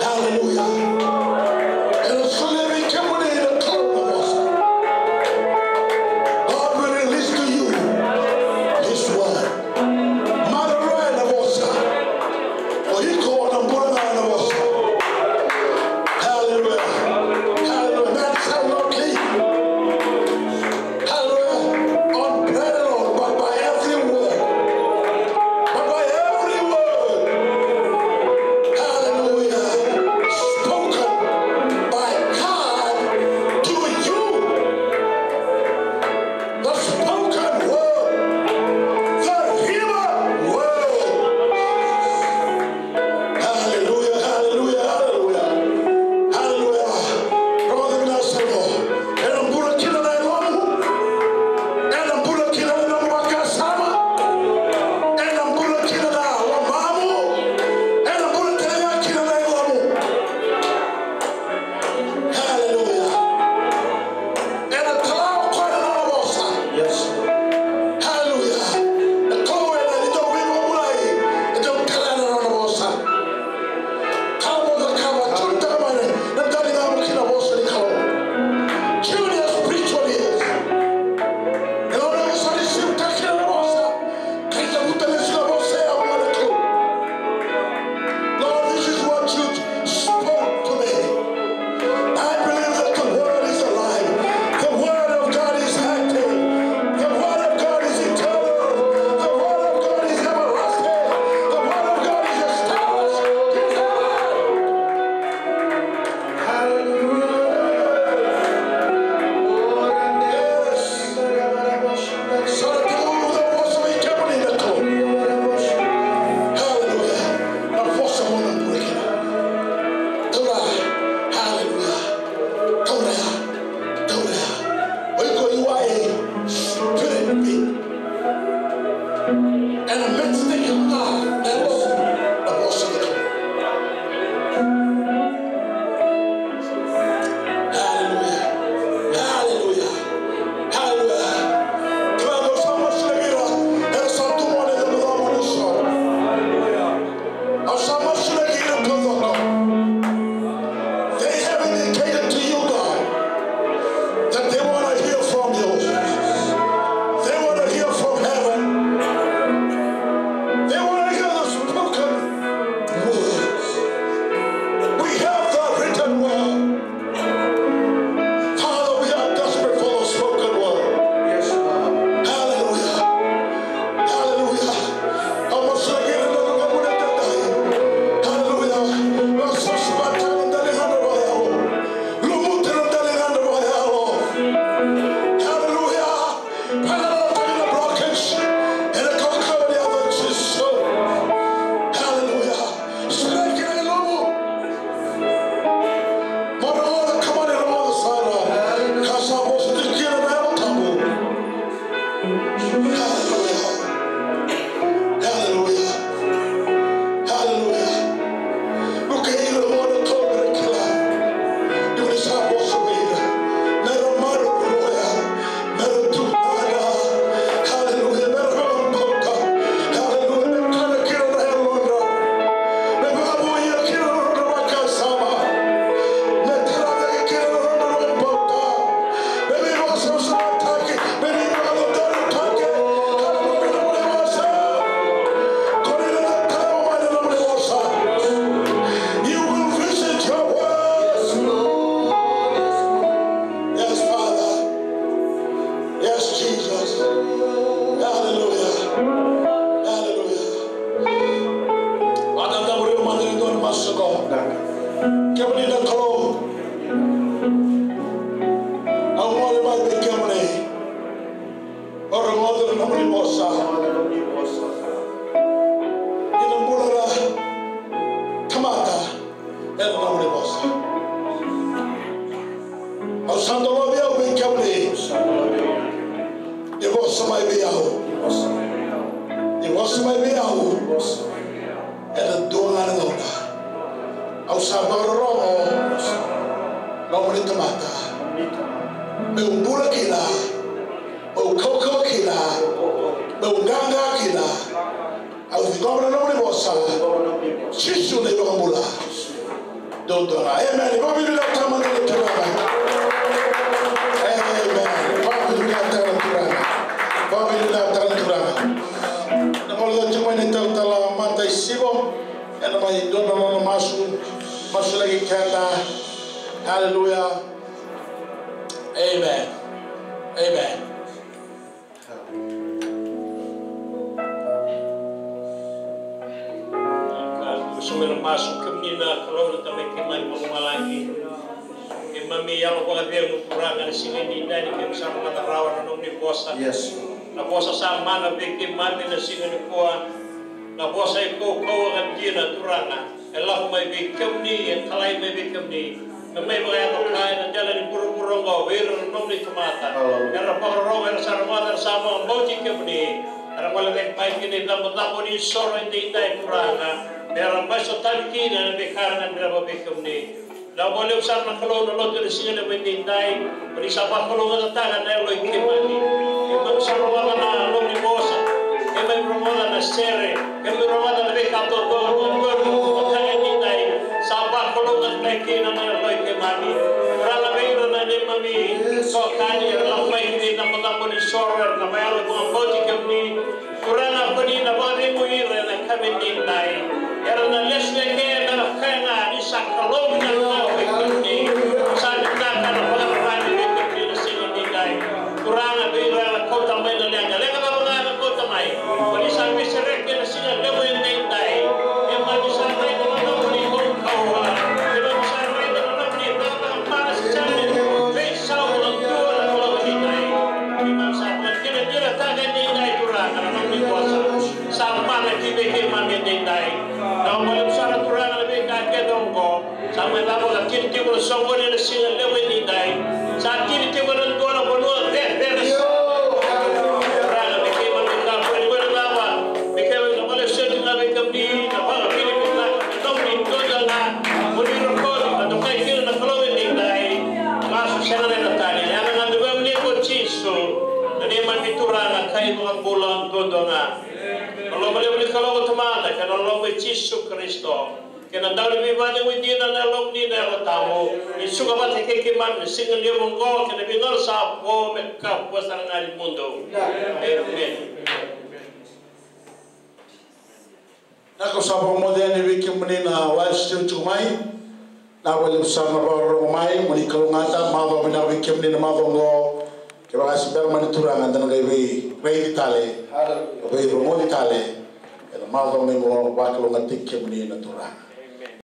Hallelujah. Ena solia vei kemuni na Kalou na vosa. God will release to you His word. Maroroya na vosa. O iko o na bula ga ena vosa. Hallelujah. Hallelujah. Man shall not live. Hallelujah. On bread alone, but by every word. But by every word. Hallelujah. Spoken by God to you. The spoken word. The river word. Hallelujah, hallelujah, hallelujah. Hallelujah. Rogoca vinaka sara. Ena bula kina na yalomu. Ena bula kina na nomu vakasama. Ena bula kina na lomamu. Ena bula tale ga kina na yalomu. Hallelujah. Ena kila o koya na nona vosa. Yes. Hallelujah. Na Kalou ena dau veivakabulai, e dau kila na nona vosa. Kala mo cakava, turnitaka mai na daligamu ki na vosa ni Kalou. Tune your spiritual ears. E loma ni vosa ni simu, takila na vosa. Kaya, cavuta lesu na vosa ya, au na Kalou. Lord, this is what you spoke to me. I believe that the word is alive. The word of God is active. The word of God is eternal. The word of God is everlasting. The word of God is established. Is alive. Hallelujah. Yes. Sa na tekivu na vosa vei kemuni na Kalou. Hallelujah. Na vosa mo na bula kina. Taura. Hallelujah. Taura ya. Taura ya. O iko, you are a spirit being. Ena match tiko ga na vosa, na vosa ni Kalou. Hallelujah. Hallelujah. Hallelujah. Kila dou sa masulaki ira era sa tu mai na icavacava ni soro. Au sa masulaki ira taucoko. They have indicated to you, God, that they wanna hear from you. They wanna hear from heaven. They wanna hear the spoken words. We have the written word. Father, we are desperate for the spoken word. Yes, Lord. Hallelujah. Hallelujah. Au masulaki ira na nomu gauna edaidai. Hallelujah. Vakasavasavataka na daligadra vakayalo. Lumuta na daligadra vakayalo. Hallelujah. Vakarautaka na blockage. Ena kaukauwa ni yaca i Jisu. Hallelujah. Strike na yalomu. Mo rogoca, kemuni rogoca sara. Ka sa vosa tiko kina na Yalo Tabu. Hallelujah. Hallelujah. Hallelujah. Vuki ira mo na Kalou, me ra kila ni ko ni sa vosa vei ira. Me ra maroroya. Me ra tukuna. Hallelujah. Me ra vakabauta. Hallelujah. Me kana kina na yalodra. Me vakavouya kina na nodra vakasama. Me tara cake kina na nodra vakabauta. Me veivakasavasavataki. Me veivakadodonutaki. Hallelujah. Ko ni na tara mai na nomuni vosa. You will visit your world. Yes, Father. Yes, Jesus. Hallelujah. Hallelujah. Vata, da muri mada ni dua na masu qo. Kemuni na Kalou. Au gole mai vei kemuni. Au rogoca na nomuni vosa. Ni na bula na tamata ena nomuni vosa. Au sa dolavi au vei kemuni. Ni vosa mai vei au. Ni vosa mai vei au. Ena dua ga na gauna. Au sa vakarorogo. Nomuni tamata. Meu bula kina. Meu kaukauwa kina. Meu qaqa kina. Au ciqoma na nomuni vosa. Jisu na iVakabula. Dodonu. Amen. Vakavinaka tale na Turaga. Amen. Vakavinaka tale na Turaga. Vakavinaka tale na Turaga. Na gole tiko mai na italatala Mata Isivo. Ena mai dua na nona masu. Masulaki keda. Haleluya. Amen. Amen. Ka, au sa mai na masu. Kemuni na Kalou na Tamai keimami mai lomalagi. Keimami yalo vakacegu Turaga na siga ni dai ni keimami sa rogoca rawa na nomuni vosa. Yes, Lord. Na vosa sa mana vei keimami na siga nikua. Na vosa e kaukauwa ka dina Turaga. E lako mai vei kemuni, e talai mai vei kemuni. Me mai vakayaco ka ena dela ni vuravura oqo vei ira na nomuni tamata. Hallelujah. Era vakarorogo, era sa rogoca, era sa vakabauti kemuni. Era gole cake mai ki na icabocabo ni soro edaidai Turaga. Me ra mai sotavi kina na veika era gadreva vei kemuni. Vinaka vakalevu sara na Kalou na lotu ena siga levu edaidai. Ko ni sa vakalougatataka na yalo i keimami. Keimami sa rogoca na nomuni vosa. Keimami rogoca na sere. Keimami rogoca na veika taucoko, taucoko, taucoko ni dai. Sa vakalougatataki kina na yalo i keimami. Turaga, vei ira na neimami itokani era lako mai ki na icabocabo ni soro, era na vakayalo vakabauti kemuni. Turaga, ko ni na vakacegui ira ena yakavi ni dai. Era na lesu eke me ra kaya ga ni sa Kalou vinaka vei kemuni. Sa vinaka na vakararavi vei kemuni na siga ni dai. Turaga, vei ira era kauta mai na leqa, leqa cava ga era kauta mai. Ko ni sa veisereki ena siga levu edaidai. Keimami sa raica na nomuni kaukauwa. Keimami sa raica na nomuni cakacaka mana se sere. Veisau vakadua na Kalou edaidai. Keimami sa vakadinadinataka edaidai Turaga na nomuni vosa. Sa mana ki vei keimami edaidai. Vinaka vakalevu sara Turaga na veika kece oqo. Sa mai cava ka tini tiko na soqoni ena siga levu edaidai. Sa tini tiko ena dua na vanua cecere sara. Turaga, me keimami kakua ni guilecava. Me keimami na vale soti ga vei kemuni, na vakavinavinaka, na nomuni dodonu ga. Mo ni rokovi ka dokai kina na Kalou edaidai. Masu sega na yaca tani. Yaca ga ni vei kemuni ko Jisu. Na neimami Turaga ka iVakabula dodonu ga. Na loma levu ni Kalou ko Tamada kei na loma i Jisu Karisito. Kei na dau ni veivakacegui dina na Yalomuni na Yalo Tabu, ni suka vata kei keimami na siga levu oqo kei na veigauna sa vo me kakua sara ga ni mudu. Emeni. Na ka au sa vakamoce yani vei kemuni na live stream tiko mai. Na vakalevu sara na vakarorogo mai, mo ni kalougata, macawa vinaka vei kemuni na macawa oqo. Kevaka se bera mai na Turaga, eda na qai veiraici tale, veirogoci tale ena macawa mai oqo, vakalougatataki kemuni na Turaga.